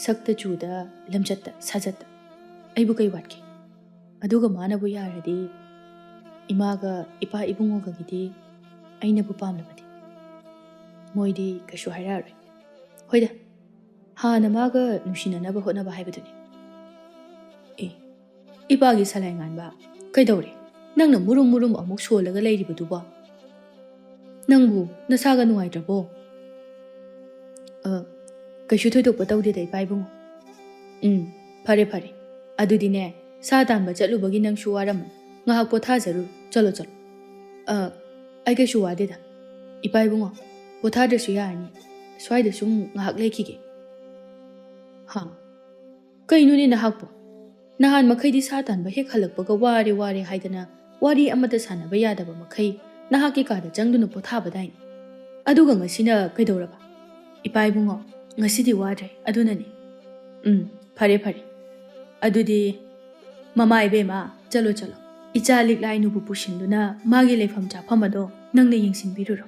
ꯁꯛꯇ ꯆꯨꯗ, ꯂꯝꯆꯠꯇ, ꯁꯥꯖꯠꯇ꯫ ꯑꯩꯕꯨ ꯀꯩ ꯋꯥꯠꯀꯦ? ꯑꯗꯨꯒ ꯃꯥꯅꯕꯨ ꯌꯥꯔꯗꯤ, ꯏꯃꯥꯒ ꯏꯄꯥ ꯏꯕꯨꯡꯉꯣꯒꯒꯤꯗꯤ ꯑꯩꯅꯕꯨ ꯄꯥꯝꯂꯕꯗꯤ, ꯃꯣꯏꯗꯤ ꯀꯩꯁꯨ ꯍꯥꯏꯔꯛꯑꯔꯣꯏ꯫ ꯍꯣꯏꯗ, ꯍꯥꯟꯅ ꯃꯥꯒ ꯅꯨꯡꯁꯤꯅꯅꯕ ꯍꯣꯠꯅꯕ ꯍꯥꯏꯕꯗꯨꯅꯤ꯫ ꯑꯦ, ꯏꯄꯥꯒꯤ ꯁꯂꯥꯏ ꯉꯥꯟꯕ, ꯀꯩꯗꯧꯔꯦ? ꯅꯪꯅ ꯃꯨꯔꯨꯝ ꯃꯨꯔꯨꯝ ꯑꯃꯨꯛ ꯁꯣꯜꯂꯒ ꯂꯩꯔꯤꯕꯗꯨꯕꯣ? ꯅꯪꯕꯨ ꯅꯁꯥꯒ ꯅꯨꯡꯉꯥꯏꯇ꯭ꯔꯕꯣ? ꯑ, ꯀꯩꯁꯨ ꯊꯣꯏꯗꯣꯛꯄ ꯇꯧꯗꯦꯗ, ꯏꯄꯥ ꯏꯕꯨꯡꯉꯣ꯫ ꯎꯝ, ꯐꯔꯦ, ꯐꯔꯦ꯫ ꯑꯗꯨꯗꯤꯅꯦ, ꯁꯥ ꯇꯥꯟꯕ ꯆꯠꯂꯨꯕꯒꯤ ꯅꯪꯁꯨ ꯋꯥꯔꯝꯃꯅꯤ꯫ ꯉꯥꯏꯍꯥꯛ ꯄꯣꯊꯥꯖꯔꯨ꯫ ꯆꯠꯂꯣ, ꯆꯠꯂꯣ꯫ ꯑ, ꯑꯩ ꯀꯩꯁꯨ ꯋꯥꯗꯦꯗ꯫ ꯏꯄꯥ ꯏꯕꯨꯡꯉꯣ, ꯄꯣꯊꯥꯗ꯭ꯔꯁꯨ ꯌꯥꯔꯅꯤ꯫ ꯁ꯭ꯋꯥꯏꯗ ꯁꯨꯝ ꯉꯥꯏꯍꯥꯛ ꯂꯩꯈꯤꯒꯦ꯫ ꯍꯥ? ꯀꯩꯅꯣꯅꯦ ꯅꯍꯥꯛꯄꯣ? ꯅꯍꯥꯟ ꯃꯈꯩꯗꯤ ꯁꯥ ꯇꯥꯟꯕ ꯍꯦꯛ ꯍꯜꯂꯛꯄꯒ "ꯋꯥꯔꯦ, ꯋꯥꯔꯦ" ꯍꯥꯏꯗꯅ ꯋꯥꯔꯤ ꯑꯃꯠꯇ ꯁꯥꯟꯅꯕ ꯌꯥꯗꯕ ꯃꯈꯩ ꯅꯍꯥꯛꯀꯤ ꯀꯥꯗ ꯆꯪꯗꯨꯅ ꯄꯣꯊꯥꯕꯗꯥꯏꯅꯦ꯫ ꯑꯗꯨꯒ ꯉꯁꯤꯅ ꯀꯩꯗꯧꯔꯕ? ꯏꯄꯥ ꯏꯕꯨꯡꯉꯣ, ꯉꯁꯤꯗꯤ ꯋꯥꯗ꯭ꯔꯦ, ꯑꯗꯨꯅꯅꯦ꯫ ꯎꯝ, ꯐꯔꯦ, ꯐꯔꯦ꯫ ꯑꯗꯨꯗꯤ ꯃꯃꯥ ꯏꯕꯦꯝꯃ, ꯆꯠꯂꯣ, ꯆꯠꯂꯣ꯫ ꯏꯆꯥ ꯂꯤꯛꯂꯥꯏꯅꯨꯕꯨ ꯄꯨꯁꯤꯟꯗꯨꯅ ꯃꯥꯒꯤ ꯂꯩꯐꯝ ꯆꯥꯐꯝ ꯑꯗꯣ ꯅꯪꯅ ꯌꯦꯡꯁꯤꯟꯕꯤꯔꯨꯔꯣ꯫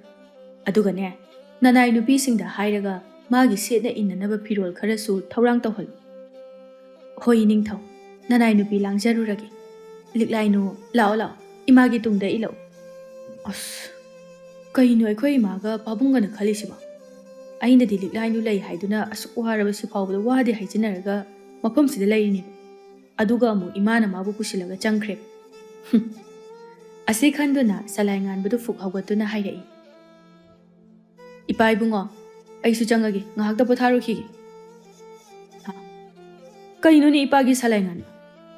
ꯑꯗꯨꯒꯅꯦ, ꯅꯅꯥꯏ ꯅꯨꯄꯤꯁꯤꯡꯗ ꯍꯥꯏꯔꯒ ꯃꯥꯒꯤ ꯁꯦꯠꯅ ꯏꯟꯅꯅꯕ ꯐꯤꯔꯣꯜ ꯈꯔꯁꯨ ꯊꯧꯔꯥꯡ ꯇꯧꯍꯜꯂꯨ꯫ ꯍꯣꯏ ꯏꯅꯤꯡꯊꯧ, ꯅꯅꯥꯏ ꯅꯨꯄꯤ ꯂꯥꯡꯖꯔꯨꯔꯒꯦ꯫ ꯂꯤꯛꯂꯥꯏꯅꯨ, ꯂꯥꯛꯑꯣ ꯂꯥꯛꯑꯣ, ꯏꯃꯥꯒꯤ ꯇꯨꯡꯗ ꯏꯜꯂꯛꯎ꯫ ꯑꯁ, ꯀꯩꯅꯣ ꯑꯩꯈꯣꯏ ꯏꯃꯥꯒ ꯄꯥꯕꯨꯡꯒꯅ ꯈꯜꯂꯤꯁꯤꯕꯣ? ꯑꯩꯅꯗꯤ ꯂꯤꯛꯂꯥꯏꯅꯨ ꯂꯩ ꯍꯥꯏꯗꯨꯅ ꯑꯁꯨꯛ ꯋꯥꯔꯕ ꯁꯤ ꯐꯥꯎꯕꯗ ꯋꯥꯗꯦ ꯍꯥꯏꯖꯤꯟꯅꯔꯒ ꯃꯐꯝꯁꯤꯗ ꯂꯩꯔꯤꯅꯦꯕ꯫ ꯑꯗꯨꯒ ꯑꯃꯨꯛ ꯏꯃꯥꯅ ꯃꯥꯕꯨ ꯄꯨꯁꯤꯜꯂꯒ ꯆꯪꯈ꯭ꯔꯦ꯫ ꯍꯨꯝ꯫ ꯑꯁꯤ ꯈꯟꯗꯨꯅ ꯁꯂꯥꯏ ꯉꯥꯟꯕꯗꯨ ꯐꯨꯛ ꯍꯧꯒꯠꯇꯨꯅ ꯍꯥꯏꯔꯛꯏ, "ꯏꯄꯥ ꯏꯕꯨꯡꯉꯣ, ꯑꯩꯁꯨ ꯆꯪꯉꯒꯦ, ꯉꯥꯏꯍꯥꯛꯇ ꯄꯣꯊꯥꯔꯨꯈꯤꯒꯦ꯫" "ꯍꯥ? ꯀꯩꯅꯣꯅꯦ ꯏꯄꯥꯒꯤ ꯁꯂꯥꯏ ꯉꯥꯟꯕ?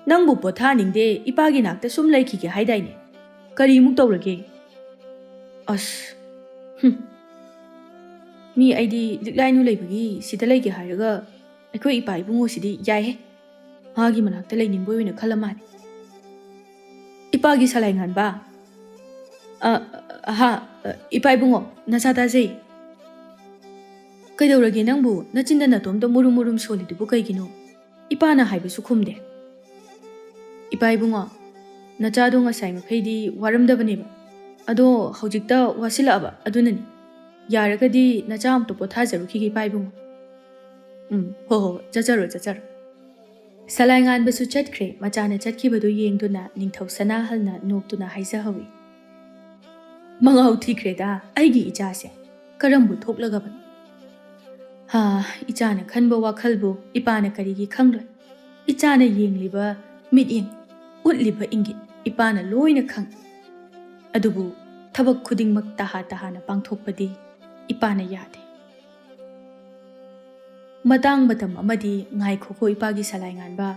ꯅꯪꯕꯨ ꯄꯣꯊꯥꯅꯤꯡꯗꯦ, ꯏꯄꯥꯒꯤ ꯅꯥꯛꯇ ꯁꯨꯝ ꯂꯩꯈꯤꯒꯦ ꯍꯥꯏꯗꯥꯏꯅꯦ? ꯀꯔꯤꯃꯨꯛ ꯇꯧꯔꯒꯦ?" "ꯑꯁ, ꯍꯨꯝ꯫ ꯃꯤ ꯑꯩꯗꯤ ꯂꯤꯛꯂꯥꯏꯅꯨ ꯂꯩꯕꯒꯤ ꯁꯤꯗ ꯂꯩꯒꯦ ꯍꯥꯏꯔꯒ ꯑꯩꯈꯣꯏ ꯏꯄꯥ ꯏꯕꯨꯡꯉꯣꯁꯤꯗꯤ ꯌꯥꯏꯍꯦ꯫ ꯃꯥꯒꯤ ꯃꯅꯥꯛꯇ ꯂꯩꯅꯤꯡꯕ ꯑꯣꯏꯅ ꯈꯜꯂ ꯃꯥꯜꯂꯦ꯫" "ꯏꯄꯥꯒꯤ ꯁꯂꯥꯏ ꯉꯥꯟꯕ?" "ꯑ, ꯑꯍꯥ, ꯏꯄꯥ ꯏꯕꯨꯡꯉꯣ, ꯅꯆꯥ ꯇꯥꯖꯩ꯫ ꯀꯩꯗꯧꯔꯒꯦ ꯅꯪꯕꯨ? ꯅꯆꯤꯟꯗ ꯅꯇꯣꯝꯇ ꯃꯨꯔꯨꯝ ꯃꯨꯔꯨꯝ ꯁꯣꯜꯂꯤꯗꯨꯕꯨ ꯀꯩꯒꯤꯅꯣ? ꯏꯄꯥꯅ ꯍꯥꯏꯕꯁꯨ ꯈꯨꯝꯗꯦ꯫" "ꯏꯄꯥ ꯏꯕꯨꯡꯉꯣ, ꯅꯆꯥꯗꯣ ꯉꯁꯥꯏ ꯃꯈꯩꯗꯤ ꯋꯥꯔꯝꯗꯕꯅꯦꯕ꯫ ꯑꯗꯣ ꯍꯧꯖꯤꯛꯇ ꯋꯥꯁꯤꯜꯂꯛꯑꯕ, ꯑꯗꯨꯅꯅꯤ꯫ ꯌꯥꯔꯒꯗꯤ ꯅꯆꯥ ꯑꯝꯇ ꯄꯣꯊꯥꯖꯔꯨꯈꯤꯒꯦ, ꯏꯄꯥ ꯏꯕꯨꯡꯉꯣ꯫" "ꯎꯝ, ꯍꯣ ꯍꯣ, ꯆꯠꯆꯔꯣ, ꯆꯠꯆꯔꯣ꯫" ꯁꯂꯥꯏ ꯉꯥꯟꯕꯁꯨ ꯆꯠꯈ꯭ꯔꯦ꯫ ꯃꯆꯥꯅ ꯆꯠꯈꯤꯕꯗꯨ ꯌꯦꯡꯗꯨꯅ ꯅꯤꯡꯊꯧ ꯁꯅꯥꯍꯜꯅ ꯅꯣꯛꯇꯨꯅ ꯍꯥꯏꯖꯍꯧꯏ, "ꯃꯉꯥꯎ ꯊꯤꯈ꯭ꯔꯦꯗ ꯑꯩꯒꯤ ꯏꯆꯥꯁꯦ꯫ ꯀꯔꯝꯕꯨ ꯊꯣꯛꯂꯒꯕꯅꯣ? ꯍꯥ, ꯏꯆꯥꯅ ꯈꯟꯕ ꯋꯥꯈꯜꯕꯨ ꯏꯄꯥꯅ ꯀꯔꯤꯒꯤ ꯈꯪꯂꯣꯏ? ꯏꯆꯥꯅ ꯌꯦꯡꯂꯤꯕ ꯃꯤꯠꯌꯦꯡ, ꯎꯠꯂꯤꯕ ꯏꯪꯒꯤꯠ ꯏꯄꯥꯅ ꯂꯣꯏꯅ ꯈꯪꯏ꯫ ꯑꯗꯨꯕꯨ ꯊꯕꯛ ꯈꯨꯗꯤꯡꯃꯛ ꯇꯍꯥ ꯇꯍꯥꯅ ꯄꯥꯡꯊꯣꯛꯄꯗꯤ ꯏꯄꯥꯅ ꯌꯥꯗꯦ꯫" "ꯃꯇꯥꯡ ꯃꯇꯝ ꯑꯃꯗꯤ ꯉꯥꯏꯈꯣꯀꯣ ꯏꯄꯥꯒꯤ ꯁꯂꯥꯏ ꯉꯥꯟꯕ꯫"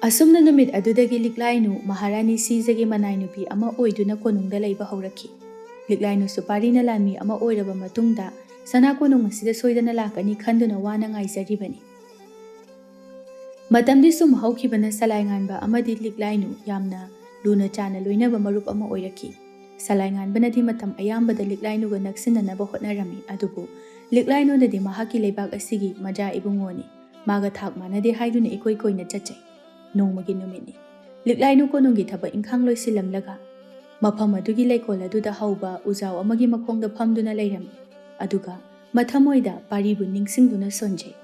ꯑꯁꯨꯝꯅ ꯅꯨꯃꯤꯠ ꯑꯗꯨꯗꯒꯤ ꯂꯤꯛꯂꯥꯏꯅꯨ ꯃꯍꯥꯔꯥꯅꯤ ꯁꯤꯖꯒꯤ ꯃꯅꯥꯏ ꯅꯨꯄꯤ ꯑꯃ ꯑꯣꯏꯗꯨꯅ ꯀꯣꯅꯨꯡꯗ ꯂꯩꯕ ꯍꯧꯔꯛꯈꯤ꯫ ꯂꯤꯛꯂꯥꯏꯅꯨ ꯁꯨꯄꯥꯔꯤꯅ ꯂꯥꯟꯃꯤ ꯑꯃ ꯑꯣꯏꯔꯕ ꯃꯇꯨꯡꯗ ꯁꯅꯥ ꯀꯣꯅꯨꯡ ꯑꯁꯤꯗ ꯁꯣꯏꯗꯅ ꯂꯥꯛꯀꯅꯤ ꯈꯟꯗꯨꯅ ꯋꯥꯅ ꯉꯥꯏꯖꯔꯤꯕꯅꯤ꯫ ꯃꯇꯝꯗꯤ ꯁꯨꯝ ꯍꯧꯈꯤꯕꯅ ꯁꯂꯥꯏ ꯉꯥꯟꯕ ꯑꯃꯗꯤ ꯂꯤꯛꯂꯥꯏꯅꯨ ꯌꯥꯝꯅ ꯂꯨꯅ ꯆꯥꯟꯅ ꯂꯣꯏꯅꯕ ꯃꯔꯨꯞ ꯑꯃ ꯑꯣꯏꯔꯛꯈꯤ꯫ ꯁꯂꯥꯏ ꯉꯥꯟꯕꯅꯗꯤ ꯃꯇꯝ ꯑꯌꯥꯝꯕꯗ ꯂꯤꯛꯂꯥꯏꯅꯨꯒ ꯅꯛꯁꯤꯟꯅꯅꯕ ꯍꯣꯠꯅꯔꯝꯃꯤ, ꯑꯗꯨꯕꯨ ꯂꯤꯛꯂꯥꯏꯅꯨꯅꯗꯤ ꯃꯍꯥꯛꯀꯤ ꯂꯩꯕꯥꯛ ꯑꯁꯤꯒꯤ ꯃꯖꯥ ꯏꯕꯨꯡꯉꯣꯅꯤ, ꯃꯥꯒ ꯊꯥꯛ ꯃꯥꯟꯅꯗꯦ ꯍꯥꯏꯗꯨꯅ ꯏꯀꯣꯏ ꯀꯣꯏꯅ ꯆꯠꯆꯩ꯫ ꯅꯣꯡꯃꯒꯤ ꯅꯨꯃꯤꯠꯅꯤ꯫ ꯂꯤꯛꯂꯥꯏꯅꯨ ꯀꯣꯅꯨꯡꯒꯤ ꯊꯕꯛ ꯏꯪꯈꯥꯡ ꯂꯣꯏꯁꯤꯜꯂꯝꯂꯒ ꯃꯐꯝ ꯑꯗꯨꯒꯤ ꯂꯩꯀꯣꯜ ꯑꯗꯨꯗ ꯍꯧꯕ ꯎꯖꯥꯎ ꯑꯃꯒꯤ ꯃꯈꯣꯡꯗ ꯐꯝꯗꯨꯅ ꯂꯩꯔꯝꯃꯤ꯫ ꯑꯗꯨꯒ ꯃꯊꯃꯣꯏꯗ ꯄꯥꯔꯤꯕꯨ ꯅꯤꯡꯁꯤꯡꯗꯨꯅ ꯁꯣꯟꯖꯩ꯫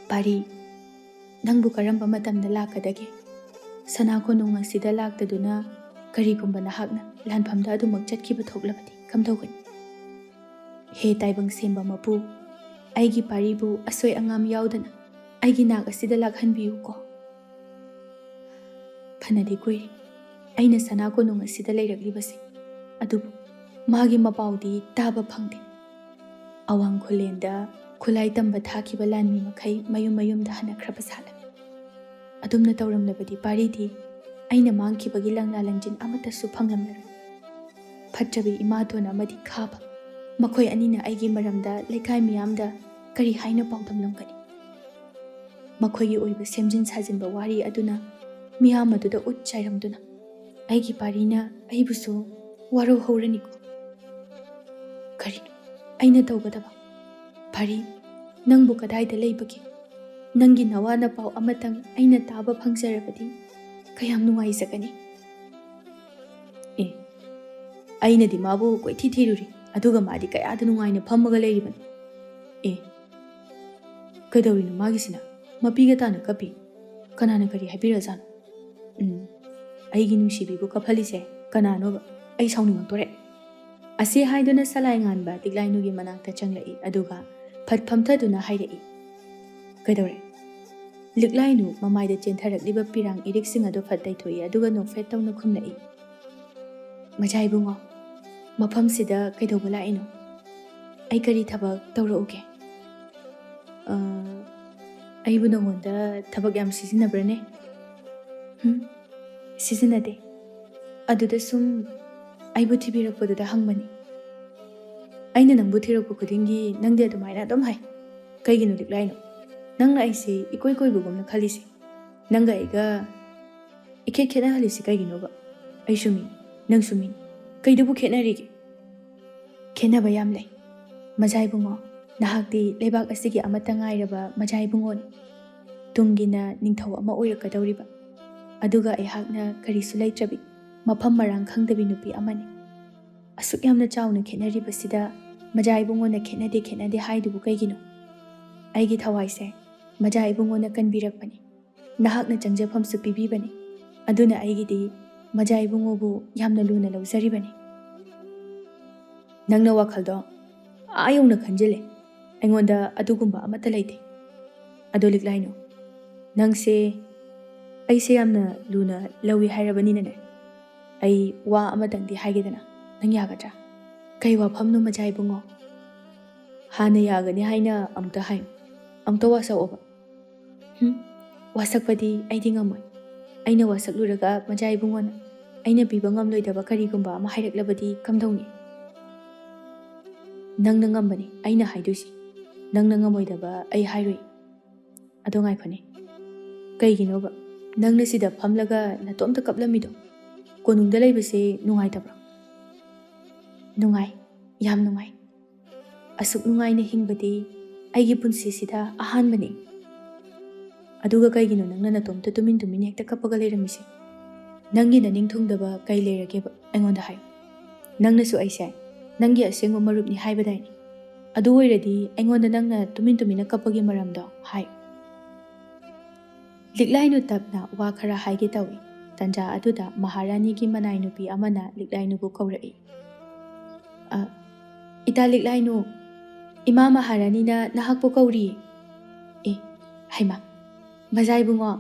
"ꯄꯥꯔꯤ, ꯅꯪꯕꯨ ꯀꯔꯝꯕ ꯃꯇꯝꯗ ꯂꯥꯛꯀꯗꯒꯦ? ꯁꯅꯥ ꯀꯣꯅꯨꯡ ꯑꯁꯤꯗ ꯂꯥꯛꯇꯗꯨꯅ ꯀꯔꯤꯒꯨꯝꯕ ꯅꯍꯥꯛꯅ ꯂꯥꯟꯐꯝꯗ ꯑꯗꯨꯃꯛ ꯆꯠꯈꯤꯕ ꯊꯣꯛꯂꯕꯗꯤ ꯀꯝꯗꯧꯒꯅꯤ? ꯍꯦ ꯇꯥꯏꯕꯪ ꯁꯦꯝꯕ ꯃꯄꯨ, ꯑꯩꯒꯤ ꯄꯥꯔꯤꯕꯨ ꯑꯁꯣꯏ ꯑꯉꯥꯝ ꯌꯥꯎꯗꯅ ꯑꯩꯒꯤ ꯅꯥꯛ ꯑꯁꯤꯗ ꯂꯥꯛꯍꯟꯕꯤꯌꯨꯀꯣ꯫ ꯐꯅꯗꯤ ꯀꯨꯏꯔꯦ ꯑꯩꯅ ꯁꯅꯥ ꯀꯣꯅꯨꯡ ꯑꯁꯤꯗ ꯂꯩꯔꯛꯂꯤꯕꯁꯦ, ꯑꯗꯨꯕꯨ ꯃꯥꯒꯤ ꯃꯄꯥꯎꯗꯤ ꯇꯥꯕ ꯐꯪꯗꯦ꯫ ꯑꯋꯥꯡ ꯈꯨꯂꯦꯟꯗ ꯈꯨꯠꯂꯥꯏ ꯇꯝꯕ ꯊꯥꯈꯤꯕ ꯂꯥꯟꯃꯤ ꯃꯈꯩ ꯃꯌꯨꯝ ꯃꯌꯨꯝꯗ ꯍꯟꯅꯈ꯭ꯔꯕ ꯁꯥꯠꯂꯦ꯫ ꯑꯗꯨꯝꯅ ꯇꯧꯔꯝꯂꯕꯗꯤ ꯄꯥꯔꯤꯗꯤ ꯑꯩꯅ ꯃꯥꯡꯈꯤꯕꯒꯤ ꯂꯪꯂꯥ ꯂꯪꯖꯤꯟ ꯑꯃꯠꯇꯁꯨ ꯐꯪꯂꯝꯂꯔꯣꯏ꯫ ꯐꯠꯇ꯭ꯔꯕꯤ ꯏꯃꯥꯇꯣꯟ ꯑꯃꯗꯤ ꯈꯥꯕ, ꯃꯈꯣꯏ ꯑꯅꯤꯅ ꯑꯩꯒꯤ ꯃꯔꯝꯗ ꯂꯩꯀꯥꯏ ꯃꯤꯌꯥꯝꯗ ꯀꯔꯤ ꯍꯥꯏꯅ ꯄꯥꯎꯗꯝꯂꯝꯒꯅꯤ? ꯃꯈꯣꯏꯒꯤ ꯑꯣꯏꯕ ꯁꯦꯝꯖꯤꯟ ꯁꯥꯖꯤꯟꯕ ꯋꯥꯔꯤ ꯑꯗꯨꯅ ꯃꯤꯌꯥꯝ ꯑꯗꯨꯗ ꯎꯠ ꯆꯥꯏꯔꯝꯗꯨꯅ ꯑꯩꯒꯤ ꯄꯥꯔꯤꯅ ꯑꯩꯕꯨꯁꯨ ꯋꯥꯔꯧꯍꯧꯔꯅꯤꯀꯣ꯫ ꯀꯔꯤꯅꯣ ꯑꯩꯅ ꯇꯧꯒꯗꯕ? ꯄꯥꯔꯤ, ꯅꯪꯕꯨ ꯀꯗꯥꯏꯗ ꯂꯩꯕꯒꯦ? ꯅꯪꯒꯤ ꯅꯋꯥ ꯅꯄꯥꯎ ꯑꯃꯇꯪ ꯑꯩꯅ ꯇꯥꯕ ꯐꯪꯖꯔꯕꯗꯤ ꯀꯌꯥꯝ ꯅꯨꯡꯉꯥꯏꯖꯒꯅꯤ꯫ ꯑꯦ, ꯑꯩꯅꯗꯤ ꯃꯥꯕꯨ ꯀꯣꯏꯊꯤ ꯊꯤꯔꯨꯔꯤ, ꯑꯗꯨꯒ ꯃꯥꯗꯤ ꯀꯌꯥꯗ ꯅꯨꯡꯉꯥꯏꯅ ꯐꯝꯃꯒ ꯂꯩꯔꯤꯕꯅꯤ꯫ ꯑꯦ, ꯀꯩꯗꯧꯔꯤꯅꯣ ꯃꯥꯒꯤꯁꯤꯅ? ꯃꯄꯤꯒ ꯇꯥꯅ ꯀꯞꯄꯤ꯫ ꯀꯅꯥꯅ ꯀꯔꯤ ꯍꯥꯏꯕꯤꯔꯖꯥꯠꯅꯣ? ꯎꯝ, ꯑꯩꯒꯤ ꯅꯨꯡꯁꯤꯕꯤꯕꯨ ꯀꯞꯍꯜꯂꯤꯁꯦ ꯀꯅꯥꯅꯣꯕ? ꯑꯩ ꯁꯥꯎꯅꯤꯡꯉꯛꯇꯣꯔꯦ꯫ ꯑꯁꯤ ꯍꯥꯏꯗꯨꯅ ꯁꯂꯥꯏ ꯉꯥꯟꯕ ꯂꯤꯛꯂꯥꯏꯅꯨꯒꯤ ꯃꯅꯥꯛꯇ ꯆꯪꯂꯛꯏ, ꯑꯗꯨꯒ ꯐꯠ ꯐꯝꯊꯗꯨꯅ ꯍꯥꯏꯔꯛꯏ, "ꯀꯩꯗꯧꯔꯦ?" ꯂꯤꯛꯂꯥꯏꯅꯨ ꯃꯃꯥꯏꯗ ꯆꯦꯟꯊꯔꯛꯂꯤꯕ ꯄꯤꯔꯥꯡ ꯏꯔꯤꯛꯁꯤꯡ ꯑꯗꯨ ꯐꯠ ꯇꯩꯊꯣꯛꯏ, ꯑꯗꯨꯒ ꯅꯣꯛꯐꯦꯠ ꯇꯧꯅ ꯈꯨꯝꯂꯛꯏ, "ꯃꯖꯥ ꯏꯕꯨꯡꯉꯣ, ꯃꯐꯝꯁꯤꯗ ꯀꯩꯗꯧꯕ ꯂꯥꯛꯏꯅꯣ? ꯑꯩ ꯀꯔꯤ ꯊꯕꯛ ꯇꯧꯔꯛꯎꯒꯦ?" "ꯑ, ꯑꯩꯕꯨ ꯅꯉꯣꯟꯗ ꯊꯕꯛ ꯌꯥꯝ ꯁꯤꯖꯤꯟꯅꯕ꯭ꯔꯅꯦ?" "ꯍꯨꯝ, ꯁꯤꯖꯤꯟꯅꯗꯦ꯫ ꯑꯗꯨꯗ ꯁꯨꯝ ꯑꯩꯕꯨ ꯊꯤꯕꯤꯔꯛꯄꯗꯨꯗ ꯍꯪꯕꯅꯤ꯫" "ꯑꯩꯅ ꯅꯪꯕꯨ ꯊꯤꯔꯛꯄ ꯈꯨꯗꯤꯡꯒꯤ ꯅꯪꯗꯤ ꯑꯗꯨꯃꯥꯏꯅ ꯑꯗꯨꯝ ꯍꯥꯏ꯫ ꯀꯩꯒꯤꯅꯣ ꯂꯤꯛꯂꯥꯏꯅꯣ? ꯅꯪꯅ ꯑꯩꯁꯦ ꯏꯀꯣꯏ ꯀꯣꯏꯕꯒꯨꯝꯅ ꯈꯜꯂꯤꯁꯦ? ꯅꯪꯒ ꯑꯩꯒ ꯏꯈꯦꯠ ꯈꯦꯠꯅꯍꯜꯂꯤꯁꯤ ꯀꯩꯒꯤꯅꯣꯕ? ꯑꯩꯁꯨ ꯃꯤꯅꯤ, ꯅꯪꯁꯨ ꯃꯤꯅꯤ꯫ ꯀꯩꯗꯕꯨ ꯈꯦꯠꯅꯔꯤꯒꯦ?" "ꯈꯦꯠꯅꯕ ꯌꯥꯝ ꯂꯩ꯫ ꯃꯖꯥ ꯏꯕꯨꯡꯉꯣ, ꯅꯍꯥꯛꯇꯤ ꯂꯩꯕꯥꯛ ꯑꯁꯤꯒꯤ ꯑꯃꯠꯇ ꯉꯥꯏꯔꯕ ꯃꯖꯥ ꯏꯕꯨꯡꯉꯣꯅꯤ꯫ ꯇꯨꯡꯒꯤꯅ ꯅꯤꯡꯊꯧ ꯑꯃ ꯑꯣꯏꯔꯛꯀꯗꯧꯔꯤꯕ꯫ ꯑꯗꯨꯒ ꯑꯩꯍꯥꯛꯅ ꯀꯔꯤꯁꯨ ꯂꯩꯇ꯭ꯔꯕꯤ, ꯃꯐꯝ ꯃꯔꯥꯡ ꯈꯪꯗꯕꯤ ꯅꯨꯄꯤ ꯑꯃꯅꯤ꯫ ꯑꯁꯨꯛ ꯌꯥꯝꯅ ꯆꯥꯎꯅ ꯈꯦꯠꯅꯔꯤꯕꯁꯤꯗ ꯃꯖꯥ ꯏꯕꯨꯡꯉꯣꯅ "ꯈꯦꯠꯅꯗꯦ, ꯈꯦꯠꯅꯗꯦ" ꯍꯥꯏꯗꯨꯕꯨ ꯀꯩꯒꯤꯅꯣ? ꯑꯩꯒꯤ ꯊꯋꯥꯏꯁꯦ ꯃꯖꯥ ꯏꯕꯨꯡꯉꯣꯅ ꯀꯟꯕꯤꯔꯛꯄꯅꯤ꯫ ꯅꯍꯥꯛꯅ ꯆꯪꯖꯐꯝꯁꯨ ꯄꯤꯕꯤꯕꯅꯤ꯫ ꯑꯗꯨꯅ ꯑꯩꯒꯤꯗꯤ ꯃꯖꯥ ꯏꯕꯨꯡꯉꯣꯕꯨ ꯌꯥꯝꯅ ꯂꯨꯅ ꯂꯧꯖꯔꯤꯕꯅꯤ꯫ ꯅꯪꯅ ꯋꯥꯈꯜꯗꯣ ꯑꯥ ꯌꯧꯅ ꯈꯟꯖꯤꯜꯂꯦ꯫ ꯑꯩꯉꯣꯟꯗ ꯑꯗꯨꯒꯨꯝꯕ ꯑꯃꯠꯇ ꯂꯩꯇꯦ꯫ ꯑꯗꯣ ꯂꯤꯛꯂꯥꯏꯅꯨ, ꯅꯪꯁꯦ ꯑꯩꯁꯦ ꯌꯥꯝꯅ ꯂꯨꯅ ꯂꯧꯏ ꯍꯥꯏꯔꯕꯅꯤꯅꯅꯦ, ꯑꯩ ꯋꯥ ꯑꯃꯇꯪꯗꯤ ꯍꯥꯏꯒꯦꯗꯅ, ꯅꯪ ꯌꯥꯒꯗ꯭ꯔꯥ? "ꯀꯩ ꯋꯥꯐꯝꯅꯣ ꯃꯖꯥ ꯏꯕꯨꯡꯉꯣ?" "ꯍꯥꯟꯅ ꯌꯥꯒꯅꯤ ꯍꯥꯏꯅ ꯑꯃꯨꯛꯇ ꯍꯥꯏꯌꯨ, ꯑꯃꯨꯛꯇ ꯋꯥꯁꯛꯑꯣꯕ꯫" "ꯍꯨꯝ, ꯋꯥꯁꯛꯄꯗꯤ ꯑꯩꯗꯤ ꯉꯝꯃꯣꯏ꯫ ꯑꯩꯅ ꯋꯥꯁꯛꯂꯨꯔꯒ ꯃꯖꯥ ꯏꯕꯨꯡꯉꯣꯅ ꯑꯩꯅ ꯄꯤꯕ ꯉꯝꯂꯣꯏꯗꯕ ꯀꯔꯤꯒꯨꯝꯕ ꯑꯃ ꯍꯥꯏꯔꯛꯂꯕꯗꯤ ꯀꯝꯗꯧꯅꯤ?" "ꯅꯪꯅ ꯉꯝꯕꯅꯤ ꯑꯩꯅ ꯍꯥꯏꯗꯣꯏꯁꯤ, ꯅꯪꯅ ꯉꯝꯃꯣꯏꯗꯕ ꯑꯩ ꯍꯥꯏꯔꯣꯏ꯫" "ꯑꯗꯣ ꯉꯥꯏꯈꯣꯅꯦ, ꯀꯩꯒꯤꯅꯣꯕ ꯅꯪꯅ ꯁꯤꯗ ꯐꯝꯂꯒ ꯅꯇꯣꯝꯇ ꯀꯞꯂꯝꯃꯤꯗꯣ? ꯀꯣꯅꯨꯡꯗ ꯂꯩꯕꯁꯦ ꯅꯨꯡꯉꯥꯏꯇꯕ꯭ꯔꯣ?" "ꯅꯨꯡꯉꯥꯏ, ꯌꯥꯝ ꯅꯨꯡꯉꯥꯏ꯫ ꯑꯁꯨꯛ ꯅꯨꯡꯉꯥꯏꯅ ꯍꯤꯡꯕꯗꯤ ꯑꯩꯒꯤ ꯄꯨꯟꯁꯤꯁꯤꯗ ꯑꯍꯥꯟꯕꯅꯤ꯫" "ꯑꯗꯨꯒ ꯀꯩꯒꯤꯅꯣ ꯅꯪꯅ ꯅꯇꯣꯝꯇ ꯇꯨꯃꯤꯟ ꯇꯨꯃꯤꯟ ꯍꯦꯛꯇ ꯀꯞꯄꯒ ꯂꯩꯔꯝꯃꯤꯁꯦ? ꯅꯪꯒꯤ ꯅꯅꯤꯡ ꯊꯨꯡꯗꯕ ꯀꯩ ꯂꯩꯔꯒꯦꯕ? ꯑꯩꯉꯣꯟꯗ ꯍꯥꯏꯌꯨ꯫ ꯅꯪꯅꯁꯨ ꯑꯩꯁꯦ ꯅꯪꯒꯤ ꯑꯁꯦꯡꯕ ꯃꯔꯨꯞꯅꯤ ꯍꯥꯏꯕꯗꯥꯏꯅꯦ? ꯑꯗꯨ ꯑꯣꯏꯔꯗꯤ ꯑꯩꯉꯣꯟꯗ ꯅꯪꯅ ꯇꯨꯃꯤꯟ ꯇꯨꯃꯤꯟꯅ ꯀꯞꯄꯒꯤ ꯃꯔꯝꯗꯣ ꯍꯥꯏꯌꯨ꯫" ꯂꯤꯛꯂꯥꯏꯅꯨ ꯇꯞꯅ ꯋꯥ ꯈꯔ ꯍꯥꯏꯒꯦ ꯇꯧꯏ꯫ ꯇꯟꯖꯥ ꯑꯗꯨꯗ ꯃꯍꯥꯔꯥꯅꯤꯒꯤ ꯃꯅꯥꯏ ꯅꯨꯄꯤ ꯑꯃꯅ ꯂꯤꯛꯂꯥꯏꯅꯨꯕꯨ ꯀꯧꯔꯛꯏ꯫ "ꯑ, ꯏꯇꯥ ꯂꯤꯛꯂꯥꯏꯅꯨ, ꯏꯃꯥ ꯃꯍꯥꯔꯥꯅꯤꯅ ꯅꯍꯥꯛꯄꯨ ꯀꯧꯔꯤ꯫" "ꯑꯦ, ꯍꯩꯃꯥ, ꯃꯖꯥ ꯏꯕꯨꯡꯉꯣ,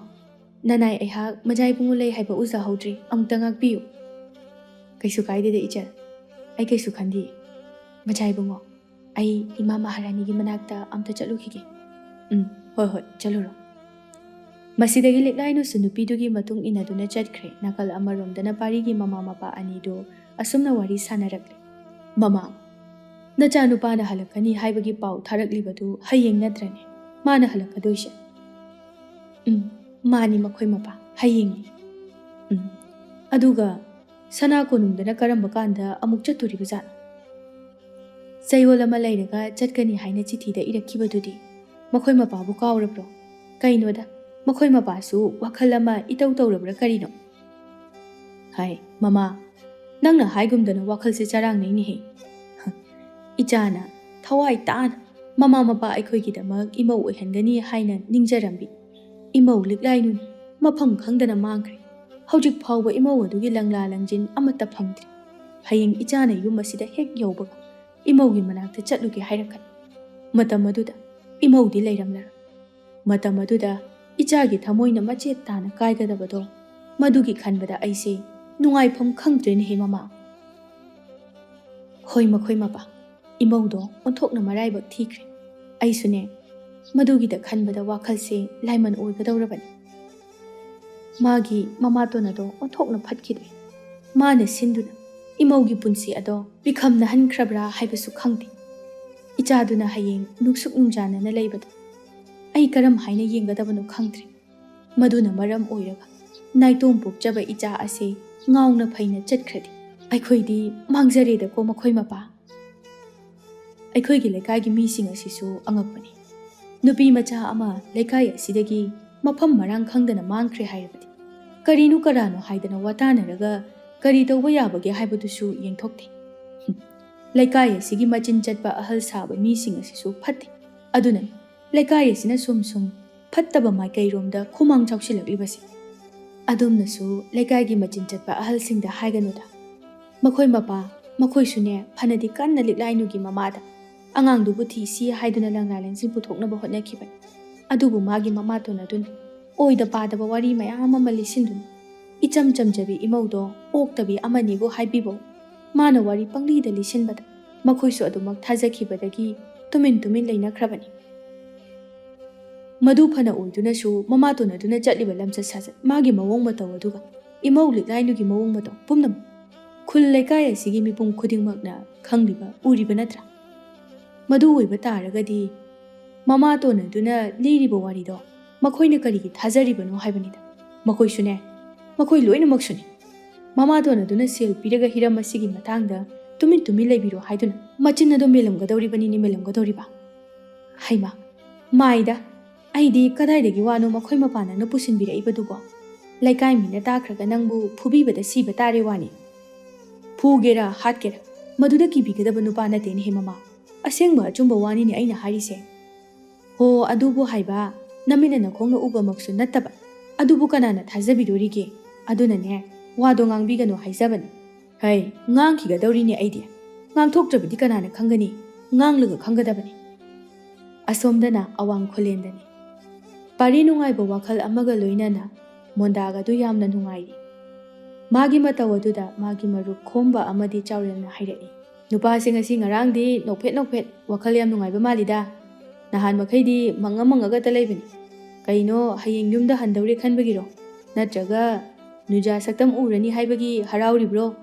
ꯅꯅꯥꯏ ꯑꯩꯍꯥꯛ ꯃꯖꯥ ꯏꯕꯨꯡꯉꯣ ꯂꯩ ꯍꯥꯏꯕ ꯎꯖꯍꯧꯗ꯭ꯔꯤ, ꯑꯃꯨꯛꯇ ꯉꯥꯛꯄꯤꯌꯨ꯫" "ꯀꯩꯁꯨ ꯀꯥꯏꯗꯦꯗ ꯏꯆꯜ, ꯑꯩ ꯀꯩꯁꯨ ꯈꯟꯗꯦ꯫ ꯃꯖꯥ ꯏꯕꯨꯡꯉꯣ, ꯑꯩ ꯏꯃꯥ ꯃꯍꯥꯔꯥꯅꯤꯒꯤ ꯃꯅꯥꯛꯇ ꯑꯝꯇ ꯆꯠꯂꯨꯈꯤꯒꯦ꯫" "ꯎꯝ, ꯍꯣꯏ ꯍꯣꯏ, ꯆꯠꯂꯨꯔꯣ꯫" ꯃꯁꯤꯗꯒꯤ ꯂꯤꯛꯂꯥꯏꯅꯨꯁꯨ ꯅꯨꯄꯤꯗꯨꯒꯤ ꯃꯇꯨꯡ ꯏꯟꯅꯗꯨꯅ ꯆꯠꯈ꯭ꯔꯦ꯫ ꯅꯥꯀꯜ ꯑꯃꯔꯣꯝꯗꯅ ꯄꯥꯔꯤꯒꯤ ꯃꯃꯥ ꯃꯄꯥ ꯑꯅꯤꯗꯨ ꯑꯁꯨꯝꯅ ꯋꯥꯔꯤ ꯁꯥꯟꯅꯔꯛꯂꯤ꯫ "ꯃꯃꯥ, ꯅꯆꯥꯅꯨꯄꯥꯅ ꯍꯜꯂꯛꯀꯅꯤ ꯍꯥꯏꯕꯒꯤ ꯄꯥꯎ ꯊꯥꯔꯛꯂꯤꯕꯗꯨ ꯍꯌꯦꯡ ꯅꯠꯇ꯭ꯔꯅꯦ ꯃꯥꯅ ꯍꯜꯂꯛꯀꯗꯣꯏꯁꯦ?" "ꯎꯝ, ꯃꯥꯅꯤ ꯃꯈꯣꯏ ꯃꯄꯥ, ꯍꯌꯦꯡꯅꯤ꯫" "ꯎꯝ, ꯑꯗꯨꯒ ꯁꯅꯥ ꯀꯣꯅꯨꯡꯗꯅ ꯀꯔꯝꯕ ꯀꯥꯟꯗ ꯑꯃꯨꯛ ꯆꯠꯇꯣꯔꯤꯕꯖꯥꯠꯅꯣ? ꯆꯌꯣꯜ ꯑꯃ ꯂꯩꯔꯒ ꯆꯠꯀꯅꯤ ꯍꯥꯏꯅ ꯆꯤꯊꯤꯗ ꯏꯔꯛꯈꯤꯕꯗꯨꯗꯤ ꯃꯈꯣꯏ ꯃꯄꯥꯕꯨ ꯀꯥꯎꯔꯕ꯭ꯔꯣ? ꯀꯩꯅꯣꯗ, ꯃꯈꯣꯏ ꯃꯄꯥꯁꯨ ꯋꯥꯈꯜ ꯑꯃ ꯏꯇꯧ ꯇꯧꯔꯕ꯭ꯔꯥ ꯀꯔꯤꯅꯣ?" "ꯍꯥꯏ, ꯃꯃꯥ, ꯅꯪꯅ ꯍꯥꯏꯒꯨꯝꯗꯅ ꯋꯥꯈꯜꯁꯦ ꯆꯔꯥꯡꯅꯩꯅꯦꯍꯦ꯫ ꯏꯆꯥꯅ ꯊꯋꯥꯏ ꯇꯥꯅ ꯃꯃꯥ ꯃꯄꯥ ꯑꯩꯈꯣꯏꯒꯤꯗꯃꯛ ꯏꯃꯧ ꯑꯣꯏꯍꯟꯒꯅꯤ ꯍꯥꯏꯅ ꯅꯤꯡꯖꯔꯝꯕꯤ ꯏꯃꯧ ꯂꯤꯛꯂꯥꯏꯅꯨꯅꯤ ꯃꯐꯝ ꯈꯪꯗꯅ ꯃꯥꯡꯈ꯭ꯔꯦ꯫ ꯍꯧꯖꯤꯛ ꯐꯥꯎꯕ ꯏꯃꯧ ꯑꯗꯨꯒꯤ ꯂꯪꯂꯥ ꯂꯪꯖꯤꯟ ꯑꯃꯠꯇ ꯐꯪꯗ꯭ꯔꯤ꯫ ꯍꯌꯦꯡ ꯏꯆꯥꯅ ꯌꯨꯝ ꯑꯁꯤꯗ ꯍꯦꯛ ꯌꯧꯕꯒ ꯏꯃꯧꯒꯤ ꯃꯅꯥꯛꯇ ꯆꯠꯂꯨꯒꯦ ꯍꯥꯏꯔꯛꯀꯅꯤ꯫ ꯃꯇꯝ ꯑꯗꯨꯗ ꯏꯃꯧꯗꯤ ꯂꯩꯔꯝꯂꯔꯣꯏ꯫ ꯃꯇꯝ ꯑꯗꯨꯗ ꯏꯆꯥꯒꯤ ꯊꯃꯣꯏꯅ ꯃꯆꯦꯠ ꯇꯥꯅ ꯀꯥꯏꯒꯗꯕꯗꯣ, ꯃꯗꯨꯒꯤ ꯈꯟꯕꯗ ꯑꯩꯁꯦ ꯅꯨꯡꯉꯥꯏꯐꯝ ꯈꯪꯗ꯭ꯔꯦꯅꯦꯍꯦ ꯃꯃꯥ꯫ ꯍꯣꯏ ꯃꯈꯣꯏ ꯃꯄꯥ, ꯏꯃꯧꯗꯣ ꯑꯣꯟꯊꯣꯛꯅ ꯃꯔꯥꯏꯕꯛ ꯊꯤꯈ꯭ꯔꯦ꯫ ꯑꯩꯁꯨꯅꯦ, ꯃꯗꯨꯒꯤꯗ ꯈꯟꯕꯗ ꯋꯥꯈꯜꯁꯦ ꯂꯥꯏꯃꯟ ꯑꯣꯏꯒꯗꯧꯔꯕꯅꯤ꯫ ꯃꯥꯒꯤ ꯃꯃꯥꯇꯣꯟ ꯑꯗꯣ ꯑꯣꯟꯊꯣꯛꯅ ꯐꯠꯈꯤꯗ꯭ꯔꯦ꯫ ꯃꯥꯅ ꯁꯤꯟꯗꯨꯅ ꯏꯃꯧꯒꯤ ꯄꯨꯟꯁꯤ ꯑꯗꯣ ꯃꯤꯈꯝꯅꯍꯟꯈ꯭ꯔꯕ꯭ꯔꯥ ꯍꯥꯏꯕꯁꯨ ꯈꯪꯗꯦ꯫ ꯏꯆꯥꯗꯨꯅ ꯍꯌꯦꯡ ꯅꯨꯡꯁꯨꯛ ꯅꯨꯡꯖꯥꯅꯅ ꯂꯩꯕꯗꯣ ꯑꯩ ꯀꯔꯝ ꯍꯥꯏꯅ ꯌꯦꯡꯒꯗꯕꯅꯣ ꯈꯪꯗ꯭ꯔꯦ꯫ ꯃꯗꯨꯅ ꯃꯔꯝ ꯑꯣꯏꯔꯒ ꯅꯥꯏꯇꯣꯝ ꯄꯣꯛꯆꯕ ꯏꯆꯥ ꯑꯁꯦ ꯉꯥꯎꯅ ꯐꯩꯅ ꯆꯠꯈ꯭ꯔꯗꯤ ꯑꯩꯈꯣꯏꯗꯤ ꯃꯥꯡꯖꯔꯦꯗꯀꯣ ꯃꯈꯣꯏ ꯃꯄꯥ꯫ ꯑꯩꯈꯣꯏꯒꯤ ꯂꯩꯀꯥꯏꯒꯤ ꯃꯤꯁꯤꯡ ꯑꯁꯤꯁꯨ ꯑꯉꯛꯄꯅꯤ꯫ ꯅꯨꯄꯤ ꯃꯆꯥ ꯑꯃ ꯂꯩꯀꯥꯏ ꯑꯁꯤꯗꯒꯤ ꯃꯐꯝ ꯃꯔꯥꯡ ꯈꯪꯗꯅ ꯃꯥꯡꯈ꯭ꯔꯦ ꯍꯥꯏꯔꯕꯗꯤ ꯀꯔꯤꯅꯣ ꯀꯔꯥꯅꯣ ꯍꯥꯏꯗꯅ ꯋꯥꯇꯥꯅꯔꯒ ꯀꯔꯤ ꯇꯧꯕ ꯌꯥꯕꯒꯦ ꯍꯥꯏꯕꯗꯨꯁꯨ ꯌꯦꯡꯊꯣꯛꯇꯦ꯫ ꯂꯩꯀꯥꯏ ꯑꯁꯤꯒꯤ ꯃꯆꯤꯟ ꯆꯠꯄ ꯑꯍꯜ ꯁꯥꯕ ꯃꯤꯁꯤꯡ ꯑꯁꯤꯁꯨ ꯐꯠꯇꯦ꯫ ꯑꯗꯨꯅꯅꯤ ꯂꯩꯀꯥꯏ ꯑꯁꯤꯅ ꯁꯨꯝ ꯁꯨꯝ ꯐꯠꯇꯕ ꯃꯥꯏꯀꯩꯔꯣꯝꯗ ꯈꯨꯃꯥꯡ ꯆꯥꯎꯁꯤꯜꯂꯛꯂꯤꯕꯁꯦ꯫ ꯑꯗꯣꯝꯅꯁꯨ ꯂꯩꯀꯥꯏꯒꯤ ꯃꯆꯤꯟ ꯆꯠꯄ ꯑꯍꯜꯁꯤꯡꯗ ꯍꯥꯏꯒꯅꯨꯗ꯫ ꯃꯈꯣꯏ ꯃꯄꯥ, ꯃꯈꯣꯏꯁꯨꯅꯦ ꯐꯅꯗꯤ ꯀꯟꯅ ꯂꯤꯛꯂꯥꯏꯅꯨꯒꯤ ꯃꯃꯥꯗ ꯑꯉꯥꯡꯗꯨꯕꯨ ꯊꯤꯁꯤ ꯍꯥꯏꯗꯨꯅ ꯂꯪꯂꯥ ꯂꯦꯟꯁꯤꯟ ꯄꯨꯊꯣꯛꯅꯕ ꯍꯣꯠꯅꯈꯤꯕꯅꯤ꯫ ꯑꯗꯨꯕꯨ ꯃꯥꯒꯤ ꯃꯃꯥꯇꯣꯟ ꯑꯗꯨꯅ ꯑꯣꯏꯗ ꯄꯥꯗꯕ ꯋꯥꯔꯤ ꯃꯌꯥꯝ ꯑꯃ ꯂꯤꯁꯤꯟꯗꯨꯅ ꯏꯆꯝ ꯆꯝꯖꯕꯤ ꯏꯃꯧꯗꯣ ꯑꯣꯛꯇꯕꯤ ꯑꯃꯅꯤꯕꯨ ꯍꯥꯏꯕꯤꯕꯧ ꯃꯥꯅ ꯋꯥꯔꯤ ꯄꯪꯂꯤꯗ ꯂꯤꯁꯤꯟꯕꯗ ꯃꯈꯣꯏꯁꯨ ꯑꯗꯨꯃꯛ ꯊꯥꯖꯈꯤꯕꯗꯒꯤ ꯇꯨꯃꯤꯟ ꯇꯨꯃꯤꯟ ꯂꯩꯅꯈ꯭ꯔꯕꯅꯤ꯫ ꯃꯗꯨ ꯐꯅ ꯑꯣꯏꯗꯨꯅꯁꯨ ꯃꯃꯥꯇꯣꯟ ꯑꯗꯨꯅ ꯆꯠꯂꯤꯕ ꯂꯝꯆꯠ ꯁꯥꯖꯠ, ꯃꯥꯒꯤ ꯃꯑꯣꯡ ꯃꯇꯧ ꯑꯗꯨꯒ ꯏꯃꯧ ꯂꯤꯛꯂꯥꯏꯅꯨꯒꯤ ꯃꯑꯣꯡ ꯃꯇꯧ ꯄꯨꯝꯅꯃꯛ ꯈꯨꯜ ꯂꯩꯀꯥꯏ ꯑꯁꯤꯒꯤ ꯃꯤꯄꯨꯝ ꯈꯨꯗꯤꯡꯃꯛꯅ ꯈꯪꯂꯤꯕ ꯎꯔꯤꯕ ꯅꯠꯇ꯭ꯔꯥ? ꯃꯗꯨ ꯑꯣꯏꯕ ꯇꯥꯔꯒꯗꯤ ꯃꯃꯥꯇꯣꯟ ꯑꯗꯨꯅ ꯂꯤꯔꯤꯕ ꯋꯥꯔꯤꯗꯣ ꯃꯈꯣꯏꯅ ꯀꯔꯤꯒꯤ ꯊꯥꯖꯔꯤꯕꯅꯣ ꯍꯥꯏꯕꯅꯤꯗ꯫ ꯃꯈꯣꯏꯁꯨꯅꯦ, ꯃꯈꯣꯏ ꯂꯣꯏꯅꯃꯛꯁꯨꯅꯦ꯫ ꯃꯃꯥꯇꯣꯟ ꯑꯗꯨꯅ ꯁꯦꯜ ꯄꯤꯔꯒ ꯍꯤꯔꯝ ꯑꯁꯤꯒꯤ ꯃꯇꯥꯡꯗ ꯇꯨꯃꯤꯟ ꯇꯨꯃꯤꯟ ꯂꯩꯕꯤꯔꯣ ꯍꯥꯏꯗꯨꯅ ꯃꯆꯤꯟ ꯑꯗꯨ ꯃꯦꯜꯂꯝꯒꯗꯧꯔꯤꯕꯅꯤꯅꯦ, ꯃꯦꯜꯂꯝꯒꯗꯧꯔꯤꯕ꯫ ꯍꯩꯃꯥ, ꯃꯥꯏꯗ, ꯑꯩꯗꯤ ꯀꯗꯥꯏꯗꯒꯤ ꯋꯥꯅꯣ ꯃꯈꯣꯏ ꯃꯄꯥꯟ ꯅꯪꯅ ꯄꯨꯁꯤꯟꯕꯤꯔꯛꯏꯕꯗꯨꯕꯣ? ꯂꯩꯀꯥꯏ ꯃꯤꯅ ꯇꯥꯈ꯭ꯔꯒ ꯅꯪꯕꯨ ꯐꯨꯕꯤꯕꯗ ꯁꯤꯕ ꯇꯥꯔꯦ ꯋꯥꯅꯤ꯫ ꯐꯨꯒꯦꯔꯥ ꯍꯥꯠꯀꯦꯔꯥ, ꯃꯗꯨꯗ ꯀꯤꯕꯤꯒꯗꯕ ꯅꯨꯄꯥ ꯅꯠꯇꯦꯅꯦꯍꯦ ꯃꯃꯥ꯫ ꯑꯁꯦꯡꯕ ꯑꯆꯨꯝꯕ ꯋꯥꯅꯤꯅꯦ ꯑꯩꯅ ꯍꯥꯏꯔꯤꯁꯦ꯫ ꯍꯣ, ꯑꯗꯨꯕꯨ ꯍꯥꯏꯕ, ꯅꯃꯤꯠꯅ ꯅꯈꯣꯡꯅ ꯎꯕꯃꯛꯁꯨ ꯅꯠꯇꯕ꯫ ꯑꯗꯨꯕꯨ ꯀꯅꯥꯅ ꯊꯥꯖꯕꯤꯗꯣꯔꯤꯒꯦ? ꯑꯗꯨꯅꯅꯦ, ꯋꯥꯗꯣ ꯉꯥꯡꯕꯤꯒꯅꯨ ꯍꯥꯏꯖꯕꯅꯤ꯫ ꯍꯩ, ꯉꯥꯡꯈꯤꯒꯗꯧꯔꯤꯅꯦ ꯑꯩꯗꯤ꯫ ꯉꯥꯡꯊꯣꯛꯇ꯭ꯔꯕꯗꯤ ꯀꯅꯥꯅ ꯈꯪꯒꯅꯤ? ꯉꯥꯡꯂꯒ ꯈꯪꯒꯗꯕꯅꯤ꯫ ꯑꯁꯣꯝꯗꯅ ꯑꯋꯥꯡ ꯈꯨꯂꯦꯟꯗꯅꯤ꯫ ꯄꯥꯔꯤ ꯅꯨꯡꯉꯥꯏꯕ ꯋꯥꯈꯜ ꯑꯃꯒ ꯂꯣꯏꯅꯅ ꯃꯣꯟꯗꯥꯒꯗꯨ ꯌꯥꯝꯅ ꯅꯨꯡꯉꯥꯏꯔꯤ꯫ ꯃꯥꯒꯤ ꯃꯇꯧ ꯑꯗꯨꯗ ꯃꯥꯒꯤ ꯃꯔꯨꯞ ꯈꯣꯝꯕ ꯑꯃꯗꯤ ꯆꯥꯎꯔꯦꯜꯅ ꯍꯥꯏꯔꯛꯏ, "ꯅꯨꯄꯥꯁꯦ ꯉꯁꯤ ꯉꯔꯥꯡꯗꯤ ꯅꯣꯛꯐꯦꯠ ꯅꯣꯛꯐꯦꯠ ꯋꯥꯈꯜ ꯌꯥꯝ ꯅꯨꯡꯉꯥꯏꯕ ꯃꯥꯜꯂꯤꯗ꯫ ꯅꯍꯥꯟ ꯃꯈꯩꯗꯤ ꯃꯪꯉ ꯃꯪꯉꯒꯇ ꯂꯩꯕꯅꯤ꯫ ꯀꯩꯅꯣ, ꯍꯌꯦꯡ ꯌꯨꯝꯗ ꯍꯟꯗꯧꯔꯦ ꯈꯟꯕꯒꯤꯔꯣ? ꯅꯠꯇ꯭ꯔꯒ ꯅꯨꯖꯥ ꯁꯛꯇꯝ ꯎꯔꯅꯤ ꯍꯥꯏꯕꯒꯤ ꯍꯔꯥꯎꯔꯤꯕ꯭ꯔꯣ?"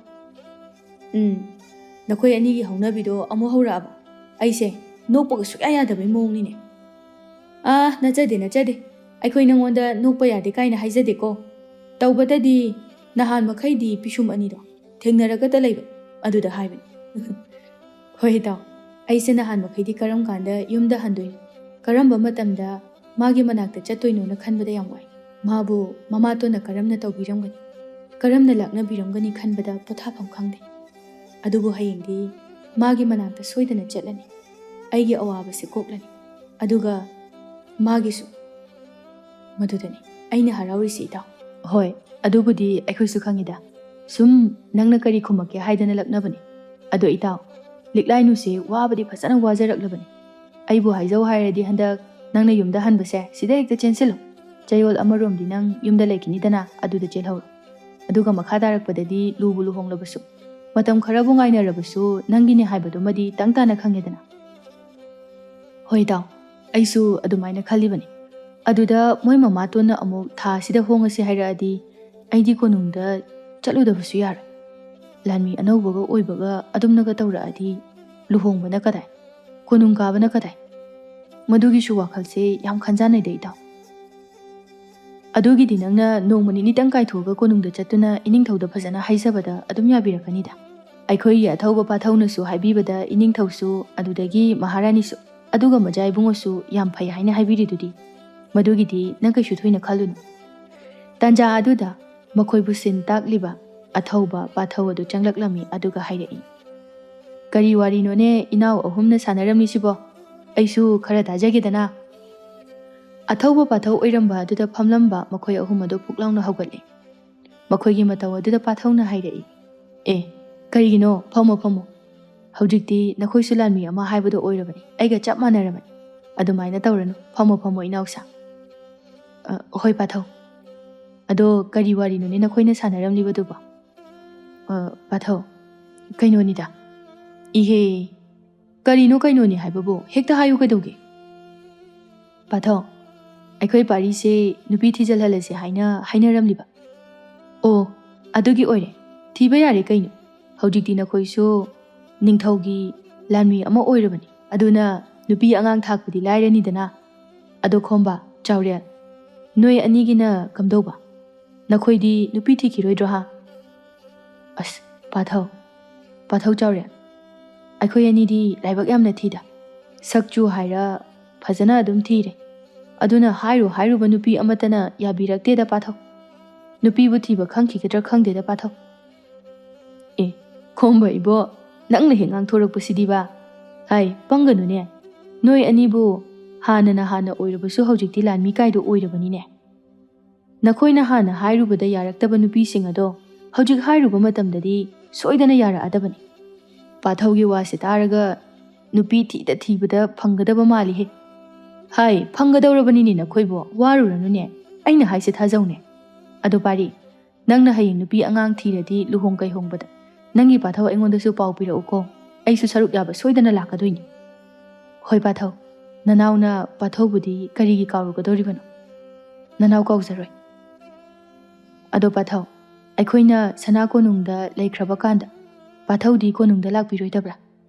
"ꯎꯝ, ꯅꯈꯣꯏ ꯑꯅꯤꯒꯤ ꯍꯧꯅꯕꯤꯗꯣ ꯑꯃꯨꯛ ꯍꯧꯔꯛꯑꯕ? ꯑꯩꯁꯦ ꯅꯣꯛꯄꯒ ꯁꯨꯛꯌꯥ ꯌꯥꯗꯕꯩ ꯃꯑꯣꯡꯅꯤꯅꯦ꯫" "ꯑꯥ, ꯅꯠꯆꯗꯦ, ꯅꯠꯆꯗꯦ꯫ ꯑꯩꯈꯣꯏ ꯅꯉꯣꯟꯗ ꯅꯣꯛꯄ ꯌꯥꯗꯦ ꯀꯥꯏꯅ ꯍꯥꯏꯖꯗꯦꯀꯣ꯫ ꯇꯧꯕꯇꯗꯤ ꯅꯍꯥꯟ ꯃꯈꯩꯗꯤ ꯄꯤꯁꯨꯝ ꯑꯅꯤꯗꯣ ꯊꯦꯡꯅꯔꯒꯇ ꯂꯩꯕ, ꯑꯗꯨꯗ ꯍꯥꯏꯕꯅꯤ꯫" "ꯍꯣꯏ ꯏꯇꯥꯎ, ꯑꯩꯁꯦ ꯅꯍꯥꯟ ꯃꯈꯩꯗꯤ ꯀꯔꯝ ꯀꯥꯟꯗ ꯌꯨꯝꯗ ꯍꯟꯗꯣꯏꯅꯣ, ꯀꯔꯝꯕ ꯃꯇꯝꯗ ꯃꯥꯒꯤ ꯃꯅꯥꯛꯇ ꯆꯠꯇꯣꯏꯅꯣꯅ ꯈꯟꯕꯗ ꯌꯥꯝ ꯋꯥꯏ꯫ ꯃꯥꯕꯨ ꯃꯃꯥꯇꯣꯟꯅ ꯀꯔꯝꯅ ꯇꯧꯕꯤꯔꯝꯒꯅꯤ, ꯀꯔꯝꯅ ꯂꯥꯛꯅꯕꯤꯔꯝꯒꯅꯤ ꯈꯟꯕꯗ ꯄꯣꯊꯥꯐꯝ ꯈꯪꯗꯦ꯫ ꯑꯗꯨꯕꯨ ꯍꯌꯦꯡꯗꯤ ꯃꯥꯒꯤ ꯃꯅꯥꯛꯇ ꯁꯣꯏꯗꯅ ꯆꯠꯂꯅꯤ꯫ ꯑꯩꯒꯤ ꯑꯋꯥꯕꯁꯦ ꯀꯣꯛꯂꯅꯤ꯫ ꯑꯗꯨꯒ ꯃꯥꯒꯤꯁꯨ꯫" "ꯃꯗꯨꯗꯅꯤ ꯑꯩꯅ ꯍꯔꯥꯎꯔꯤꯁꯤ ꯏꯇꯥꯎ꯫" "ꯍꯣꯏ, ꯑꯗꯨꯕꯨꯗꯤ ꯑꯩꯈꯣꯏꯁꯨ ꯈꯪꯉꯤꯗ꯫ ꯁꯨꯝ ꯅꯪꯅ ꯀꯔꯤ ꯈꯨꯝꯃꯛꯀꯦ ꯍꯥꯏꯗꯅ ꯂꯛꯅꯕꯅꯤ꯫ ꯑꯗꯣ ꯏꯇꯥꯎ, ꯂꯤꯛꯂꯥꯏꯅꯨꯁꯦ ꯋꯥꯕꯗꯤ ꯐꯖꯅ ꯋꯥꯖꯔꯛꯂꯕꯅꯤ꯫ ꯑꯩꯕꯨ ꯍꯥꯏꯖꯧ ꯍꯥꯏꯔꯗꯤ ꯍꯟꯗꯛ ꯅꯪꯅ ꯌꯨꯝꯗ ꯍꯟꯕꯁꯦ ꯁꯤꯗ ꯍꯦꯛꯇ ꯆꯦꯟꯁꯤꯜꯂꯨ꯫ ꯆꯌꯣꯜ ꯑꯃꯔꯣꯝꯗꯤ ꯅꯪ ꯌꯨꯝꯗ ꯂꯩꯈꯤꯅꯤꯗꯅ, ꯑꯗꯨꯗ ꯆꯦꯜꯍꯧꯔꯣ꯫ ꯑꯗꯨꯒ ꯃꯈꯥ ꯇꯥꯔꯛꯄꯗꯗꯤ ꯂꯨꯕꯨ ꯂꯨꯍꯣꯡꯂꯕꯁꯨ, ꯃꯇꯝ ꯈꯔꯕꯨ ꯉꯥꯏꯅꯔꯕꯁꯨ ꯅꯪꯒꯤꯅꯤ ꯍꯥꯏꯕꯗꯨꯃꯗꯤ ꯇꯪ ꯇꯥꯅ ꯈꯪꯉꯦꯗꯅ꯫" "ꯍꯣꯏ ꯏꯇꯥꯎ, ꯑꯩꯁꯨ ꯑꯗꯨꯃꯥꯏꯅ ꯈꯜꯂꯤꯕꯅꯤ꯫ ꯑꯗꯨꯗ ꯃꯣꯏ ꯃꯃꯥꯇꯣꯟꯅ ꯑꯃꯨꯛ ꯊꯥ ꯑꯁꯤꯗ ꯍꯣꯡꯉꯁꯤ ꯍꯥꯏꯔꯛꯑꯗꯤ ꯑꯩꯗꯤ ꯀꯣꯅꯨꯡꯗ ꯆꯠꯂꯨꯗꯕꯁꯨ ꯌꯥꯔꯣꯏ꯫ ꯂꯥꯟꯃꯤ ꯑꯅꯧꯕꯒ ꯑꯣꯏꯕꯒ ꯑꯗꯨꯝꯅꯒ ꯇꯧꯔꯛꯑꯗꯤ ꯂꯨꯍꯣꯡꯕꯅ ꯀꯗꯥꯏ, ꯀꯣꯅꯨꯡ ꯀꯥꯕꯅ ꯀꯗꯥꯏ? ꯃꯗꯨꯒꯤꯁꯨ ꯋꯥꯈꯜꯁꯦ ꯌꯥꯝ ꯈꯟꯖꯥꯟꯅꯩꯗ ꯏꯇꯥꯎ꯫ ꯑꯗꯨꯒꯤꯗꯤ ꯅꯪꯅ ꯅꯣꯡꯃ ꯅꯤꯅꯤꯇꯪ ꯀꯥꯏꯊꯣꯛꯑꯒ ꯀꯣꯅꯨꯡꯗ ꯆꯠꯇꯨꯅ ꯏꯅꯤꯡꯊꯧꯗ ꯐꯖꯅ ꯍꯥꯏꯖꯕꯗ ꯑꯗꯨꯝ ꯌꯥꯕꯤꯔꯛꯀꯅꯤꯗ꯫ ꯑꯩꯈꯣꯏꯒꯤ ꯑꯊꯧꯕ ꯄꯥꯊꯧꯅꯁꯨ ꯍꯥꯏꯕꯤꯕꯗ ꯏꯅꯤꯡꯊꯧꯁꯨ, ꯑꯗꯨꯗꯒꯤ ꯃꯍꯥꯔꯥꯅꯤꯁꯨ, ꯑꯗꯨꯒ ꯃꯖꯥ ꯏꯕꯨꯡꯉꯣꯁꯨ ꯌꯥꯝ ꯐꯩ ꯍꯥꯏꯅ ꯍꯥꯏꯕꯤꯔꯤꯗꯨꯗꯤ꯫ ꯃꯗꯨꯒꯤꯗꯤ ꯅꯪ ꯀꯩꯁꯨ ꯊꯣꯏꯅ ꯈꯜꯂꯨꯅꯨ꯫" ꯇꯥꯟꯖꯥ ꯑꯗꯨꯗ ꯃꯈꯣꯏꯕꯨ ꯁꯤꯟ ꯇꯥꯛꯂꯤꯕ ꯑꯊꯧꯕ ꯄꯥꯊꯧ ꯑꯗꯨ ꯆꯪꯂꯛꯂꯝꯃꯤ, ꯑꯗꯨꯒ ꯍꯥꯏꯔꯛꯏ, "ꯀꯔꯤ ꯋꯥꯔꯤꯅꯣꯅꯦ ꯏꯅꯥꯎ ꯑꯍꯨꯝꯅ ꯁꯥꯟꯅꯔꯝꯂꯤꯁꯤꯕꯣ? ꯑꯩꯁꯨ ꯈꯔ ꯇꯥꯖꯒꯦꯗꯅ꯫" ꯑꯊꯧꯕ ꯄꯥꯊꯧ ꯑꯣꯏꯔꯝꯕ ꯑꯗꯨꯗ ꯐꯝꯂꯝꯕ ꯃꯈꯣꯏ ꯑꯍꯨꯝ ꯑꯗꯨ ꯐꯨꯛ ꯂꯥꯎꯅ ꯍꯧꯒꯠꯂꯦ꯫ ꯃꯈꯣꯏꯒꯤ ꯃꯇꯧ ꯑꯗꯨꯗ ꯄꯥꯊꯧꯅ ꯍꯥꯏꯔꯛꯏ, "ꯑꯦ, ꯀꯔꯤꯒꯤꯅꯣ? ꯐꯝꯃꯣ, ꯐꯝꯃꯣ꯫ ꯍꯧꯖꯤꯛꯇꯤ ꯅꯈꯣꯏꯁꯨ ꯂꯥꯟꯃꯤ ꯑꯃ ꯍꯥꯏꯕꯗꯣ ꯑꯣꯏꯔꯕꯅꯤ, ꯑꯩꯒ ꯆꯞ ꯃꯥꯟꯅꯔꯕꯅꯤ꯫ ꯑꯗꯨꯃꯥꯏꯅ ꯇꯧꯔꯅꯨ, ꯐꯝꯃꯣ, ꯐꯝꯃꯣ, ꯏꯅꯥꯎꯁꯥ꯫" "ꯑ, ꯍꯣꯏ ꯄꯥꯊꯧ꯫ ꯑꯗꯣ ꯀꯔꯤ ꯋꯥꯔꯤꯅꯣꯅꯦ ꯅꯈꯣꯏꯅ ꯁꯥꯟꯅꯔꯝꯂꯤꯕꯗꯨꯕꯣ?" "ꯑ, ꯄꯥꯊꯧ, ꯀꯩꯅꯣꯅꯤꯗ꯫" "ꯏꯍꯦ, ꯀꯔꯤꯅꯣ ꯀꯩꯅꯣꯅꯤ ꯍꯥꯏꯕꯕꯨ? ꯍꯦꯛꯇ ꯍꯥꯏꯌꯨ ꯀꯩꯗꯧꯒꯦ?" "ꯄꯥꯊꯧ, ꯑꯩꯈꯣꯏ ꯄꯥꯔꯤꯁꯦ ꯅꯨꯄꯤ ꯊꯤꯖꯤꯜꯍꯜꯂꯁꯦ ꯍꯥꯏꯅ ꯍꯥꯏꯅꯔꯝꯂꯤꯕ꯫" "ꯑꯣ, ꯑꯗꯨꯒꯤ ꯑꯣꯏꯔꯦ꯫ ꯊꯤꯕ ꯌꯥꯔꯦ ꯀꯩꯅꯣ꯫ ꯍꯧꯖꯤꯛꯇꯤ ꯅꯈꯣꯏꯁꯨ ꯅꯤꯡꯊꯧꯒꯤ ꯂꯥꯟꯃꯤ ꯑꯃ ꯑꯣꯏꯔꯕꯅꯤ꯫ ꯑꯗꯨꯅ ꯅꯨꯄꯤ ꯑꯉꯥꯡ ꯊꯥꯛꯄꯗꯤ ꯂꯥꯏꯔꯅꯤꯗꯅ꯫ ꯑꯗꯣ ꯈꯣꯝꯕ, ꯆꯥꯎꯔꯦꯜ, ꯅꯣꯏ ꯑꯅꯤꯒꯤꯅ ꯀꯝꯗꯧꯕ? ꯅꯈꯣꯏꯗꯤ ꯅꯨꯄꯤ ꯊꯤꯈꯤꯔꯣꯏꯗ꯭ꯔꯣ, ꯍꯥ?" "ꯑꯁ, ꯄꯥꯊꯧ, ꯄꯥꯊꯧ ꯆꯥꯎꯔꯦꯜ, ꯑꯩꯈꯣꯏ ꯑꯅꯤꯗꯤ ꯂꯥꯏꯕꯛ ꯌꯥꯝꯅ ꯊꯤꯗ꯫ ꯁꯛ ꯆꯨ ꯍꯥꯏꯔ ꯐꯖꯅ ꯑꯗꯨꯝ ꯊꯤꯔꯦ꯫ ꯑꯗꯨꯅ ꯍꯥꯏꯔꯨ ꯍꯥꯏꯔꯨꯕ ꯅꯨꯄꯤ ꯑꯃꯠꯇꯅ ꯌꯥꯕꯤꯔꯛꯇꯦꯗ ꯄꯥꯊꯧ꯫ ꯅꯨꯄꯤꯕꯨ ꯊꯤꯕ ꯈꯪꯈꯤꯒꯗ꯭ꯔꯥ ꯈꯪꯗꯦꯗ ꯄꯥꯊꯧ꯫" "ꯑꯦ, ꯈꯣꯝꯕ ꯏꯕꯣ, ꯅꯪꯅ ꯍꯦꯛ ꯉꯥꯡꯊꯣꯔꯛꯄꯁꯤꯗꯤꯕ꯫ ꯍꯥꯏ, ꯄꯪꯒꯅꯨꯅꯦ꯫ ꯅꯣꯏ ꯑꯅꯤꯕꯨ ꯍꯥꯟꯅꯅ ꯍꯥꯟꯅ ꯑꯣꯏꯔꯕꯁꯨ ꯍꯧꯖꯤꯛꯇꯤ ꯂꯥꯟꯃꯤ ꯀꯥꯏꯗꯣ ꯑꯣꯏꯔꯕꯅꯤꯅꯦ꯫ ꯅꯈꯣꯏꯅ ꯍꯥꯟꯅ ꯍꯥꯏꯔꯨꯕꯗ ꯌꯥꯔꯛꯇꯕ ꯅꯨꯄꯤꯁꯤꯡ ꯑꯗꯣ ꯍꯧꯖꯤꯛ ꯍꯥꯏꯔꯨꯕ ꯃꯇꯝꯗꯗꯤ ꯁꯣꯏꯗꯅ ꯌꯥꯔꯛꯑꯗꯕꯅꯤ꯫ ꯄꯥꯊꯧꯒꯤ ꯋꯥꯁꯦ ꯇꯥꯔꯒ ꯅꯨꯄꯤ ꯊꯤꯗ ꯊꯤꯕꯗ ꯐꯪꯒꯗꯕ ꯃꯥꯜꯂꯤꯍꯦ꯫ ꯍꯥꯏ, ꯐꯪꯒꯗꯧꯔꯕꯅꯤꯅꯦ ꯅꯈꯣꯏꯕꯨ, ꯋꯥꯔꯨꯔꯅꯨꯅꯦ꯫ ꯑꯩꯅ ꯍꯥꯏꯁꯦ ꯊꯥꯖꯧꯅꯦ꯫ ꯑꯗꯣ ꯄꯥꯔꯤ, ꯅꯪꯅ ꯍꯌꯦꯡ ꯅꯨꯄꯤ ꯑꯉꯥꯡ ꯊꯤꯔꯗꯤ ꯂꯨꯍꯣꯡ ꯀꯩꯍꯣꯡꯕꯗ ꯅꯪꯒꯤ ꯄꯥꯊꯧ ꯑꯩꯉꯣꯟꯗꯁꯨ ꯄꯥꯎ ꯄꯤꯔꯛꯎꯀꯣ꯫ ꯑꯩꯁꯨ ꯁꯔꯨꯛ ꯌꯥꯕ ꯁꯣꯏꯗꯅ ꯂꯥꯛꯀꯗꯣꯏꯅꯤ꯫" "ꯍꯣꯏ ꯄꯥꯊꯧ, ꯅꯅꯥꯎꯅ ꯄꯥꯊꯧꯕꯨꯗꯤ ꯀꯔꯤꯒꯤ ꯀꯥꯎꯔꯨꯒꯗꯧꯔꯤꯕꯅꯣ? ꯅꯅꯥꯎ ꯀꯥꯎꯖꯔꯣꯏ꯫ ꯑꯗꯣ ꯄꯥꯊꯧ, ꯑꯩꯈꯣꯏꯅ ꯁꯅꯥ ꯀꯣꯅꯨꯡꯗ ꯂꯩꯈ꯭ꯔꯕ ꯀꯥꯟꯗ ꯄꯥꯊꯧꯗꯤ ꯀꯣꯅꯨꯡꯗ ꯂꯥꯛꯄꯤꯔꯣꯏꯗꯕ꯭ꯔꯥ?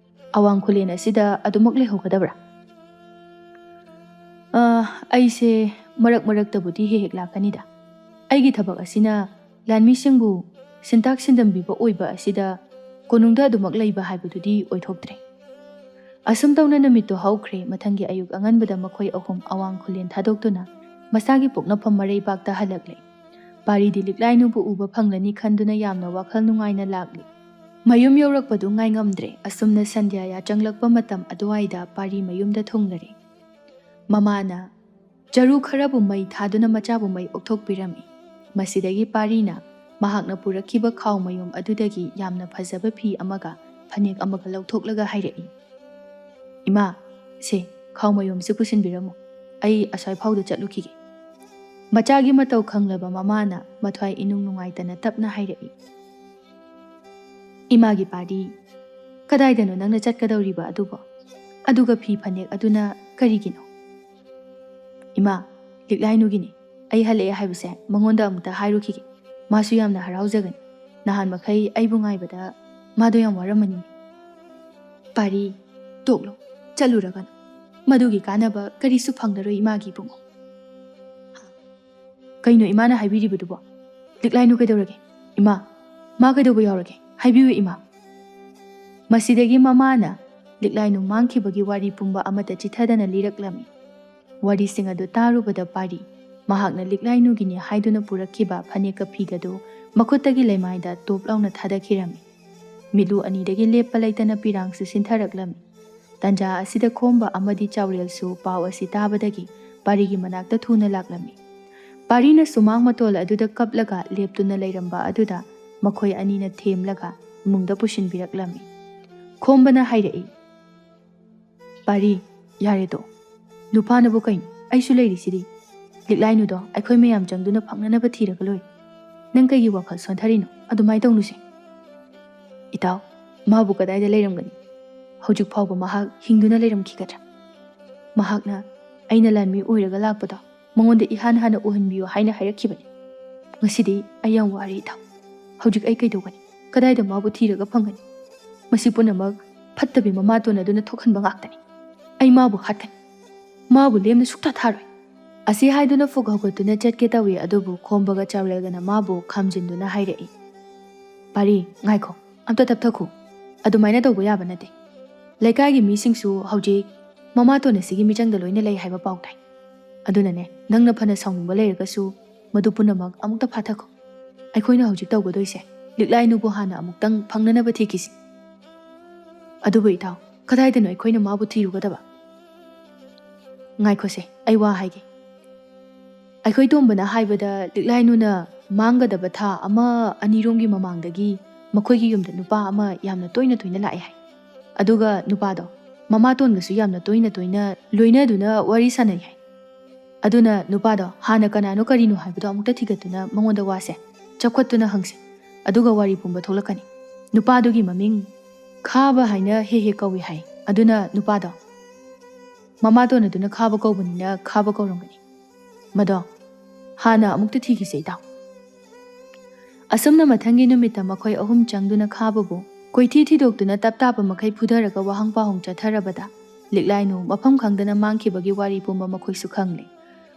ꯑꯋꯥꯡ ꯈꯨꯂꯦꯟ ꯑꯁꯤꯗ ꯑꯗꯨꯃꯛ ꯂꯩꯍꯧꯒꯗꯕ꯭ꯔꯥ?" "ꯑ, ꯑꯩꯁꯦ ꯃꯔꯛ ꯃꯔꯛꯇꯕꯨꯗꯤ ꯍꯦꯛ ꯍꯦꯛ ꯂꯥꯛꯀꯅꯤꯗ꯫ ꯑꯩꯒꯤ ꯊꯕꯛ ꯑꯁꯤꯅ ꯂꯥꯟꯃꯤꯁꯤꯡꯕꯨ ꯁꯤꯟꯇꯥꯛ ꯁꯤꯟꯗꯝꯕꯤꯕ ꯑꯣꯏꯕ ꯑꯁꯤꯗ ꯀꯣꯅꯨꯡꯗ ꯑꯗꯨꯃꯛ ꯂꯩꯕ ꯍꯥꯏꯕꯗꯨꯗꯤ ꯑꯣꯏꯊꯣꯛꯇ꯭ꯔꯦ꯫" ꯑꯁꯨꯝ ꯇꯧꯅ ꯅꯨꯃꯤꯠꯇꯨ ꯍꯧꯈ꯭ꯔꯦ꯫ ꯃꯊꯪꯒꯤ ꯑꯌꯨꯛ ꯑꯉꯟꯕꯗ ꯃꯈꯣꯏ ꯑꯍꯨꯝ ꯑꯋꯥꯡ ꯈꯨꯂꯦꯟ ꯊꯥꯗꯣꯛꯇꯨꯅ ꯃꯁꯥꯒꯤ ꯄꯣꯛꯅꯐꯝ ꯃꯔꯩꯕꯥꯛꯇ ꯍꯜꯂꯛꯂꯦ꯫ ꯄꯥꯔꯤꯗꯤ ꯂꯤꯛꯂꯥꯏꯅꯨꯕꯨ ꯎꯕ ꯐꯪꯂꯅꯤ ꯈꯟꯗꯨꯅ ꯌꯥꯝꯅ ꯋꯥꯈꯜ ꯅꯨꯡꯉꯥꯏꯅ ꯂꯥꯛꯂꯤ꯫ ꯃꯌꯨꯝ ꯌꯧꯔꯛꯄꯗꯨ ꯉꯥꯏꯉꯝꯗ꯭ꯔꯦ꯫ ꯑꯁꯨꯝꯅ ꯁꯟꯙ꯭ꯌꯥ ꯌꯥꯆꯪꯂꯛꯄ ꯃꯇꯝ ꯑꯗꯨꯋꯥꯏꯗ ꯄꯥꯔꯤ ꯃꯌꯨꯝꯗ ꯊꯨꯡꯂꯔꯦ꯫ ꯃꯃꯥꯅ ꯆꯔꯨ ꯈꯔꯕꯨ ꯃꯩ ꯊꯥꯗꯨꯅ ꯃꯆꯥꯕꯨ ꯃꯩ ꯑꯣꯛꯊꯣꯛꯄꯤꯔꯝꯃꯤ꯫ ꯃꯁꯤꯗꯒꯤ ꯄꯥꯔꯤꯅ ꯃꯍꯥꯛꯅ ꯄꯨꯔꯛꯈꯤꯕ ꯈꯥꯎ ꯃꯌꯨꯝ ꯑꯗꯨꯗꯒꯤ ꯌꯥꯝꯅ ꯐꯖꯕ ꯐꯤ ꯑꯃꯒ ꯐꯅꯦꯛ ꯑꯃꯒ ꯂꯧꯊꯣꯛꯂꯒ ꯍꯥꯏꯔꯛꯏ, "ꯏꯃꯥ, ꯁꯦ, ꯈꯥꯎ ꯃꯌꯨꯝꯁꯤ ꯄꯨꯁꯤꯟꯕꯤꯔꯝꯃꯨ꯫ ꯑꯩ ꯑꯁ꯭ꯋꯥꯏ ꯐꯥꯎꯗ ꯆꯠꯂꯨꯈꯤꯒꯦ꯫" ꯃꯆꯥꯒꯤ ꯃꯇꯧ ꯈꯪꯂꯕ ꯃꯃꯥꯅ ꯃꯊ꯭ꯋꯥꯏ ꯏꯅꯨꯡ ꯅꯨꯡꯉꯥꯏꯇꯅ ꯇꯞꯅ ꯍꯥꯏꯔꯛꯏ, "ꯏꯃꯥꯒꯤ ꯄꯥꯔꯤ, ꯀꯗꯥꯏꯗꯅꯣ ꯅꯪꯅ ꯆꯠꯀꯗꯧꯔꯤꯕ ꯑꯗꯨꯕꯣ? ꯑꯗꯨꯒ ꯐꯤ ꯐꯅꯦꯛ ꯑꯗꯨꯅ ꯀꯔꯤꯒꯤꯅꯣ?" "ꯏꯃꯥ, ꯂꯤꯛꯂꯥꯏꯅꯨꯒꯤꯅꯤ꯫ ꯑꯩ ꯍꯜꯂꯛꯑꯦ ꯍꯥꯏꯕꯁꯦ ꯃꯉꯣꯟꯗ ꯑꯃꯨꯛꯇ ꯍꯥꯏꯔꯨꯈꯤꯒꯦ꯫ ꯃꯥꯁꯨ ꯌꯥꯝꯅ ꯍꯔꯥꯎꯖꯒꯅꯤ꯫ ꯅꯍꯥꯟ ꯃꯈꯩ ꯑꯩꯕꯨ ꯉꯥꯏꯕꯗ ꯃꯥꯗꯣ ꯌꯥꯝ ꯋꯥꯔꯝꯃꯅꯤ꯫" "ꯄꯥꯔꯤ, ꯇꯣꯛꯂꯣ, ꯆꯠꯂꯨꯔꯒꯅꯨ꯫ ꯃꯗꯨꯒꯤ ꯀꯥꯟꯅꯕ ꯀꯔꯤꯁꯨ ꯐꯪꯂꯔꯣꯏ ꯏꯃꯥꯒꯤ ꯏꯕꯨꯡꯉꯣ꯫" "ꯀꯩꯅꯣ ꯏꯃꯥꯅ ꯍꯥꯏꯕꯤꯔꯤꯕꯗꯨꯕꯣ? ꯂꯤꯛꯂꯥꯏꯅꯨ ꯀꯩꯗꯧꯔꯒꯦ? ꯏꯃꯥ, ꯃꯥ ꯀꯩꯗꯧꯕ ꯌꯥꯎꯔꯒꯦ? ꯍꯥꯏꯕꯤꯌꯨ ꯏꯃꯥ꯫" ꯃꯁꯤꯗꯒꯤ ꯃꯃꯥꯅ ꯂꯤꯛꯂꯥꯏꯅꯨ ꯃꯥꯡꯈꯤꯕꯒꯤ ꯋꯥꯔꯤ ꯄꯨꯝꯕ ꯑꯃꯠꯇ ꯆꯤꯊꯗꯅ ꯂꯤꯔꯛꯂꯝꯃꯤ꯫ ꯋꯥꯔꯤꯁꯤꯡ ꯑꯗꯨ ꯇꯥꯔꯨꯕꯗ ꯄꯥꯔꯤ ꯃꯍꯥꯛꯅ ꯂꯤꯛꯂꯥꯏꯅꯨꯒꯤꯅꯤ ꯍꯥꯏꯗꯨꯅ ꯄꯨꯔꯛꯈꯤꯕ ꯐꯅꯦꯛꯀ ꯐꯤꯒꯗꯨ ꯃꯈꯨꯠꯇꯒꯤ ꯂꯩꯃꯥꯏꯗ ꯇꯣꯞ ꯂꯥꯎꯅ ꯊꯥꯗꯈꯤꯔꯝꯃꯤ꯫ ꯃꯤꯠꯂꯨ ꯑꯅꯤꯗꯒꯤ ꯂꯦꯞꯄ ꯂꯩꯇꯅ ꯄꯤꯔꯥꯡꯁꯨ ꯁꯤꯟꯊꯔꯛꯂꯝꯃꯤ꯫ ꯇꯟꯖꯥ ꯑꯁꯤꯗ ꯈꯣꯝꯕ ꯑꯃꯗꯤ ꯆꯥꯎꯔꯦꯜꯁꯨ ꯄꯥꯎ ꯑꯁꯤ ꯇꯥꯕꯗꯒꯤ ꯄꯥꯔꯤꯒꯤ ꯃꯅꯥꯛꯇ ꯊꯨꯅ ꯂꯥꯛꯂꯝꯃꯤ꯫ ꯄꯥꯔꯤꯅ ꯁꯨꯃꯥꯡ ꯃꯇꯣꯜ ꯑꯗꯨꯗ ꯀꯞꯂꯒ ꯂꯦꯞꯇꯨꯅ ꯂꯩꯔꯝꯕ ꯑꯗꯨꯗ ꯃꯈꯣꯏ ꯑꯅꯤꯅ ꯊꯦꯝꯂꯒ ꯏꯃꯨꯡꯗ ꯄꯨꯁꯤꯟꯕꯤꯔꯛꯂꯝꯃꯤ꯫ ꯈꯣꯝꯕꯅ ꯍꯥꯏꯔꯛꯏ, "ꯄꯥꯔꯤ, ꯌꯥꯔꯦꯗꯣ꯫ ꯅꯨꯄꯥꯅꯕꯨ ꯀꯩꯅꯣ? ꯑꯩꯁꯨ ꯂꯩꯔꯤꯁꯤꯗꯤ꯫ ꯂꯤꯛꯂꯥꯏꯅꯨꯗꯣ ꯑꯩꯈꯣꯏ ꯃꯌꯥꯝ ꯆꯪꯗꯨꯅ ꯐꯪꯅꯅꯕ ꯊꯤꯔꯒ ꯂꯣꯏꯔꯦ꯫ ꯅꯪ ꯀꯩꯒꯤ ꯋꯥꯈꯜ ꯁꯣꯟꯊꯔꯤꯅꯣ? ꯑꯗꯨꯃꯥꯏꯅ ꯇꯧꯅꯨꯁꯦ꯫" "ꯏꯇꯥꯎ, ꯃꯥꯕꯨ ꯀꯗꯥꯏꯗ ꯂꯩꯔꯝꯒꯅꯤ? ꯍꯧꯖꯤꯛ ꯐꯥꯎꯕ ꯃꯍꯥꯛ ꯍꯤꯡꯗꯨꯅ ꯂꯩꯔꯝꯈꯤꯒꯗ꯭ꯔꯥ? ꯃꯍꯥꯛꯅ ꯑꯩꯅ ꯂꯥꯟꯃꯤ ꯑꯣꯏꯔꯒ ꯂꯥꯛꯄꯗꯣ ꯃꯉꯣꯟꯗ ꯏꯍꯥꯟ ꯍꯥꯟꯅ ꯎꯍꯟꯕꯤꯌꯨ ꯍꯥꯏꯅ ꯍꯥꯏꯔꯛꯈꯤꯕꯅꯤ꯫ ꯉꯁꯤꯗꯤ ꯑꯩ ꯌꯥꯝ ꯋꯥꯔꯦ ꯏꯇꯥꯎ꯫ ꯍꯧꯖꯤꯛ ꯑꯩ ꯀꯩꯗꯧꯒꯅꯤ? ꯀꯗꯥꯏꯗ ꯃꯥꯕꯨ ꯊꯤꯔꯒ ꯐꯪꯒꯅꯤ? ꯃꯁꯤ ꯄꯨꯝꯅꯃꯛ ꯐꯠꯇꯕꯤ ꯃꯃꯥꯇꯣꯟ ꯑꯗꯨꯅ ꯊꯣꯛꯍꯟꯕ ꯉꯥꯛꯇꯅꯤ꯫ ꯑꯩ ꯃꯥꯕꯨ ꯍꯥꯠꯀꯅꯤ꯫ ꯃꯥꯕꯨ ꯂꯦꯝꯅ ꯁꯨꯛꯊꯥ ꯊꯥꯔꯣꯏ꯫" ꯑꯁꯤ ꯍꯥꯏꯗꯨꯅ ꯐꯨꯛ ꯍꯧꯒꯠꯇꯨꯅ ꯆꯠꯀꯦ ꯇꯧꯏ, ꯑꯗꯨꯕꯨ ꯈꯣꯝꯕꯒ ꯆꯥꯎꯔꯦꯜꯒꯅ ꯃꯥꯕꯨ ꯈꯥꯝꯖꯤꯟꯗꯨꯅ ꯍꯥꯏꯔꯛꯏ, "ꯄꯥꯔꯤ, ꯉꯥꯏꯈꯣ, ꯑꯝꯇ ꯇꯞꯊꯈꯣ꯫ ꯑꯗꯨꯃꯥꯏꯅ ꯇꯧꯕ ꯌꯥꯕ ꯅꯠꯇꯦ꯫ ꯂꯩꯀꯥꯏꯒꯤ ꯃꯤꯁꯤꯡꯁꯨ ꯍꯧꯖꯤꯛ ꯃꯃꯥꯇꯣꯟ ꯑꯁꯤꯒꯤ ꯃꯤꯆꯪꯗ ꯂꯣꯏꯅ ꯂꯩ ꯍꯥꯏꯕ ꯄꯥꯎ ꯇꯥꯏ꯫ ꯑꯗꯨꯅꯅꯦ, ꯅꯪꯅ ꯐꯅ ꯁꯥꯎꯅꯤꯡꯕ ꯂꯩꯔꯒꯁꯨ ꯃꯗꯨ ꯄꯨꯝꯅꯃꯛ ꯑꯃꯨꯛꯇ ꯐꯥꯊꯈꯣ꯫ ꯑꯩꯈꯣꯏꯅ ꯍꯧꯖꯤꯛ ꯇꯧꯒꯗꯣꯏꯁꯦ, ꯂꯤꯛꯂꯥꯏꯅꯨꯕꯨ ꯍꯥꯟꯅ ꯑꯃꯨꯛꯇꯪ ꯐꯪꯅꯅꯕ ꯊꯤꯈꯤꯁꯤ꯫ ꯑꯗꯨꯕꯨ ꯏꯇꯥꯎ, ꯀꯗꯥꯏꯗꯅꯣ ꯑꯩꯈꯣꯏꯅ ꯃꯥꯕꯨ ꯊꯤꯔꯨꯒꯗꯕ? ꯉꯥꯏꯈꯣꯁꯦ, ꯑꯩ ꯋꯥ ꯍꯥꯏꯒꯦ꯫ ꯑꯩꯈꯣꯏ ꯇꯣꯝꯕꯅ ꯍꯥꯏꯕꯗ, ꯂꯤꯛꯂꯥꯏꯅꯨꯅ ꯃꯥꯡꯒꯗꯕ ꯊꯥ ꯑꯃ ꯑꯅꯤꯔꯣꯝꯒꯤ ꯃꯃꯥꯡꯗꯒꯤ ꯃꯈꯣꯏꯒꯤ ꯌꯨꯝꯗ ꯅꯨꯄꯥ ꯑꯃ ꯌꯥꯝꯅ ꯇꯣꯏꯅ ꯇꯣꯏꯅ ꯂꯥꯛꯑꯦ ꯍꯥꯏ꯫ ꯑꯗꯨꯒ ꯅꯨꯄꯥꯗꯣ ꯃꯃꯥꯇꯣꯟꯒꯁꯨ ꯌꯥꯝꯅ ꯇꯣꯏꯅ ꯇꯣꯏꯅ ꯂꯣꯏꯅꯗꯨꯅ ꯋꯥꯔꯤ ꯁꯥꯟꯅꯩ ꯍꯥꯏ꯫ ꯑꯗꯨꯅ ꯅꯨꯄꯥꯗꯣ ꯍꯥꯟꯅ ꯀꯅꯥꯅꯣ ꯀꯔꯤꯅꯣ ꯍꯥꯏꯕꯗꯣ ꯑꯃꯨꯛꯇ ꯊꯤꯒꯠꯇꯨꯅ ꯃꯉꯣꯟꯗ ꯋꯥꯁꯦ ꯆꯥꯎꯈꯠꯇꯨꯅ ꯍꯪꯁꯦ꯫ ꯑꯗꯨꯒ ꯋꯥꯔꯤ ꯄꯨꯝꯕ ꯊꯣꯛꯂꯛꯀꯅꯤ꯫ ꯅꯨꯄꯥꯗꯨꯒꯤ ꯃꯃꯤꯡ ꯈꯥꯕ ꯍꯥꯏꯅ ꯍꯦꯛ ꯍꯦꯛ ꯀꯧꯏ ꯍꯥꯏ꯫ ꯑꯗꯨꯅ ꯅꯨꯄꯥꯗꯣ ꯃꯃꯥꯇꯣꯟ ꯑꯗꯨꯅ ꯈꯥꯕ ꯀꯧꯕꯅꯤꯅ ꯈꯥꯕ ꯀꯧꯔꯝꯒꯅꯤ꯫ ꯃꯗꯣ ꯍꯥꯟꯅ ꯑꯃꯨꯛꯇ ꯊꯤꯈꯤꯁꯦ, ꯏꯇꯥꯎ꯫ ꯑꯁꯨꯝꯅ ꯃꯊꯪꯒꯤ ꯅꯨꯃꯤꯠꯇ ꯃꯈꯣꯏ ꯑꯍꯨꯝ ꯆꯪꯗꯨꯅ ꯈꯥꯕꯕꯨ ꯀꯣꯏꯊꯤ ꯊꯤꯗꯣꯛꯇꯨꯅ ꯇꯞ ꯇꯥꯕ ꯃꯈꯩ ꯐꯨꯊꯔꯒ ꯋꯥꯍꯪ ꯄꯥꯎꯍꯪ ꯆꯠꯊꯔꯕꯗ, ꯂꯤꯛꯂꯥꯏꯅꯨ ꯃꯐꯝ ꯈꯪꯗꯅ ꯃꯥꯡꯈꯤꯕꯒꯤ ꯋꯥꯔꯤ ꯄꯨꯝꯕ ꯃꯈꯣꯏꯁꯨ ꯈꯪꯂꯦ꯫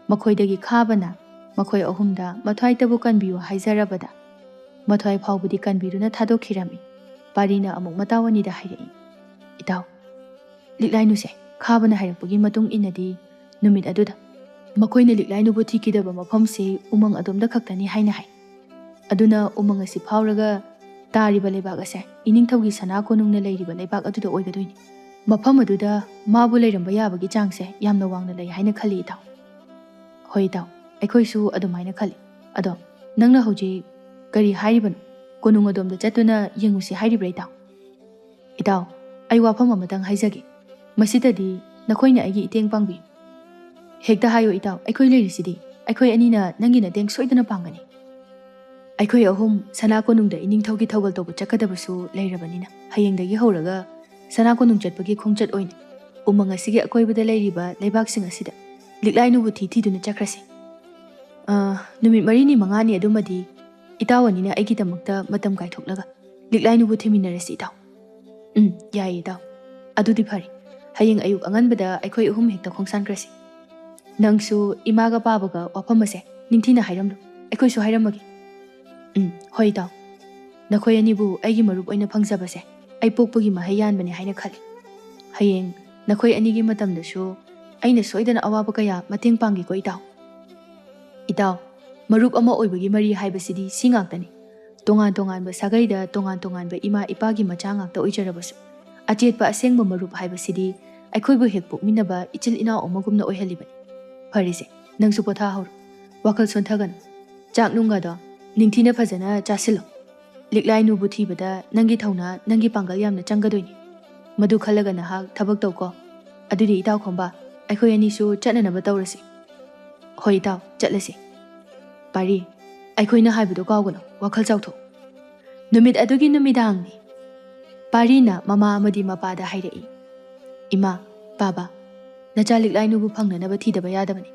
ꯃꯈꯣꯏꯗꯒꯤ ꯈꯥꯕꯅ ꯃꯈꯣꯏ ꯑꯍꯨꯝꯗ ꯃꯊ꯭ꯋꯥꯏꯇꯕꯨ ꯀꯟꯕꯤꯌꯨ ꯍꯥꯏꯖꯔꯕꯗ, ꯃꯊ꯭ꯋꯥꯏ ꯐꯥꯎꯕꯗꯤ ꯀꯟꯕꯤꯗꯨꯅ ꯊꯥꯗꯣꯛꯈꯤꯔꯝꯃꯤ꯫ ꯄꯥꯔꯤꯅ ꯑꯃꯨꯛ ꯃꯇꯥꯎ ꯑꯅꯤꯗ ꯍꯥꯏꯔꯛꯏ, ꯏꯇꯥꯎ, ꯂꯤꯛꯂꯥꯏꯅꯨꯁꯦ ꯈꯥꯕꯅ ꯍꯥꯏꯔꯛꯄꯒꯤ ꯃꯇꯨꯡ ꯏꯟꯅꯗꯤ, ꯅꯨꯃꯤꯠ ꯑꯗꯨꯗ ꯃꯈꯣꯏꯅ ꯂꯤꯛꯂꯥꯏꯅꯨꯕꯨ ꯊꯤꯈꯤꯗꯕ ꯃꯐꯝꯁꯤ ꯎꯃꯪ ꯑꯗꯣꯝꯗ ꯈꯛꯇꯅꯤ ꯍꯥꯏꯅ ꯍꯥꯏ꯫ ꯑꯗꯨꯅ ꯎꯃꯪ ꯑꯁꯤ ꯐꯥꯎꯔꯒ ꯇꯥꯔꯤꯕ ꯂꯩꯕꯥꯛ ꯑꯁꯦ ꯏꯅꯤꯡꯊꯧꯒꯤ ꯁꯅꯥ ꯀꯣꯅꯨꯡꯅ ꯂꯩꯔꯤꯕ ꯂꯩꯕꯥꯛ ꯑꯗꯨꯗ ꯑꯣꯏꯒꯗꯣꯏꯅꯤ꯫ ꯃꯐꯝ ꯑꯗꯨꯗ ꯃꯥꯕꯨ ꯂꯩꯔꯝꯕ ꯌꯥꯕꯒꯤ ꯆꯥꯡꯁꯦ ꯌꯥꯝꯅ ꯋꯥꯡꯅ ꯂꯩ ꯍꯥꯏꯅ ꯈꯜꯂꯤ, ꯏꯇꯥꯎ꯫ ꯍꯣꯏ, ꯏꯇꯥꯎ, ꯑꯩꯈꯣꯏꯁꯨ ꯑꯗꯨꯃꯥꯏꯅ ꯈꯜꯂꯤ꯫ ꯑꯗꯣ ꯅꯪꯅ ꯍꯧꯖꯤꯛ ꯀꯔꯤ ꯍꯥꯏꯔꯤꯕꯅꯣ? ꯀꯣꯅꯨꯡ ꯑꯗꯣꯝꯗ ꯆꯠꯇꯨꯅ ꯌꯦꯡꯉꯨꯁꯤ ꯍꯥꯏꯔꯤꯕ꯭ꯔꯥ, ꯏꯇꯥꯎ? ꯏꯇꯥꯎ, ꯑꯩ ꯋꯥꯐꯝ ꯑꯃꯇꯪ ꯍꯥꯏꯖꯒꯦ꯫ ꯃꯁꯤꯗꯗꯤ ꯅꯈꯣꯏꯅ ꯑꯩꯒꯤ ꯏꯇꯦꯡ ꯄꯥꯡꯕꯤꯌꯨ꯫ ꯍꯦꯛꯇ ꯍꯥꯏꯌꯨ, ꯏꯇꯥꯎ, ꯑꯩꯈꯣꯏ ꯂꯩꯔꯤꯁꯤꯗꯤ꯫ ꯑꯩꯈꯣꯏ ꯑꯅꯤꯅ ꯅꯪꯒꯤ ꯃꯇꯦꯡ ꯁꯣꯏꯗꯅ ꯄꯥꯡꯒꯅꯤ꯫ ꯑꯩꯈꯣꯏ ꯑꯍꯨꯝ ꯁꯅꯥ ꯀꯣꯅꯨꯡꯗ ꯏꯅꯤꯡꯊꯧꯒꯤ ꯊꯧꯒꯜ ꯇꯧꯕ ꯆꯠꯀꯗꯕꯁꯨ ꯂꯩꯔꯕꯅꯤꯅ, ꯍꯌꯦꯡꯗꯒꯤ ꯍꯧꯔꯒ ꯁꯅꯥ ꯀꯣꯅꯨꯡ ꯆꯠꯄꯒꯤ ꯈꯣꯡꯆꯠ ꯑꯣꯏꯅ ꯎꯃꯪ ꯑꯁꯤꯒꯤ ꯑꯀꯣꯏꯕꯗ ꯂꯩꯔꯤꯕ ꯂꯩꯕꯥꯛꯁꯤꯡ ꯑꯁꯤꯗ ꯂꯤꯛꯂꯥꯏꯅꯨꯕꯨ ꯊꯤ ꯊꯤꯗꯨꯅ ꯆꯠꯈ꯭ꯔꯁꯤ꯫ ꯑꯥ, ꯅꯨꯃꯤꯠ ꯃꯔꯤꯅꯤ ꯃꯉꯥꯅꯤ ꯑꯗꯨꯃꯗꯤ ꯏꯇꯥꯎ ꯑꯅꯤꯅ ꯑꯩꯒꯤꯗꯃꯛꯇ ꯃꯇꯝ ꯀꯥꯏꯊꯣꯛꯂꯒ ꯂꯤꯛꯂꯥꯏꯅꯨꯕꯨ ꯊꯤꯃꯤꯟꯅꯔꯁꯤ, ꯏꯇꯥꯎ꯫ ꯎꯝ, ꯌꯥꯏꯌꯦ, ꯏꯇꯥꯎ꯫ ꯑꯗꯨꯗꯤ ꯐꯔꯦ꯫ ꯍꯌꯦꯡ ꯑꯌꯨꯛ ꯑꯉꯟꯕꯗ ꯑꯩꯈꯣꯏ ꯑꯍꯨꯝ ꯍꯦꯛꯇ ꯈꯣꯡꯁꯥꯟꯈ꯭ꯔꯁꯤ꯫ ꯅꯪꯁꯨ ꯏꯃꯥꯒ ꯄꯥꯕꯒ ꯋꯥꯐꯝ ꯑꯁꯦ ꯅꯤꯡꯊꯤꯅ ꯍꯥꯏꯔꯝꯂꯨ꯫ ꯑꯩꯈꯣꯏꯁꯨ ꯍꯥꯏꯔꯝꯃꯒꯦ꯫ ꯎꯝ, ꯍꯣꯏ, ꯏꯇꯥꯎ꯫ ꯅꯈꯣꯏ ꯑꯅꯤꯕꯨ ꯑꯩꯒꯤ ꯃꯔꯨꯞ ꯑꯣꯏꯅ ꯐꯪꯖꯕꯁꯦ ꯑꯩ ꯄꯣꯛꯄꯒꯤ ꯃꯍꯩ ꯌꯥꯟꯕꯅꯦ ꯍꯥꯏꯅ ꯈꯜꯂꯤ꯫ ꯍꯌꯦꯡ ꯅꯈꯣꯏ ꯑꯅꯤꯒꯤ ꯃꯇꯝꯗꯁꯨ ꯑꯩꯅ ꯁꯣꯏꯗꯅ ꯑꯋꯥꯕ ꯀꯌꯥ ꯃꯇꯦꯡ ꯄꯥꯡꯒꯦꯀꯣ, ꯏꯇꯥꯎ꯫ ꯏꯇꯥꯎ, ꯃꯔꯨꯞ ꯑꯃ ꯑꯣꯏꯕꯒꯤ ꯃꯔꯤ ꯍꯥꯏꯕꯁꯤꯗꯤ ꯁꯤ ꯉꯥꯛꯇꯅꯤ꯫ ꯇꯣꯉꯥꯟ ꯇꯣꯉꯥꯟꯕ ꯁꯥꯒꯩꯗ ꯇꯣꯉꯥꯟ ꯇꯣꯉꯥꯟꯕ ꯏꯃꯥ ꯏꯄꯥꯒꯤ ꯃꯆꯥ ꯉꯥꯛꯇ ꯑꯣꯏꯖꯔꯕꯁꯨ, ꯑꯆꯦꯠꯄ ꯑꯁꯦꯡꯕ ꯃꯔꯨꯞ ꯍꯥꯏꯕꯁꯤꯗꯤ ꯑꯩꯈꯣꯏꯕꯨ ꯍꯦꯛ ꯄꯣꯛꯃꯤꯟꯅꯕ ꯏꯆꯤꯜ ꯏꯅꯥꯎ ꯑꯃꯒꯨꯝꯅ ꯑꯣꯏꯍꯜꯂꯤꯕꯅꯤ꯫ ꯐꯔꯦꯁꯦ, ꯅꯪꯁꯨ ꯄꯣꯊꯥꯍꯧꯔꯣ, ꯋꯥꯈꯜ ꯁꯣꯟꯊꯒꯅꯨ꯫ ꯆꯥꯛ ꯅꯨꯡꯒꯗꯣ ꯅꯤꯡꯊꯤꯅ ꯐꯖꯅ ꯆꯥꯁꯤꯜꯂꯣ꯫ ꯂꯤꯛꯂꯥꯏꯅꯨꯕꯨ ꯊꯤꯕꯗ ꯅꯪꯒꯤ ꯊꯧꯅꯥ, ꯅꯪꯒꯤ ꯄꯥꯡꯒꯜ ꯌꯥꯝꯅ ꯆꯪꯒꯗꯣꯏꯅꯤ꯫ ꯃꯗꯨ ꯈꯜꯂꯒ ꯅꯍꯥꯛ ꯊꯕꯛ ꯇꯧꯀꯣ꯫ ꯑꯗꯨꯗꯤ ꯏꯇꯥꯎ ꯈꯣꯝꯕ, ꯑꯩꯈꯣꯏ ꯑꯅꯤꯁꯨ ꯆꯠꯅꯅꯕ ꯇꯧꯔꯁꯤ꯫ ꯍꯣꯏ ꯏꯇꯥꯎ, ꯆꯠꯂꯁꯤ꯫ ꯄꯥꯔꯤ, ꯑꯩꯈꯣꯏꯅ ꯍꯥꯏꯕꯗꯣ ꯀꯥꯎꯒꯅꯨ, ꯋꯥꯈꯜ ꯆꯥꯎꯊꯣꯛ꯫ ꯅꯨꯃꯤꯠ ꯑꯗꯨꯒꯤ ꯅꯨꯃꯤꯗꯥꯡꯅꯤ꯫ ꯄꯥꯔꯤꯅ ꯃꯃꯥ ꯑꯃꯗꯤ ꯃꯄꯥꯗ ꯍꯥꯏꯔꯛꯏ, "ꯏꯃꯥ, ꯄꯥꯕ, ꯅꯆꯥ ꯂꯤꯛꯂꯥꯏꯅꯨꯕꯨ ꯐꯪꯅꯅꯕ ꯊꯤꯗꯕ ꯌꯥꯗꯕꯅꯤ꯫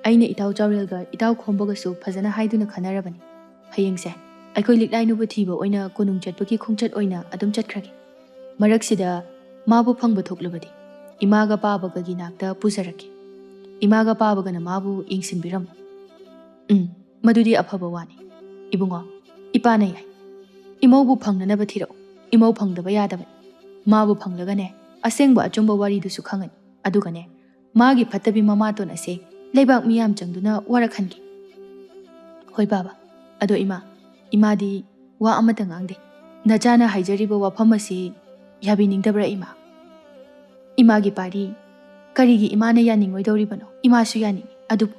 ꯑꯩꯅ ꯏꯇꯥꯎ ꯆꯥꯎꯔꯦꯜꯒ ꯏꯇꯥꯎ ꯈꯣꯝꯕꯒꯁꯨ ꯐꯖꯅ ꯍꯥꯏꯗꯨꯅ ꯈꯟꯅꯔꯕꯅꯤ꯫ ꯍꯌꯦꯡꯁꯦ ꯑꯩꯈꯣꯏ ꯂꯤꯛꯂꯥꯏꯅꯨꯕꯨ ꯊꯤꯕ ꯑꯣꯏꯅ ꯀꯣꯅꯨꯡ ꯆꯠꯄꯒꯤ ꯈꯣꯡꯆꯠ ꯑꯣꯏꯅ ꯑꯗꯨꯝ ꯆꯠꯈ꯭ꯔꯒꯦ꯫ ꯃꯔꯛꯁꯤꯗ ꯃꯥꯕꯨ ꯐꯪꯕ ꯊꯣꯛꯂꯕꯗꯤ ꯏꯃꯥꯒ ꯄꯥꯕꯒꯒꯤ ꯅꯥꯛꯇ ꯄꯨꯖꯔꯛꯀꯦ꯫ ꯏꯃꯥꯒ ꯄꯥꯕꯒꯅ ꯃꯥꯕꯨ ꯌꯦꯡꯁꯤꯟꯕꯤꯔꯝꯃꯨ꯫" "ꯎꯝ, ꯃꯗꯨꯗꯤ ꯑꯐꯕ ꯋꯥꯅꯤ꯫ ꯏꯕꯨꯡꯉꯣ, ꯏꯄꯥꯅ ꯌꯥꯏ꯫ ꯏꯃꯧꯕꯨ ꯐꯪꯅꯅꯕ ꯊꯤꯔꯛꯎ꯫ ꯏꯃꯧ ꯐꯪꯗꯕ ꯌꯥꯗꯕꯅꯤ꯫ ꯃꯥꯕꯨ ꯐꯪꯂꯒꯅꯦ, ꯑꯁꯦꯡꯕ ꯑꯆꯨꯝꯕ ꯋꯥꯔꯤꯗꯨꯁꯨ ꯈꯪꯉꯅꯤ꯫ ꯑꯗꯨꯒꯅꯦ, ꯃꯥꯒꯤ ꯐꯠꯇꯕꯤ ꯃꯃꯥꯇꯣꯟ ꯑꯁꯦ ꯂꯩꯕꯥꯛ ꯃꯤꯌꯥꯝ ꯆꯪꯗꯨꯅ ꯋꯥꯔꯛꯍꯟꯒꯦ꯫" "ꯍꯣꯏ ꯕꯥꯕꯥ꯫ ꯑꯗꯣ ꯏꯃꯥ, ꯏꯃꯥꯗꯤ ꯋꯥ ꯑꯃꯠꯇ ꯉꯥꯡꯗꯦ꯫ ꯅꯆꯥꯅ ꯍꯥꯏꯖꯔꯤꯕ ꯋꯥꯐꯝ ꯑꯁꯤ ꯌꯥꯕꯤꯅꯤꯡꯗꯕ꯭ꯔꯥ ꯏꯃꯥ?" "ꯏꯃꯥꯒꯤ ꯄꯥꯔꯤ, ꯀꯔꯤꯒꯤ ꯏꯃꯥꯅ ꯌꯥꯅꯤꯡꯉꯣꯏꯗꯧꯔꯤꯕꯅꯣ? ꯏꯃꯥꯁꯨ ꯌꯥꯅꯤꯡꯉꯤ꯫ ꯑꯗꯨꯕꯨ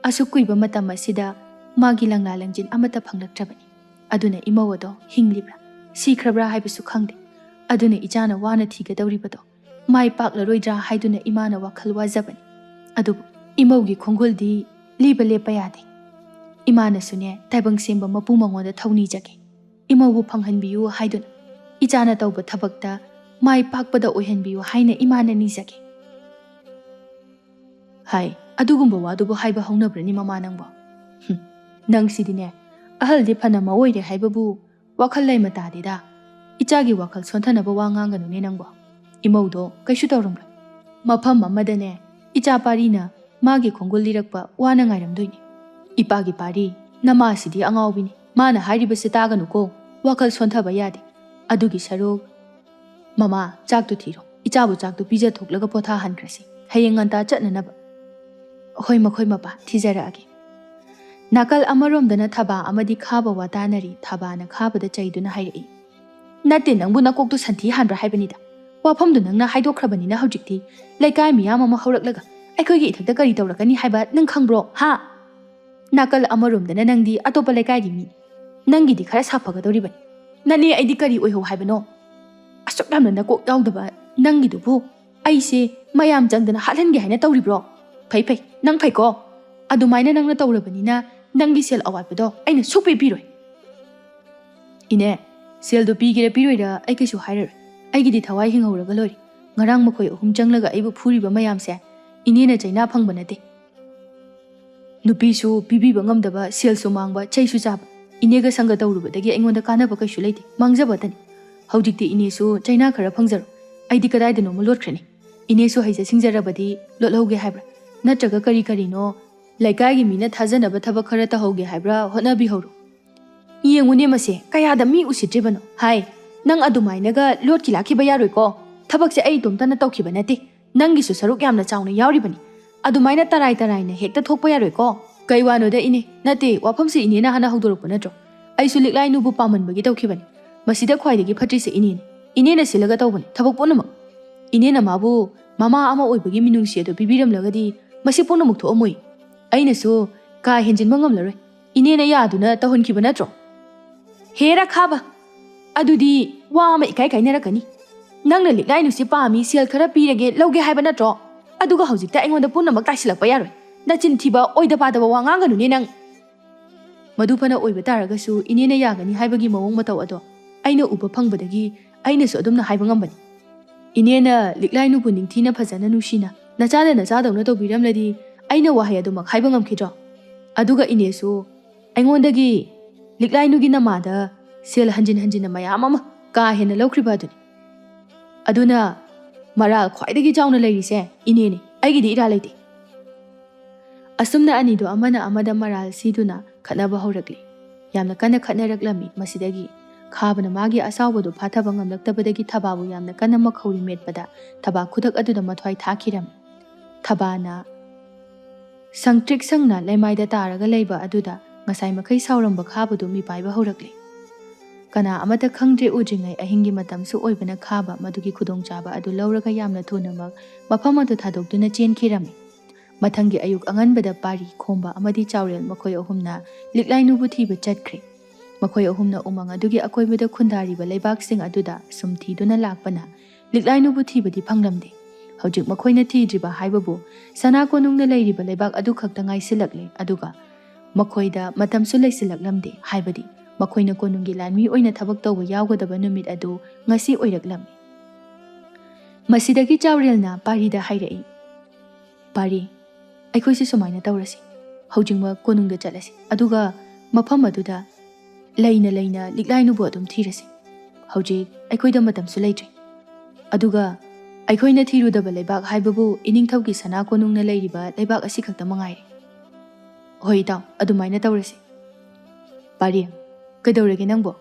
ꯑꯁꯨꯛ ꯀꯨꯏꯕ ꯃꯇꯝ ꯑꯁꯤꯗ ꯃꯥꯒꯤ ꯂꯪꯂꯥ ꯂꯪꯖꯤꯟ ꯑꯃꯠꯇ ꯐꯪꯂꯛꯇ꯭ꯔꯕꯅꯤ꯫ ꯑꯗꯨꯅ ꯏꯃꯧ ꯑꯗꯣ ꯍꯤꯡꯂꯤꯕ꯭ꯔꯥ, ꯁꯤꯈ꯭ꯔꯕ꯭ꯔꯥ ꯍꯥꯏꯕꯁꯨ ꯈꯪꯗꯦ꯫ ꯑꯗꯨꯅ ꯏꯆꯥꯅ ꯋꯥꯅ ꯊꯤꯒꯗꯧꯔꯤꯕꯗꯣ ꯃꯥꯏ ꯄꯥꯛꯂꯔꯣꯏꯗ꯭ꯔꯥ ꯍꯥꯏꯗꯨꯅ ꯏꯃꯥꯅ ꯋꯥꯈꯜ ꯋꯥꯖꯕꯅꯤ꯫ ꯑꯗꯨꯕꯨ ꯏꯃꯧꯒꯤ ꯈꯣꯡꯒꯨꯜꯗꯤ ꯂꯤꯕ ꯂꯦꯞꯄ ꯌꯥꯗꯦ꯫ ꯏꯃꯥꯅꯁꯨꯅꯦ, ꯇꯥꯏꯕꯪ ꯁꯦꯝꯕ ꯃꯄꯨ ꯃꯉꯣꯟꯗ ꯊꯧꯅꯤꯖꯒꯦ꯫ ꯏꯃꯧꯕꯨ ꯐꯪꯍꯟꯕꯤꯌꯨ ꯍꯥꯏꯗꯨꯅ, ꯏꯆꯥꯅ ꯇꯧꯕ ꯊꯕꯛꯇ ꯃꯥꯏ ꯄꯥꯛꯄꯗ ꯑꯣꯏꯍꯟꯕꯤꯌꯨ ꯍꯥꯏꯅ ꯏꯃꯥꯅ ꯅꯤꯖꯒꯦ꯫" "ꯍꯥꯏ, ꯑꯗꯨꯒꯨꯝꯕ ꯋꯥꯗꯨꯕꯨ ꯍꯥꯏꯕ ꯍꯧꯅꯕ꯭ꯔꯅꯤ ꯃꯃꯥ ꯅꯪꯕꯣ? ꯍꯨꯝ, ꯅꯪꯁꯤꯗꯤꯅꯦ, ꯑꯍꯜꯗꯤ ꯐꯅ ꯃꯑꯣꯏꯔꯦ ꯍꯥꯏꯕꯕꯨ ꯋꯥꯈꯜ ꯂꯩꯃ ꯇꯥꯗꯦꯗ꯫ ꯏꯆꯥꯒꯤ ꯋꯥꯈꯜ ꯁꯣꯟꯊꯅꯕ ꯋꯥ ꯉꯥꯡꯒꯅꯨꯅꯦ ꯅꯪꯕꯣ꯫ ꯏꯃꯧꯗꯣ ꯀꯩꯁꯨ ꯇꯧꯔꯝꯂꯣꯏ꯫ ꯃꯐꯝ ꯑꯃꯗꯅꯦ, ꯏꯆꯥ ꯄꯥꯔꯤꯅ ꯃꯥꯒꯤ ꯈꯣꯡꯒꯨꯜ ꯂꯤꯔꯛꯄ ꯋꯥꯅ ꯉꯥꯏꯔꯝꯗꯣꯏꯅꯤ꯫ ꯏꯄꯥꯒꯤ ꯄꯥꯔꯤ, ꯅꯃꯥꯁꯤꯗꯤ ꯑꯉꯥꯎꯕꯤꯅꯤ꯫ ꯃꯥꯅ ꯍꯥꯏꯔꯤꯕꯁꯤ ꯇꯥꯒꯅꯨꯀꯣ, ꯋꯥꯈꯜ ꯁꯣꯟꯊꯕ ꯌꯥꯗꯦ꯫ ꯑꯗꯨꯒꯤ ꯁꯔꯨꯛ, ꯃꯃꯥ, ꯆꯥꯛꯇꯨ ꯊꯤꯔꯣ꯫ ꯏꯆꯥꯕꯨ ꯆꯥꯛꯇꯨ ꯄꯤꯖꯊꯣꯛꯂꯒ ꯄꯣꯊꯥꯍꯟꯈ꯭ꯔꯁꯤ, ꯍꯌꯦꯡ ꯉꯟꯇꯥ ꯆꯠꯅꯅꯕ꯫" "ꯍꯣꯏ, ꯃꯈꯣꯏ ꯃꯄꯥ, ꯊꯤꯖꯔꯛꯑꯒꯦ꯫" ꯅꯥꯀꯜ ꯑꯃꯔꯣꯝꯗꯅ ꯊꯕꯥ ꯑꯃꯗꯤ ꯈꯥꯕ ꯋꯥ ꯇꯥꯅꯔꯤ꯫ ꯊꯕꯥꯅ ꯈꯥꯕꯗ ꯆꯩꯗꯨꯅ ꯍꯥꯏꯔꯛꯏ, "ꯅꯠꯇꯦ, ꯅꯪꯕꯨ ꯅꯀꯣꯛꯇꯨ ꯁꯟꯊꯤ ꯍꯥꯟꯕ꯭ꯔꯥ ꯍꯥꯏꯕꯅꯤꯗ꯫ ꯋꯥꯐꯝꯗꯨ ꯅꯪꯅ ꯍꯥꯏꯗꯣꯛꯈ꯭ꯔꯕꯅꯤꯅ ꯍꯧꯖꯤꯛꯇꯤ ꯂꯩꯀꯥꯏ ꯃꯤꯌꯥꯝ ꯑꯃ ꯍꯧꯔꯛꯂꯒ ꯑꯩꯈꯣꯏꯒꯤ ꯏꯊꯛꯇ ꯀꯔꯤ ꯇꯧꯔꯛꯀꯅꯤ ꯍꯥꯏꯕ ꯅꯪ ꯈꯪꯕ꯭ꯔꯣ, ꯍꯥ? ꯅꯥꯀꯜ ꯑꯃꯔꯣꯝꯗꯅ ꯅꯪꯗꯤ ꯑꯇꯣꯞꯄ ꯂꯩꯀꯥꯏꯒꯤ ꯃꯤꯅꯤ꯫ ꯅꯪꯒꯤꯗꯤ ꯈꯔ ꯁꯥꯐꯒꯗꯧꯔꯤꯕꯅꯤ꯫ ꯅꯅꯦ, ꯑꯩꯗꯤ ꯀꯔꯤ ꯑꯣꯏꯍꯧ ꯍꯥꯏꯕꯅꯣ? ꯑꯁꯨꯛ ꯌꯥꯝꯅ ꯅꯀꯣꯛ ꯌꯥꯎꯗꯕ ꯅꯪꯒꯤꯗꯨꯕꯨ ꯑꯩꯁꯦ ꯃꯌꯥꯝ ꯆꯪꯗꯅ ꯍꯥꯠꯍꯟꯒꯦ ꯍꯥꯏꯅ ꯇꯧꯔꯤꯕ꯭ꯔꯣ? ꯐꯩ ꯐꯩ, ꯅꯪ ꯐꯩꯀꯣ꯫ ꯑꯗꯨꯃꯥꯏꯅ ꯅꯪꯅ ꯇꯧꯔꯕꯅꯤꯅ ꯅꯪꯒꯤ ꯁꯦꯜ ꯑꯋꯥꯠꯄꯗꯣ ꯑꯩꯅ ꯁꯨꯛꯄꯤ ꯄꯤꯔꯣꯏ꯫" "ꯏꯅꯦ, ꯁꯦꯜꯗꯣ ꯄꯤꯒꯦꯔꯥ ꯄꯤꯔꯣꯏꯔꯥ ꯑꯩ ꯀꯩꯁꯨ ꯍꯥꯏꯔꯔꯣꯏ꯫ ꯑꯩꯒꯤꯗꯤ ꯊꯋꯥꯏ ꯍꯤꯡꯍꯧꯔꯒ ꯂꯣꯏꯔꯦ꯫ ꯉꯔꯥꯡ ꯃꯈꯣꯏ ꯑꯍꯨꯝ ꯆꯪꯂꯒ ꯑꯩꯕꯨ ꯐꯨꯔꯤꯕ ꯃꯌꯥꯝꯁꯦ ꯏꯅꯦꯅ ꯆꯩꯅꯥ ꯐꯪꯕ ꯅꯠꯇꯦ꯫ ꯅꯨꯄꯤꯁꯨ ꯄꯤꯕꯤꯕ ꯉꯝꯗꯕ, ꯁꯦꯜꯁꯨ ꯃꯥꯡꯕ, ꯆꯩꯁꯨ ꯆꯥꯕ꯫ ꯏꯅꯦꯒ ꯁꯪꯒ ꯇꯧꯔꯨꯕꯗꯒꯤ ꯑꯩꯉꯣꯟꯗ ꯀꯥꯟꯅꯕ ꯀꯩꯁꯨ ꯂꯩꯇꯦ, ꯃꯥꯡꯖꯕꯇꯅꯤ꯫ ꯍꯧꯖꯤꯛꯇꯤ ꯏꯅꯦꯁꯨ ꯆꯩꯅꯥ ꯈꯔ ꯐꯪꯖꯔꯣ꯫ ꯑꯩꯗꯤ ꯀꯗꯥꯏꯗꯅꯣꯃ ꯂꯣꯠꯈ꯭ꯔꯅꯤ꯫ ꯏꯅꯦꯁꯨ ꯍꯩꯖ ꯁꯤꯡꯖꯔꯕꯗꯤ ꯂꯣꯠꯍꯧꯒꯦ ꯍꯥꯏꯕ꯭ꯔꯥ? ꯅꯠꯇ꯭ꯔꯒ ꯀꯔꯤ ꯀꯔꯤꯅꯣ ꯂꯩꯀꯥꯏꯒꯤ ꯃꯤꯅ ꯊꯥꯖꯅꯕ ꯊꯕꯛ ꯈꯔ ꯇꯧꯍꯧꯒꯦ ꯍꯥꯏꯕ꯭ꯔꯥ? ꯍꯣꯠꯅꯕꯤꯍꯧꯔꯣ꯫" "ꯌꯦꯡꯉꯨꯅꯦ ꯃꯁꯦ, ꯀꯌꯥꯗ ꯃꯤ ꯎꯁꯤꯠꯇ꯭ꯔꯤꯕꯅꯣ꯫ ꯍꯥꯏ, ꯅꯪ ꯑꯗꯨꯃꯥꯏꯅꯒ ꯂꯣꯠꯈꯤ ꯂꯥꯛꯈꯤꯕ ꯌꯥꯔꯣꯏꯀꯣ꯫ ꯊꯕꯛꯁꯦ ꯑꯩ ꯏꯇꯣꯝꯇꯅ ꯇꯧꯈꯤꯕ ꯅꯠꯇꯦ꯫ ꯅꯪꯒꯤꯁꯨ ꯁꯔꯨꯛ ꯌꯥꯝꯅ ꯆꯥꯎꯅ ꯌꯥꯎꯔꯤꯕꯅꯤ꯫ ꯑꯗꯨꯃꯥꯏꯅ ꯇꯔꯥꯏ ꯇꯔꯥꯏꯅ ꯍꯦꯛꯇ ꯊꯣꯛꯄ ꯌꯥꯔꯣꯏꯀꯣ꯫" "ꯀꯩ ꯋꯥꯅꯣꯗ ꯏꯅꯦ? ꯅꯠꯇꯦ, ꯋꯥꯐꯝꯁꯦ ꯏꯅꯦꯅ ꯍꯥꯟꯅ ꯍꯧꯗꯣꯔꯛꯄ ꯅꯠꯇ꯭ꯔꯣ? ꯑꯩꯁꯨ ꯂꯤꯛꯂꯥꯏꯅꯨꯕꯨ ꯄꯥꯝꯃꯟꯕꯒꯤ ꯇꯧꯈꯤꯕꯅꯤ꯫ ꯃꯁꯤꯗ ꯈ꯭ꯋꯥꯏꯗꯒꯤ ꯐꯠꯇ꯭ꯔꯤꯁꯦ ꯏꯅꯦꯅꯤ꯫ ꯏꯅꯦꯅ ꯁꯤꯜꯂꯒ ꯇꯧꯕꯅꯤ ꯊꯕꯛ ꯄꯨꯝꯅꯃꯛ꯫ ꯏꯅꯦꯅ ꯃꯥꯕꯨ ꯃꯃꯥ ꯑꯃ ꯑꯣꯏꯕꯒꯤ ꯃꯤꯅꯨꯡꯁꯤ ꯑꯗꯨ ꯄꯤꯕꯤꯔꯝꯂꯒꯗꯤ ꯃꯁꯤ ꯄꯨꯝꯅꯃꯛ ꯊꯣꯛꯑꯝꯃꯣꯏ꯫ ꯑꯩꯅꯁꯨ ꯀꯥ ꯍꯦꯟꯖꯤꯟꯕ ꯉꯝꯂꯔꯣꯏ꯫ ꯏꯅꯦꯅ ꯌꯥꯗꯨꯅ ꯇꯧꯍꯟꯈꯤꯕ ꯅꯠꯇ꯭ꯔꯣ?" "ꯍꯦ ꯔꯥꯈꯥꯕ, ꯑꯗꯨꯗꯤ ꯋꯥ ꯑꯃ ꯏꯀꯥꯏ ꯀꯥꯏꯅꯔꯛꯀꯅꯤ꯫ ꯅꯪꯅ ꯂꯤꯛꯂꯥꯏꯅꯨꯁꯤ ꯄꯥꯝꯃꯤ, ꯁꯦꯜ ꯈꯔ ꯄꯤꯔꯒꯦ, ꯂꯧꯒꯦ ꯍꯥꯏꯕ ꯅꯠꯇ꯭ꯔꯣ? ꯑꯗꯨꯒ ꯍꯧꯖꯤꯛꯇ ꯑꯩꯉꯣꯟꯗ ꯄꯨꯝꯅꯃꯛ ꯇꯥꯏꯁꯤꯜꯂꯛꯄ ꯌꯥꯔꯣꯏ꯫ ꯅꯆꯤꯟ ꯊꯤꯕ, ꯑꯣꯏꯗ ꯄꯥꯗꯕ ꯋꯥ ꯉꯥꯡꯒꯅꯨꯅꯦ ꯅꯪ꯫" ꯃꯗꯨ ꯐꯅ ꯑꯣꯏꯕ ꯇꯥꯔꯒꯁꯨ ꯏꯅꯦꯅ ꯌꯥꯒꯅꯤ ꯍꯥꯏꯕꯒꯤ ꯃꯑꯣꯡ ꯃꯇꯧ ꯑꯗꯣ ꯑꯩꯅ ꯎꯕ ꯐꯪꯕꯗꯒꯤ ꯑꯩꯅꯁꯨ ꯑꯗꯨꯝꯅ ꯍꯥꯏꯕ ꯉꯝꯕꯅꯤ꯫ ꯏꯅꯦꯅ ꯂꯤꯛꯂꯥꯏꯅꯨꯕꯨ ꯅꯤꯡꯊꯤꯅ ꯐꯖꯅ ꯅꯨꯡꯁꯤꯅ ꯅꯆꯥꯅ ꯅꯆꯥꯗꯧꯅ ꯇꯧꯕꯤꯔꯝꯂꯗꯤ ꯑꯩꯅ ꯋꯥꯍꯩ ꯑꯗꯨꯃꯛ ꯍꯥꯏꯕ ꯉꯝꯈꯤꯗ꯭ꯔꯣ? ꯑꯗꯨꯒ ꯏꯅꯦꯁꯨ ꯑꯩꯉꯣꯟꯗꯒꯤ ꯂꯤꯛꯂꯥꯏꯅꯨꯒꯤ ꯅꯃꯥꯗ ꯁꯦꯜ ꯍꯟꯖꯤꯟ ꯍꯟꯖꯤꯟꯅ ꯃꯌꯥꯝ ꯑꯃ ꯀꯥ ꯍꯦꯟꯅ ꯂꯧꯈ꯭ꯔꯤꯕ ꯑꯗꯨꯅꯤ꯫ ꯑꯗꯨꯅ ꯃꯔꯥꯜ ꯈ꯭ꯋꯥꯏꯗꯒꯤ ꯆꯥꯎꯅ ꯂꯩꯔꯤꯁꯦ ꯏꯅꯦꯅꯤ, ꯑꯩꯒꯤꯗꯤ ꯏꯔꯥꯜ ꯂꯩꯇꯦ꯫ ꯑꯁꯨꯝꯅ ꯑꯅꯤꯗꯣ ꯑꯃꯅ ꯑꯃꯗ ꯃꯔꯥꯜ ꯁꯤꯗꯨꯅ ꯈꯠꯅꯕ ꯍꯧꯔꯛꯂꯤ꯫ ꯌꯥꯝꯅ ꯀꯟꯅ ꯈꯠꯅꯔꯛꯂꯝꯃꯤ꯫ ꯃꯁꯤꯗꯒꯤ ꯈꯥꯕꯅ ꯃꯥꯒꯤ ꯑꯁꯥꯎꯕꯗꯨ ꯐꯥꯊꯕ ꯉꯝꯂꯛꯇꯕꯗꯒꯤ ꯊꯕꯥꯕꯨ ꯌꯥꯝꯅ ꯀꯟꯅ ꯃꯈꯧꯔꯤ ꯃꯦꯠꯄꯗ ꯊꯕꯥ ꯈꯨꯗꯛ ꯑꯗꯨꯗ ꯃꯊ꯭ꯋꯥꯏ ꯊꯥꯈꯤꯔꯝꯃꯤ꯫ ꯊꯕꯥꯅ ꯁꯪꯇ꯭ꯔꯤꯛ ꯁꯪꯅ ꯂꯩꯃꯥꯏꯗ ꯇꯥꯔꯒ ꯂꯩꯕ ꯑꯗꯨꯗ ꯉꯁꯥꯏ ꯃꯈꯩ ꯁꯥꯎꯔꯝꯕ ꯈꯥꯕꯗꯨ ꯃꯤꯄꯥꯏꯕ ꯍꯧꯔꯛꯂꯦ꯫ ꯀꯅꯥ ꯑꯃꯠꯇ ꯈꯪꯗ꯭ꯔꯦ ꯎꯗ꯭ꯔꯤꯉꯩ ꯑꯍꯤꯡꯒꯤ ꯃꯇꯝꯁꯨ ꯑꯣꯏꯕꯅ ꯈꯥꯕ ꯃꯗꯨꯒꯤ ꯈꯨꯗꯣꯡꯆꯥꯕ ꯑꯗꯨ ꯂꯧꯔꯒ ꯌꯥꯝꯅ ꯊꯨꯅꯃꯛ ꯃꯐꯝ ꯑꯗꯨ ꯊꯥꯗꯣꯛꯇꯨꯅ ꯆꯦꯟꯈꯤꯔꯝꯃꯤ꯫ ꯃꯊꯪꯒꯤ ꯑꯌꯨꯛ ꯑꯉꯟꯕꯗ ꯄꯥꯔꯤ, ꯈꯣꯝꯕ ꯑꯃꯗꯤ ꯆꯥꯎꯔꯦꯜ ꯃꯈꯣꯏ ꯑꯍꯨꯝꯅ ꯂꯤꯛꯂꯥꯏꯅꯨꯕꯨ ꯊꯤꯕ ꯆꯠꯈ꯭ꯔꯦ꯫ ꯃꯈꯣꯏ ꯑꯍꯨꯝꯅ ꯎꯃꯪ ꯑꯗꯨꯒꯤ ꯑꯀꯣꯏꯕꯗ ꯈꯨꯟꯗꯥꯔꯤꯕ ꯂꯩꯕꯥꯛꯁꯤꯡ ꯑꯗꯨꯗ ꯁꯨꯝ ꯊꯤꯗꯨꯅ ꯂꯥꯛꯄꯅ ꯂꯤꯛꯂꯥꯏꯅꯨꯕꯨ ꯊꯤꯕꯗꯤ ꯐꯪꯂꯝꯗꯦ꯫ ꯍꯧꯖꯤꯛ ꯃꯈꯣꯏꯅ ꯊꯤꯗ꯭ꯔꯤꯕ ꯍꯥꯏꯕꯕꯨ ꯁꯅꯥ ꯀꯣꯅꯨꯡꯅ ꯂꯩꯔꯤꯕ ꯂꯩꯕꯥꯛ ꯑꯗꯨ ꯈꯛꯇ ꯉꯥꯏꯁꯤꯜꯂꯛꯂꯦ, ꯑꯗꯨꯒ ꯃꯈꯣꯏꯗ ꯃꯇꯝꯁꯨ ꯂꯩꯁꯤꯜꯂꯛꯂꯝꯗꯦ, ꯍꯥꯏꯕꯗꯤ ꯃꯈꯣꯏꯅ ꯀꯣꯅꯨꯡꯒꯤ ꯂꯥꯟꯃꯤ ꯑꯣꯏꯅ ꯊꯕꯛ ꯇꯧꯕ ꯌꯥꯎꯒꯗꯕ ꯅꯨꯃꯤꯠ ꯑꯗꯨ ꯉꯁꯤ ꯑꯣꯏꯔꯛꯂꯝꯃꯤ꯫ ꯃꯁꯤꯗꯒꯤ ꯆꯥꯎꯔꯦꯜꯅ ꯄꯥꯔꯤꯗ ꯍꯥꯏꯔꯛꯏ, "ꯄꯥꯔꯤ, ꯑꯩꯈꯣꯏꯁꯦ ꯁꯨꯃꯥꯏꯅ ꯇꯧꯔꯁꯤ, ꯍꯧꯖꯤꯛꯃꯛ ꯀꯣꯅꯨꯡꯗ ꯆꯠꯂꯁꯤ, ꯑꯗꯨꯒ ꯃꯐꯝ ꯑꯗꯨꯗ ꯂꯩꯅ ꯂꯩꯅ ꯂꯤꯛꯂꯥꯏꯅꯨꯕꯨ ꯑꯗꯨꯝ ꯊꯤꯔꯁꯤ꯫ ꯍꯧꯖꯤꯛ ꯑꯩꯈꯣꯏꯗ ꯃꯇꯝꯁꯨ ꯂꯩꯇ꯭ꯔꯦ꯫ ꯑꯗꯨꯒ ꯑꯩꯈꯣꯏꯅ ꯊꯤꯔꯨꯗꯕ ꯂꯩꯕꯥꯛ ꯍꯥꯏꯕꯕꯨ ꯏꯅꯤꯡꯊꯧꯒꯤ ꯁꯅꯥ ꯀꯣꯅꯨꯡꯅ ꯂꯩꯔꯤꯕ ꯂꯩꯕꯥꯛ ꯑꯁꯤ ꯈꯛꯇ ꯃꯉꯥꯏꯔꯦ꯫" "ꯍꯣꯏ ꯏꯇꯥꯎ, ꯑꯗꯨꯃꯥꯏꯅ ꯇꯧꯔꯁꯤ꯫" "ꯄꯥꯔꯤ, ꯀꯩꯗꯧꯔꯒꯦ ꯅꯪꯕꯣ?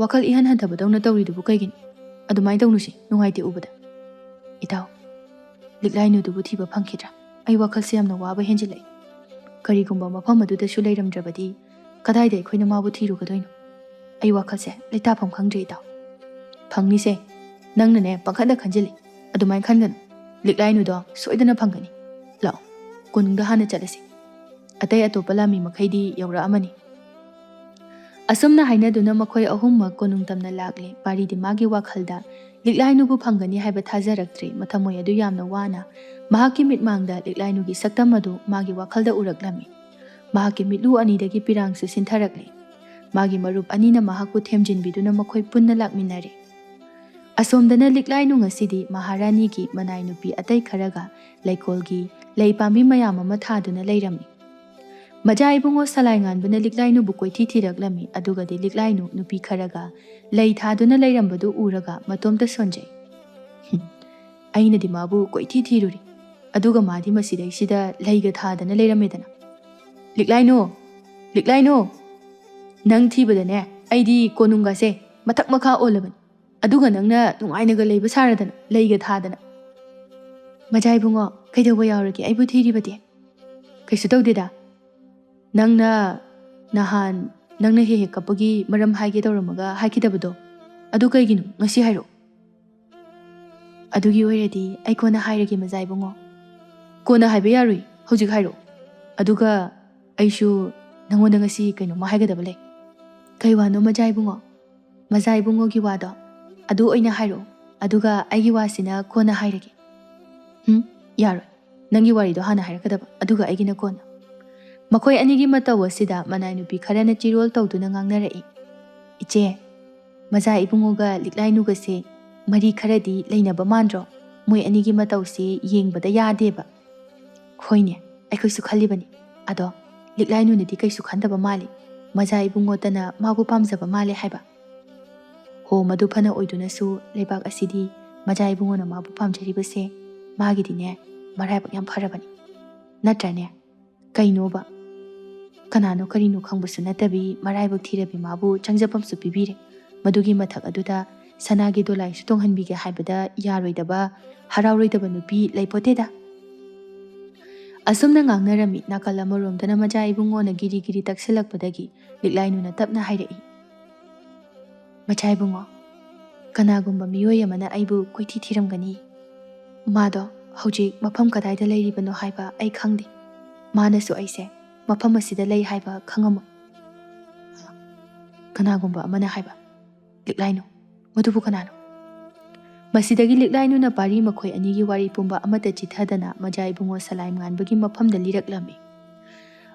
ꯋꯥꯈꯜ ꯏꯍꯟ ꯍꯟꯊꯕꯗꯧꯅ ꯇꯧꯔꯤꯗꯨꯕꯨ ꯀꯩꯒꯤꯅꯣ? ꯑꯗꯨꯃꯥꯏꯅ ꯇꯧꯅꯨꯁꯤ, ꯅꯨꯡꯉꯥꯏꯇꯦ ꯎꯕꯗ꯫" "ꯏꯇꯥꯎ, ꯂꯤꯛꯂꯥꯏꯅꯨꯗꯨꯕꯨ ꯊꯤꯕ ꯐꯪꯈꯤꯗ꯭ꯔꯥ? ꯑꯩ ꯋꯥꯈꯜꯁꯦ ꯌꯥꯝꯅ ꯋꯥꯕ ꯍꯦꯟꯖꯤꯜꯂꯛꯏ꯫ ꯀꯔꯤꯒꯨꯝꯕ ꯃꯐꯝ ꯑꯗꯨꯗꯁꯨ ꯂꯩꯔꯝꯗ꯭ꯔꯕꯗꯤ ꯀꯗꯥꯏꯗ ꯑꯩꯈꯣꯏꯅ ꯃꯥꯕꯨ ꯊꯤꯔꯨꯒꯗꯣꯏꯅꯣ? ꯑꯩ ꯋꯥꯈꯜꯁꯦ ꯂꯩꯇꯥꯐꯝ ꯈꯪꯗ꯭ꯔꯦ ꯏꯇꯥꯎ꯫" "ꯐꯪꯅꯤꯁꯦ, ꯅꯪꯅꯅꯦ ꯄꯪꯈꯟꯗ ꯈꯟꯖꯤꯜꯂꯤ꯫ ꯑꯗꯨꯃꯥꯏꯅ ꯈꯟꯒꯅꯨ꯫ ꯂꯤꯛꯂꯥꯏꯅꯨꯗꯣ ꯁꯣꯏꯗꯅ ꯐꯪꯒꯅꯤ꯫ ꯂꯥꯛꯑꯣ, ꯀꯣꯅꯨꯡꯗ ꯍꯥꯟꯅ ꯆꯠꯂꯁꯤ꯫ ꯑꯇꯩ ꯑꯇꯣꯞꯄ ꯂꯥꯟꯃꯤ ꯃꯈꯩꯗꯤ ꯌꯧꯔꯛꯑꯃꯅꯤ꯫" ꯑꯁꯨꯝꯅ ꯍꯥꯏꯅꯗꯨꯅ ꯃꯈꯣꯏ ꯑꯍꯨꯝꯃꯛ ꯀꯣꯅꯨꯡ ꯇꯝꯅ ꯂꯥꯛꯂꯦ꯫ ꯄꯥꯔꯤꯗꯤ ꯃꯥꯒꯤ ꯋꯥꯈꯜꯗ ꯂꯤꯛꯂꯥꯏꯅꯨꯕꯨ ꯐꯪꯒꯅꯤ ꯍꯥꯏꯕ ꯊꯥꯖꯔꯛꯇ꯭ꯔꯦ꯫ ꯃꯊꯃꯣꯏ ꯑꯗꯨ ꯌꯥꯝꯅ ꯋꯥꯅ ꯃꯍꯥꯛꯀꯤ ꯃꯤꯠꯃꯥꯡꯗ ꯂꯤꯛꯂꯥꯏꯅꯨꯒꯤ ꯁꯛꯇꯝ ꯑꯗꯨ ꯃꯥꯒꯤ ꯋꯥꯈꯜꯗ ꯎꯔꯛꯂꯝꯃꯤ꯫ ꯃꯍꯥꯛꯀꯤ ꯃꯤꯠꯂꯨ ꯑꯅꯤꯗꯒꯤ ꯄꯤꯔꯥꯡꯁꯨ ꯁꯤꯟꯊꯔꯛꯂꯦ꯫ ꯃꯥꯒꯤ ꯃꯔꯨꯞ ꯑꯅꯤꯅ ꯃꯍꯥꯛꯄꯨ ꯊꯦꯝꯖꯤꯟꯕꯤꯗꯨꯅ ꯃꯈꯣꯏ ꯄꯨꯟꯅ ꯂꯥꯛꯃꯤꯟꯅꯔꯦ꯫ ꯑꯁꯣꯝꯗꯅ ꯂꯤꯛꯂꯥꯏꯅꯨ ꯉꯁꯤꯗꯤ ꯃꯍꯥꯔꯥꯅꯤꯒꯤ ꯃꯅꯥꯏ ꯅꯨꯄꯤ ꯑꯇꯩ ꯈꯔꯒ ꯂꯩꯀꯣꯜꯒꯤ ꯂꯩ ꯄꯥꯝꯕꯤ ꯃꯌꯥꯝ ꯑꯃ ꯊꯥꯗꯨꯅ ꯂꯩꯔꯝꯃꯤ꯫ ꯃꯖꯥ ꯏꯕꯨꯡꯉꯣ ꯁꯂꯥꯏ ꯉꯥꯟꯕꯅ ꯂꯤꯛꯂꯥꯏꯅꯨꯕꯨ ꯀꯣꯏꯊꯤ ꯊꯤꯔꯛꯂꯝꯃꯤ, ꯑꯗꯨꯒꯗꯤ ꯂꯤꯛꯂꯥꯏꯅꯨ ꯅꯨꯄꯤ ꯈꯔꯒ ꯂꯩ ꯊꯥꯗꯨꯅ ꯂꯩꯔꯝꯕꯗꯨ ꯎꯔꯒ ꯃꯇꯣꯝꯇ ꯁꯣꯟꯖꯩ꯫ "ꯍꯨꯝ, ꯑꯩꯅꯗꯤ ꯃꯥꯕꯨ ꯀꯣꯏꯊꯤ ꯊꯤꯔꯨꯔꯤ, ꯑꯗꯨꯒ ꯃꯥꯗꯤ ꯃꯁꯤꯗꯩꯁꯤꯗ ꯂꯩꯒ ꯊꯥꯗꯅ ꯂꯩꯔꯝꯃꯦꯗꯅ꯫ ꯂꯤꯛꯂꯥꯏꯅꯨ, ꯂꯤꯛꯂꯥꯏꯅꯨ, ꯅꯪ ꯊꯤꯕꯗꯅꯦ ꯑꯩꯗꯤ ꯀꯣꯅꯨꯡꯒꯁꯦ ꯃꯊꯛ ꯃꯈꯥ ꯑꯣꯜꯂꯕꯅꯤ, ꯑꯗꯨꯒ ꯅꯪꯅ ꯅꯨꯡꯉꯥꯏꯅꯒ ꯂꯩꯕ ꯁꯥꯔꯗꯅ ꯂꯩꯒ ꯊꯥꯗꯅ꯫" "ꯃꯖꯥ ꯏꯕꯨꯡꯉꯣ, ꯀꯩꯗꯧꯕ ꯌꯥꯎꯔꯒꯦ ꯑꯩꯕꯨ ꯊꯤꯔꯤꯕꯗꯤ?" "ꯀꯩꯁꯨ ꯇꯧꯗꯦꯗ꯫ ꯅꯪꯅ ꯅꯍꯥꯟ ꯅꯪꯅ ꯍꯦꯛ ꯍꯦꯛ ꯀꯞꯄꯒꯤ ꯃꯔꯝ ꯍꯥꯏꯒꯦ ꯇꯧꯔꯝꯃꯒ ꯍꯥꯏꯈꯤꯗꯕꯗꯣ, ꯑꯗꯨ ꯀꯩꯒꯤꯅꯣ? ꯉꯁꯤ ꯍꯥꯏꯔꯛꯑꯣ꯫" "ꯑꯗꯨꯒꯤ ꯑꯣꯏꯔꯗꯤ ꯑꯩ ꯀꯣꯟꯅ ꯍꯥꯏꯔꯒꯦ, ꯃꯖꯥ ꯏꯕꯨꯡꯉꯣ꯫" "ꯀꯣꯟꯅ ꯍꯥꯏꯕ ꯌꯥꯔꯣꯏ, ꯍꯧꯖꯤꯛ ꯍꯥꯏꯔꯛꯑꯣ꯫ ꯑꯗꯨꯒ ꯑꯩꯁꯨ ꯅꯪꯉꯣꯟꯗ ꯉꯁꯤ ꯀꯩꯅꯣꯝꯃ ꯍꯥꯏꯒꯗꯕ ꯂꯩ꯫" "ꯀꯩ ꯋꯥꯅꯣ, ꯃꯖꯥ ꯏꯕꯨꯡꯉꯣ?" "ꯃꯖꯥ ꯏꯕꯨꯡꯉꯣꯒꯤ ꯋꯥꯗꯣ ꯑꯗꯨ ꯑꯣꯏꯅ ꯍꯥꯏꯔꯛꯑꯣ, ꯑꯗꯨꯒ ꯑꯩꯒꯤ ꯋꯥꯁꯤꯅ ꯀꯣꯟꯅ ꯍꯥꯏꯔꯒꯦ꯫" "ꯍꯨꯝ, ꯌꯥꯔꯣꯏ꯫ ꯅꯪꯒꯤ ꯋꯥꯔꯤꯗꯣ ꯍꯥꯟꯅ ꯍꯥꯏꯔꯛꯀꯗꯕ, ꯑꯗꯨꯒ ꯑꯩꯒꯤꯅ ꯀꯣꯟꯅ꯫" ꯃꯈꯣꯏ ꯑꯅꯤꯒꯤ ꯃꯇꯧ ꯑꯁꯤꯗ ꯃꯅꯥꯏ ꯅꯨꯄꯤ ꯈꯔꯅ ꯆꯤꯔꯣꯜ ꯇꯧꯗꯨꯅ ꯉꯥꯡꯅꯔꯛꯏ꯫ "ꯏꯆꯦ, ꯃꯖꯥ ꯏꯕꯨꯡꯉꯣꯒ ꯂꯤꯛꯂꯥꯏꯅꯨꯒꯁꯦ ꯃꯔꯤ ꯈꯔꯗꯤ ꯂꯩꯅꯕ ꯃꯥꯟꯗ꯭ꯔꯣ? ꯃꯣꯏ ꯑꯅꯤꯒꯤ ꯃꯇꯧꯁꯦ ꯌꯦꯡꯕꯗ ꯌꯥꯗꯦꯕ꯫" "ꯍꯣꯏꯅꯦ, ꯑꯩꯈꯣꯏꯁꯨ ꯈꯜꯂꯤꯕꯅꯤ꯫ ꯑꯗꯣ ꯂꯤꯛꯂꯥꯏꯅꯨꯅꯗꯤ ꯀꯩꯁꯨ ꯈꯟꯗꯕ ꯃꯥꯜꯂꯤ, ꯃꯖꯥ ꯏꯕꯨꯡꯉꯣꯇꯅ ꯃꯥꯕꯨ ꯄꯥꯝꯖꯕ ꯃꯥꯜꯂꯦ ꯍꯥꯏꯕ꯫" "ꯍꯣ, ꯃꯗꯨ ꯐꯅ ꯑꯣꯏꯗꯨꯅꯁꯨ, ꯂꯩꯕꯥꯛ ꯑꯁꯤꯗꯤ ꯃꯖꯥ ꯏꯕꯨꯡꯉꯣꯅ ꯃꯥꯕꯨ ꯄꯥꯝꯖꯔꯤꯕꯁꯦ ꯃꯥꯒꯤꯗꯤꯅꯦ ꯃꯔꯥꯏꯕꯛ ꯌꯥꯝ ꯐꯔꯕꯅꯤ꯫ ꯅꯠꯇ꯭ꯔꯅꯦ? ꯀꯩꯅꯣꯕ? ꯀꯅꯥꯅꯣ ꯀꯔꯤꯅꯣ ꯈꯪꯕꯁꯨ ꯅꯠꯇꯕꯤ ꯃꯔꯥꯏꯕꯛ ꯊꯤꯔꯕꯤ ꯃꯥꯕꯨ ꯆꯪꯖꯐꯝꯁꯨ ꯄꯤꯕꯤꯔꯦ꯫ ꯃꯗꯨꯒꯤ ꯃꯊꯛ ꯑꯗꯨꯗ ꯁꯅꯥꯒꯤ ꯗꯣꯂꯥꯏꯁꯨ ꯇꯣꯡꯍꯟꯕꯤꯒꯦ ꯍꯥꯏꯕꯗ ꯌꯥꯔꯣꯏꯗꯕ, ꯍꯔꯥꯎꯔꯣꯏꯗꯕ ꯅꯨꯄꯤ ꯂꯩꯄꯣꯠꯇꯦꯗ꯫" ꯑꯁꯨꯝꯅ ꯉꯥꯡꯅꯔꯝꯃꯤ꯫ ꯅꯥꯀꯜ ꯑꯃꯔꯣꯝꯗꯅ ꯃꯖꯥ ꯏꯕꯨꯡꯉꯣꯅ ꯒꯤꯔꯤ ꯒꯤꯔꯤ ꯇꯛꯁꯤꯜꯂꯛꯄꯗꯒꯤ ꯂꯤꯛꯂꯥꯏꯅꯨꯅ ꯇꯞꯅ ꯍꯥꯏꯔꯛꯏ꯫ "ꯃꯖꯥ ꯏꯕꯨꯡꯉꯣ, ꯀꯅꯥꯒꯨꯝꯕ ꯃꯤꯑꯣꯏ ꯑꯃꯅ ꯑꯩꯕꯨ ꯀꯣꯏꯊꯤ ꯊꯤꯔꯝꯒꯅꯤ꯫ ꯃꯥꯗꯣ ꯍꯧꯖꯤꯛ ꯃꯐꯝ ꯀꯗꯥꯏꯗ ꯂꯩꯔꯤꯕꯅꯣ ꯍꯥꯏꯕ ꯑꯩ ꯈꯪꯗꯦ꯫ ꯃꯥꯅꯁꯨ ꯑꯩꯁꯦ ꯃꯐꯝ ꯑꯁꯤꯗ ꯂꯩ ꯍꯥꯏꯕ ꯈꯪꯉꯝꯃꯣꯏ꯫" "ꯀꯅꯥꯒꯨꯝꯕ ꯑꯃꯅ" ꯍꯥꯏꯕ? ꯂꯤꯛꯂꯥꯏꯅꯨ, ꯃꯗꯨꯕꯨ ꯀꯅꯥꯅꯣ? ꯃꯁꯤꯗꯒꯤ ꯂꯤꯛꯂꯥꯏꯅꯨꯅ ꯄꯥꯔꯤ ꯃꯈꯣꯏ ꯑꯅꯤꯒꯤ ꯋꯥꯔꯤ ꯄꯨꯝꯕ ꯑꯃꯠꯇ ꯆꯤꯊꯗꯅ ꯃꯖꯥ ꯏꯕꯨꯡꯉꯣ ꯁꯂꯥꯏ ꯉꯥꯟꯕꯒꯤ ꯃꯐꯝꯗ ꯂꯤꯔꯛꯂꯝꯃꯤ꯫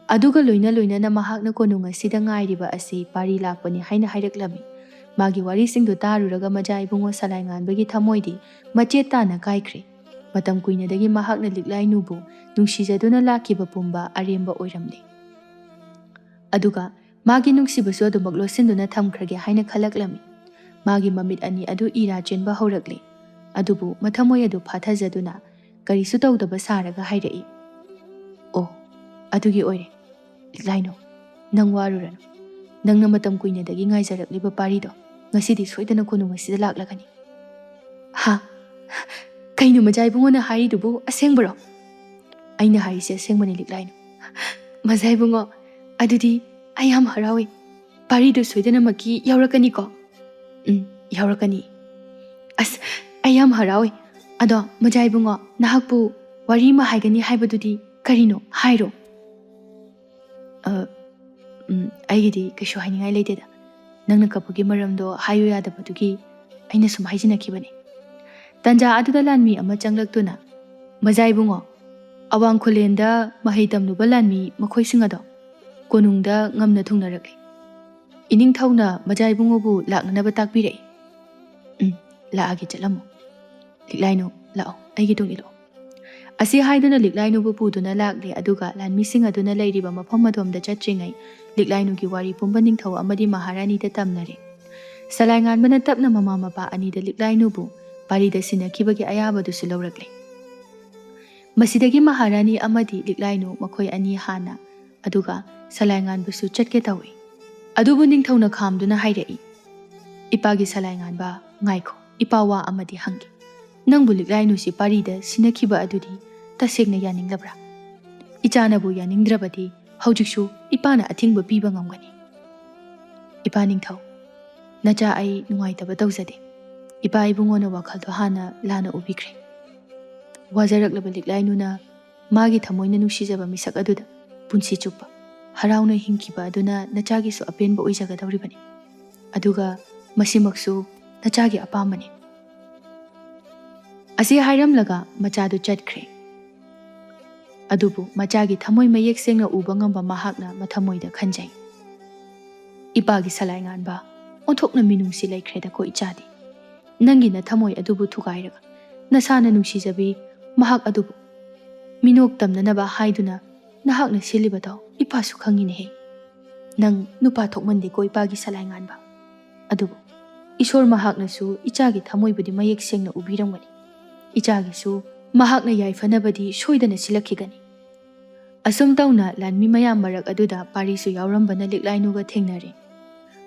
ꯑꯗꯨꯒ ꯂꯣꯏꯅ ꯂꯣꯏꯅꯅ ꯃꯍꯥꯛꯅ ꯀꯣꯅꯨꯡ ꯑꯁꯤꯗ ꯉꯥꯏꯔꯤꯕ ꯑꯁꯤ ꯄꯥꯔꯤ ꯂꯥꯛꯄꯅꯤ ꯍꯥꯏꯅ ꯍꯥꯏꯔꯛꯂꯝꯃꯤ꯫ ꯃꯥꯒꯤ ꯋꯥꯔꯤꯁꯤꯡꯗꯨ ꯇꯥꯔꯨꯔꯒ ꯃꯖꯥ ꯏꯕꯨꯡꯉꯣ ꯁꯂꯥꯏ ꯉꯥꯟꯕꯒꯤ ꯊꯃꯣꯏꯗꯤ ꯃꯆꯦꯠ ꯇꯥꯅ ꯀꯥꯏꯈ꯭ꯔꯦ꯫ ꯃꯇꯝ ꯀꯨꯏꯅꯗꯒꯤ ꯃꯍꯥꯛꯅ ꯂꯤꯛꯂꯥꯏꯅꯨꯕꯨ ꯅꯨꯡꯁꯤꯖꯗꯨꯅ ꯂꯥꯛꯈꯤꯕ ꯄꯨꯝꯕ ꯑꯔꯦꯝꯕ ꯑꯣꯏꯔꯝꯂꯦ꯫ ꯑꯗꯨꯒ ꯃꯥꯒꯤ ꯅꯨꯡꯁꯤꯕꯁꯨ ꯑꯗꯨꯃꯛ ꯂꯣꯠꯁꯤꯟꯗꯨꯅ ꯊꯝꯈ꯭ꯔꯒꯦ ꯍꯥꯏꯅ ꯈꯜꯂꯛꯂꯝꯃꯤ꯫ ꯃꯥꯒꯤ ꯃꯃꯤꯠ ꯑꯅꯤ ꯑꯗꯨ ꯏꯔꯥ ꯆꯦꯟꯕ ꯍꯧꯔꯛꯂꯦ꯫ ꯑꯗꯨꯕꯨ ꯃꯊꯃꯣꯏ ꯑꯗꯨ ꯐꯥꯊꯖꯗꯨꯅ ꯀꯔꯤꯁꯨ ꯇꯧꯗꯕ ꯁꯥꯔꯒ ꯍꯥꯏꯔꯛꯏ, "ꯑꯣ, ꯑꯗꯨꯒꯤ ꯑꯣꯏꯔꯦ꯫ ꯂꯤꯛꯂꯥꯏꯅꯨ, ꯅꯪ ꯋꯥꯔꯨꯔꯅꯨ꯫ ꯅꯪꯅ ꯃꯇꯝ ꯀꯨꯏꯅꯗꯒꯤ ꯉꯥꯏꯖꯔꯛꯂꯤꯕ ꯄꯥꯔꯤꯗꯣ ꯉꯁꯤꯗꯤ ꯁꯣꯏꯗꯅ ꯀꯣꯅꯨꯡ ꯑꯁꯤꯗ ꯂꯥꯛꯂꯒꯅꯤ꯫" "ꯍꯥ? ꯀꯩꯅꯣ ꯃꯖꯥ ꯏꯕꯨꯡꯉꯣꯅ ꯍꯥꯏꯔꯤꯗꯨꯕꯨ? ꯑꯁꯦꯡꯕꯔꯣ?" "ꯑꯩꯅ ꯍꯥꯏꯔꯤꯁꯦ ꯑꯁꯦꯡꯕꯅꯤ, ꯂꯤꯛꯂꯥꯏꯅꯨ꯫ ꯃꯖꯥ ꯏꯕꯨꯡꯉꯣ, ꯑꯗꯨꯗꯤ ꯑꯩ ꯌꯥꯝ ꯍꯔꯥꯎꯏ꯫ ꯄꯥꯔꯤꯗꯨ ꯁꯣꯏꯗꯅꯃꯛꯀꯤ ꯌꯥꯎꯔꯛꯀꯅꯤꯀꯣ? ꯎꯝ, ꯌꯥꯎꯔꯛꯀꯅꯤ꯫ ꯑꯁ, ꯑꯩ ꯌꯥꯝ ꯍꯔꯥꯎꯏ꯫ ꯑꯗꯣ ꯃꯖꯥ ꯏꯕꯨꯡꯉꯣ, ꯅꯍꯥꯛꯄꯨ ꯋꯥꯔꯤ ꯑꯃ ꯍꯥꯏꯒꯅꯤ ꯍꯥꯏꯕꯗꯨꯗꯤ ꯀꯔꯤꯅꯣ? ꯍꯥꯏꯔꯣ꯫ ꯑ, ꯎꯝ, ꯑꯩꯒꯤꯗꯤ ꯀꯩꯁꯨ ꯍꯥꯏꯅꯤꯡꯉꯥꯏ ꯂꯩꯇꯦꯗ꯫ ꯅꯪꯅ ꯀꯞꯄꯒꯤ ꯃꯔꯝꯗꯣ ꯍꯥꯏꯌꯨ ꯌꯥꯗꯕꯗꯨꯒꯤ ꯑꯩꯅ ꯁꯨꯝ ꯍꯥꯏꯖꯤꯟꯅꯈꯤꯕꯅꯤ꯫ ꯇꯟꯖꯥ ꯑꯗꯨꯗ ꯂꯥꯟꯃꯤ ꯑꯃ ꯆꯪꯂꯛꯇꯨꯅ, "ꯃꯖꯥ ꯏꯕꯨꯡꯉꯣ, ꯑꯋꯥꯡ ꯈꯨꯂꯦꯟꯗ ꯃꯍꯩ ꯇꯝꯂꯨꯕ ꯂꯥꯟꯃꯤ ꯃꯈꯣꯏꯁꯤꯡ ꯑꯗꯣ ꯀꯣꯅꯨꯡꯗ ꯉꯝꯅ ꯊꯨꯡꯅꯔꯛꯂꯦ꯫ ꯏꯅꯤꯡꯊꯧꯅ ꯃꯖꯥ ꯏꯕꯨꯡꯉꯣꯕꯨ ꯂꯥꯛꯅꯅꯕ ꯇꯥꯛꯄꯤꯔꯛꯏ꯫" "ꯎꯝ, ꯂꯥꯛꯑꯒꯦ, ꯆꯠꯂꯝꯃꯣ꯫" "ꯂꯤꯛꯂꯥꯏꯅꯨ, ꯂꯥꯛꯑꯣ, ꯑꯩꯒꯤ ꯇꯨꯡ ꯏꯜꯂꯛꯑꯣ꯫" ꯑꯁꯤ ꯍꯥꯏꯗꯨꯅ ꯂꯤꯛꯂꯥꯏꯅꯨꯕꯨ ꯄꯨꯗꯨꯅ ꯂꯥꯛꯂꯦ, ꯑꯗꯨꯒ ꯂꯥꯟꯃꯤꯁꯤꯡ ꯑꯗꯨꯅ ꯂꯩꯔꯤꯕ ꯃꯐꯝ ꯑꯗꯣꯝꯗ ꯆꯠꯇ꯭ꯔꯤꯉꯩ ꯂꯤꯛꯂꯥꯏꯅꯨꯒꯤ ꯋꯥꯔꯤ ꯄꯨꯝꯕ ꯅꯤꯡꯊꯧ ꯑꯃꯗꯤ ꯃꯍꯥꯔꯥꯅꯤꯗ ꯇꯝꯅꯔꯦ꯫ ꯁꯂꯥꯏꯉꯥꯟꯕꯅ ꯇꯞꯅ ꯃꯃꯥ ꯃꯄꯥ ꯑꯅꯤꯗ ꯂꯤꯛꯂꯥꯏꯅꯨꯕꯨ ꯄꯥꯔꯤꯗ ꯁꯤꯟꯅꯈꯤꯕꯒꯤ ꯑꯌꯥꯕꯗꯨꯁꯨ ꯂꯧꯔꯛꯂꯦ꯫ ꯃꯁꯤꯗꯒꯤ ꯃꯍꯥꯔꯥꯅꯤ ꯑꯃꯗꯤ ꯂꯤꯛꯂꯥꯏꯅꯨ ꯃꯈꯣꯏ ꯑꯅꯤ ꯍꯥꯟꯅ, ꯑꯗꯨꯒ ꯁꯂꯥꯏꯉꯥꯟꯕꯁꯨ ꯆꯠꯀꯦ ꯇꯧꯏ꯫ ꯑꯗꯨꯕꯨ ꯅꯤꯡꯊꯧꯅ ꯈꯥꯝꯗꯨꯅ ꯍꯥꯏꯔꯛꯏ, "ꯏꯄꯥꯒꯤ ꯁꯂꯥꯏꯉꯥꯟꯕ, ꯉꯥꯏꯈꯣ, ꯏꯄꯥ ꯋꯥ ꯑꯃꯗꯤ ꯍꯪꯒꯦ꯫ ꯅꯪꯕꯨ ꯂꯤꯛꯂꯥꯏꯅꯨꯁꯤ ꯄꯥꯔꯤꯗ ꯁꯤꯟꯅꯈꯤꯕ ꯑꯗꯨꯗꯤ ꯇꯁꯦꯡꯅ ꯌꯥꯅꯤꯡꯂꯕ꯭ꯔꯥ? ꯏꯆꯥꯅꯕꯨ ꯌꯥꯅꯤꯡꯗ꯭ꯔꯕꯗꯤ ꯍꯧꯖꯤꯛꯁꯨ ꯏꯄꯥꯅ ꯑꯊꯤꯡꯕ ꯄꯤꯕ ꯉꯝꯒꯅꯤ꯫" "ꯏꯄꯥ ꯅꯤꯡꯊꯧ, ꯅꯆꯥ ꯑꯩ ꯅꯨꯡꯉꯥꯏꯇꯕ ꯇꯧꯖꯗꯦ꯫ ꯏꯄꯥ ꯏꯕꯨꯡꯉꯣꯅ ꯋꯥꯈꯜꯗꯣ ꯍꯥꯟꯅ ꯂꯥꯟꯅ ꯎꯕꯤꯈ꯭ꯔꯦ꯫" ꯋꯥꯖꯔꯛꯂꯕ ꯂꯤꯛꯂꯥꯏꯅꯨꯅ ꯃꯥꯒꯤ ꯊꯃꯣꯏꯅ ꯅꯨꯡꯁꯤꯖꯕ ꯃꯤꯁꯛ ꯑꯗꯨꯗ ꯄꯨꯟꯁꯤ ꯆꯨꯞꯄ ꯍꯔꯥꯎꯅ ꯍꯤꯡꯈꯤꯕ ꯑꯗꯨꯅ ꯅꯆꯥꯒꯤꯁꯨ ꯑꯄꯦꯟꯕ ꯑꯣꯏꯖꯒꯗꯧꯔꯤꯕꯅꯤ꯫ ꯑꯗꯨꯒ ꯃꯁꯤꯃꯛꯁꯨ ꯅꯆꯥꯒꯤ ꯑꯄꯥꯝꯕꯅꯤ꯫ ꯑꯁꯤ ꯍꯥꯏꯔꯝꯂꯒ ꯃꯆꯥꯗꯨ ꯆꯠꯈ꯭ꯔꯦ꯫ ꯑꯗꯨꯕꯨ ꯃꯆꯥꯒꯤ ꯊꯃꯣꯏ ꯃꯌꯦꯛ ꯁꯦꯡꯅ ꯎꯕ ꯉꯝꯕ ꯃꯍꯥꯛꯅ ꯃꯊꯃꯣꯏꯗ ꯈꯟꯖꯩ, "ꯏꯄꯥꯒꯤ ꯁꯂꯥꯏꯉꯥꯟꯕ, ꯑꯣꯟꯊꯣꯛꯅ ꯃꯤꯅꯨꯡꯁꯤ ꯂꯩꯈ꯭ꯔꯦꯗꯀꯣ ꯏꯆꯥꯗꯤ꯫ ꯅꯪꯒꯤ ꯅꯊꯃꯣꯏ ꯑꯗꯨꯕꯨ ꯊꯨꯒꯥꯏꯔꯒ ꯅꯁꯥꯅ ꯅꯨꯡꯁꯤꯖꯕꯤ ꯃꯍꯥꯛ ꯑꯗꯨꯕꯨ ꯃꯤꯅꯣꯛ ꯇꯝꯅꯅꯕ ꯍꯥꯏꯗꯨꯅ ꯅꯍꯥꯛꯅ ꯁꯤꯜꯂꯤꯕꯗꯣ ꯏꯄꯥꯁꯨ ꯈꯪꯉꯤꯅꯦꯍꯦ꯫ ꯅꯪ ꯅꯨꯄꯥ ꯊꯣꯛꯃꯟꯗꯦꯀꯣ ꯏꯄꯥꯒꯤ ꯁꯂꯥꯏꯉꯥꯟꯕ꯫ ꯑꯗꯨꯕꯨ ꯏꯁꯣꯔ ꯃꯍꯥꯛꯅꯁꯨ ꯏꯆꯥꯒꯤ ꯊꯃꯣꯏꯕꯨꯗꯤ ꯃꯌꯦꯛ ꯁꯦꯡꯅ ꯎꯕꯤꯔꯝꯒꯅꯤ꯫ ꯏꯆꯥꯒꯤꯁꯨ ꯃꯍꯥꯛꯅ ꯌꯥꯏꯐꯅꯕꯗꯤ ꯁꯣꯏꯗꯅ ꯁꯤꯜꯂꯛꯈꯤꯒꯅꯤ꯫" ꯑꯁꯨꯝ ꯇꯧꯅ ꯂꯥꯟꯃꯤ ꯃꯌꯥꯝ ꯃꯔꯛ ꯑꯗꯨꯗ ꯄꯥꯔꯤꯁꯨ ꯌꯥꯎꯔꯝꯕꯅ ꯂꯤꯛꯂꯥꯏꯅꯨꯒ ꯊꯦꯡꯅꯔꯦ꯫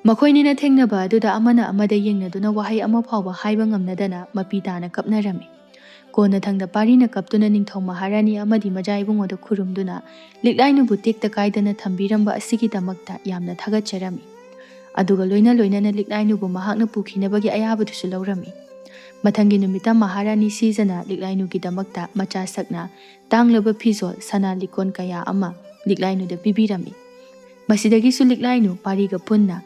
ꯃꯈꯣꯏꯅꯤꯅ ꯊꯦꯡꯅꯕ ꯑꯗꯨꯗ ꯑꯃꯅ ꯑꯃꯗ ꯌꯦꯡꯅꯗꯨꯅ ꯋꯥꯍꯩ ꯑꯃ ꯐꯥꯎꯕ ꯍꯥꯏꯕ ꯉꯝꯅꯗꯅ ꯃꯄꯤ ꯇꯥꯅ ꯀꯞꯅꯔꯝꯃꯤ꯫ ꯀꯣꯟꯅꯊꯪꯗ ꯄꯥꯔꯤꯅ ꯀꯞꯇꯨꯅ ꯅꯤꯡꯊꯧ ꯃꯍꯥꯔꯥꯅꯤ ꯑꯃꯗꯤ ꯃꯖꯥ ꯏꯕꯨꯡꯉꯣꯗ ꯈꯨꯔꯨꯝꯗꯨꯅ ꯂꯤꯛꯂꯥꯏꯅꯨꯕꯨ ꯇꯦꯛꯇ ꯀꯥꯏꯗꯅ ꯊꯝꯕꯤꯔꯝꯕ ꯑꯁꯤꯒꯤꯗꯃꯛꯇ ꯌꯥꯝꯅ ꯊꯥꯒꯠꯆꯔꯝꯃꯤ꯫ ꯑꯗꯨꯒ ꯂꯣꯏꯅ ꯂꯣꯏꯅꯅ ꯂꯤꯛꯂꯥꯏꯅꯨꯕꯨ ꯃꯍꯥꯛꯅ ꯄꯨꯈꯤꯅꯕꯒꯤ ꯑꯌꯥꯕꯗꯨꯁꯨ ꯂꯧꯔꯝꯃꯤ꯫ ꯃꯊꯪꯒꯤ ꯅꯨꯃꯤꯠꯇ ꯃꯍꯥꯔꯥꯅꯤ ꯁꯤꯖꯅ ꯂꯤꯛꯂꯥꯏꯅꯨꯒꯤꯗꯃꯛꯇ ꯃꯆꯥ ꯁꯛꯅ ꯇꯥꯡꯂꯕ ꯐꯤꯖꯣꯜ, ꯁꯅꯥ ꯂꯤꯛꯀꯣꯟ ꯀꯌꯥ ꯑꯃ ꯂꯤꯛꯂꯥꯏꯅꯨꯗ ꯄꯤꯕꯤꯔꯝꯃꯤ꯫ ꯃꯁꯤꯗꯒꯤꯁꯨ ꯂꯤꯛꯂꯥꯏꯅꯨ ꯄꯥꯔꯤꯒ ꯄꯨꯟꯅ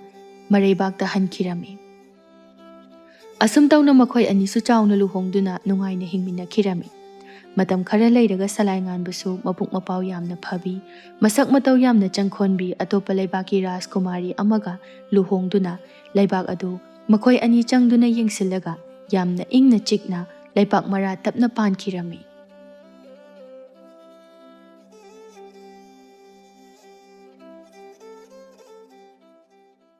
ꯃꯔꯩꯕꯥꯛꯇ ꯍꯟꯈꯤꯔꯝꯃꯤ꯫ ꯑꯁꯨꯝ ꯇꯧꯅ ꯃꯈꯣꯏ ꯑꯅꯤꯁꯨ ꯆꯥꯎꯅ ꯂꯨꯍꯣꯡꯗꯨꯅ ꯅꯨꯡꯉꯥꯏꯅ ꯍꯤꯡꯃꯤꯟꯅꯈꯤꯔꯝꯃꯤ꯫ ꯃꯇꯝ ꯈꯔ ꯂꯩꯔꯒ ꯁꯂꯥꯏ ꯉꯥꯟꯕꯁꯨ ꯃꯕꯨꯛ ꯃꯄꯥꯎ ꯌꯥꯝꯅ ꯐꯕꯤ, ꯃꯁꯛ ꯃꯇꯧ ꯌꯥꯝꯅ ꯆꯪꯈꯣꯟꯕꯤ ꯑꯇꯣꯞꯄ ꯂꯩꯕꯥꯛꯀꯤ ꯔꯥꯖꯀꯨꯃꯥꯔꯤ ꯑꯃꯒ ꯂꯨꯍꯣꯡꯗꯨꯅ ꯂꯩꯕꯥꯛ ꯑꯗꯨ ꯃꯈꯣꯏ ꯑꯅꯤ ꯆꯪꯗꯨꯅ ꯌꯦꯡꯁꯤꯜꯂꯒ ꯌꯥꯝꯅ ꯏꯪꯅ ꯆꯤꯛꯅ ꯂꯩꯄꯥꯛ ꯃꯔꯥ ꯇꯞꯅ ꯄꯥꯟꯈꯤꯔꯝꯃꯤ꯫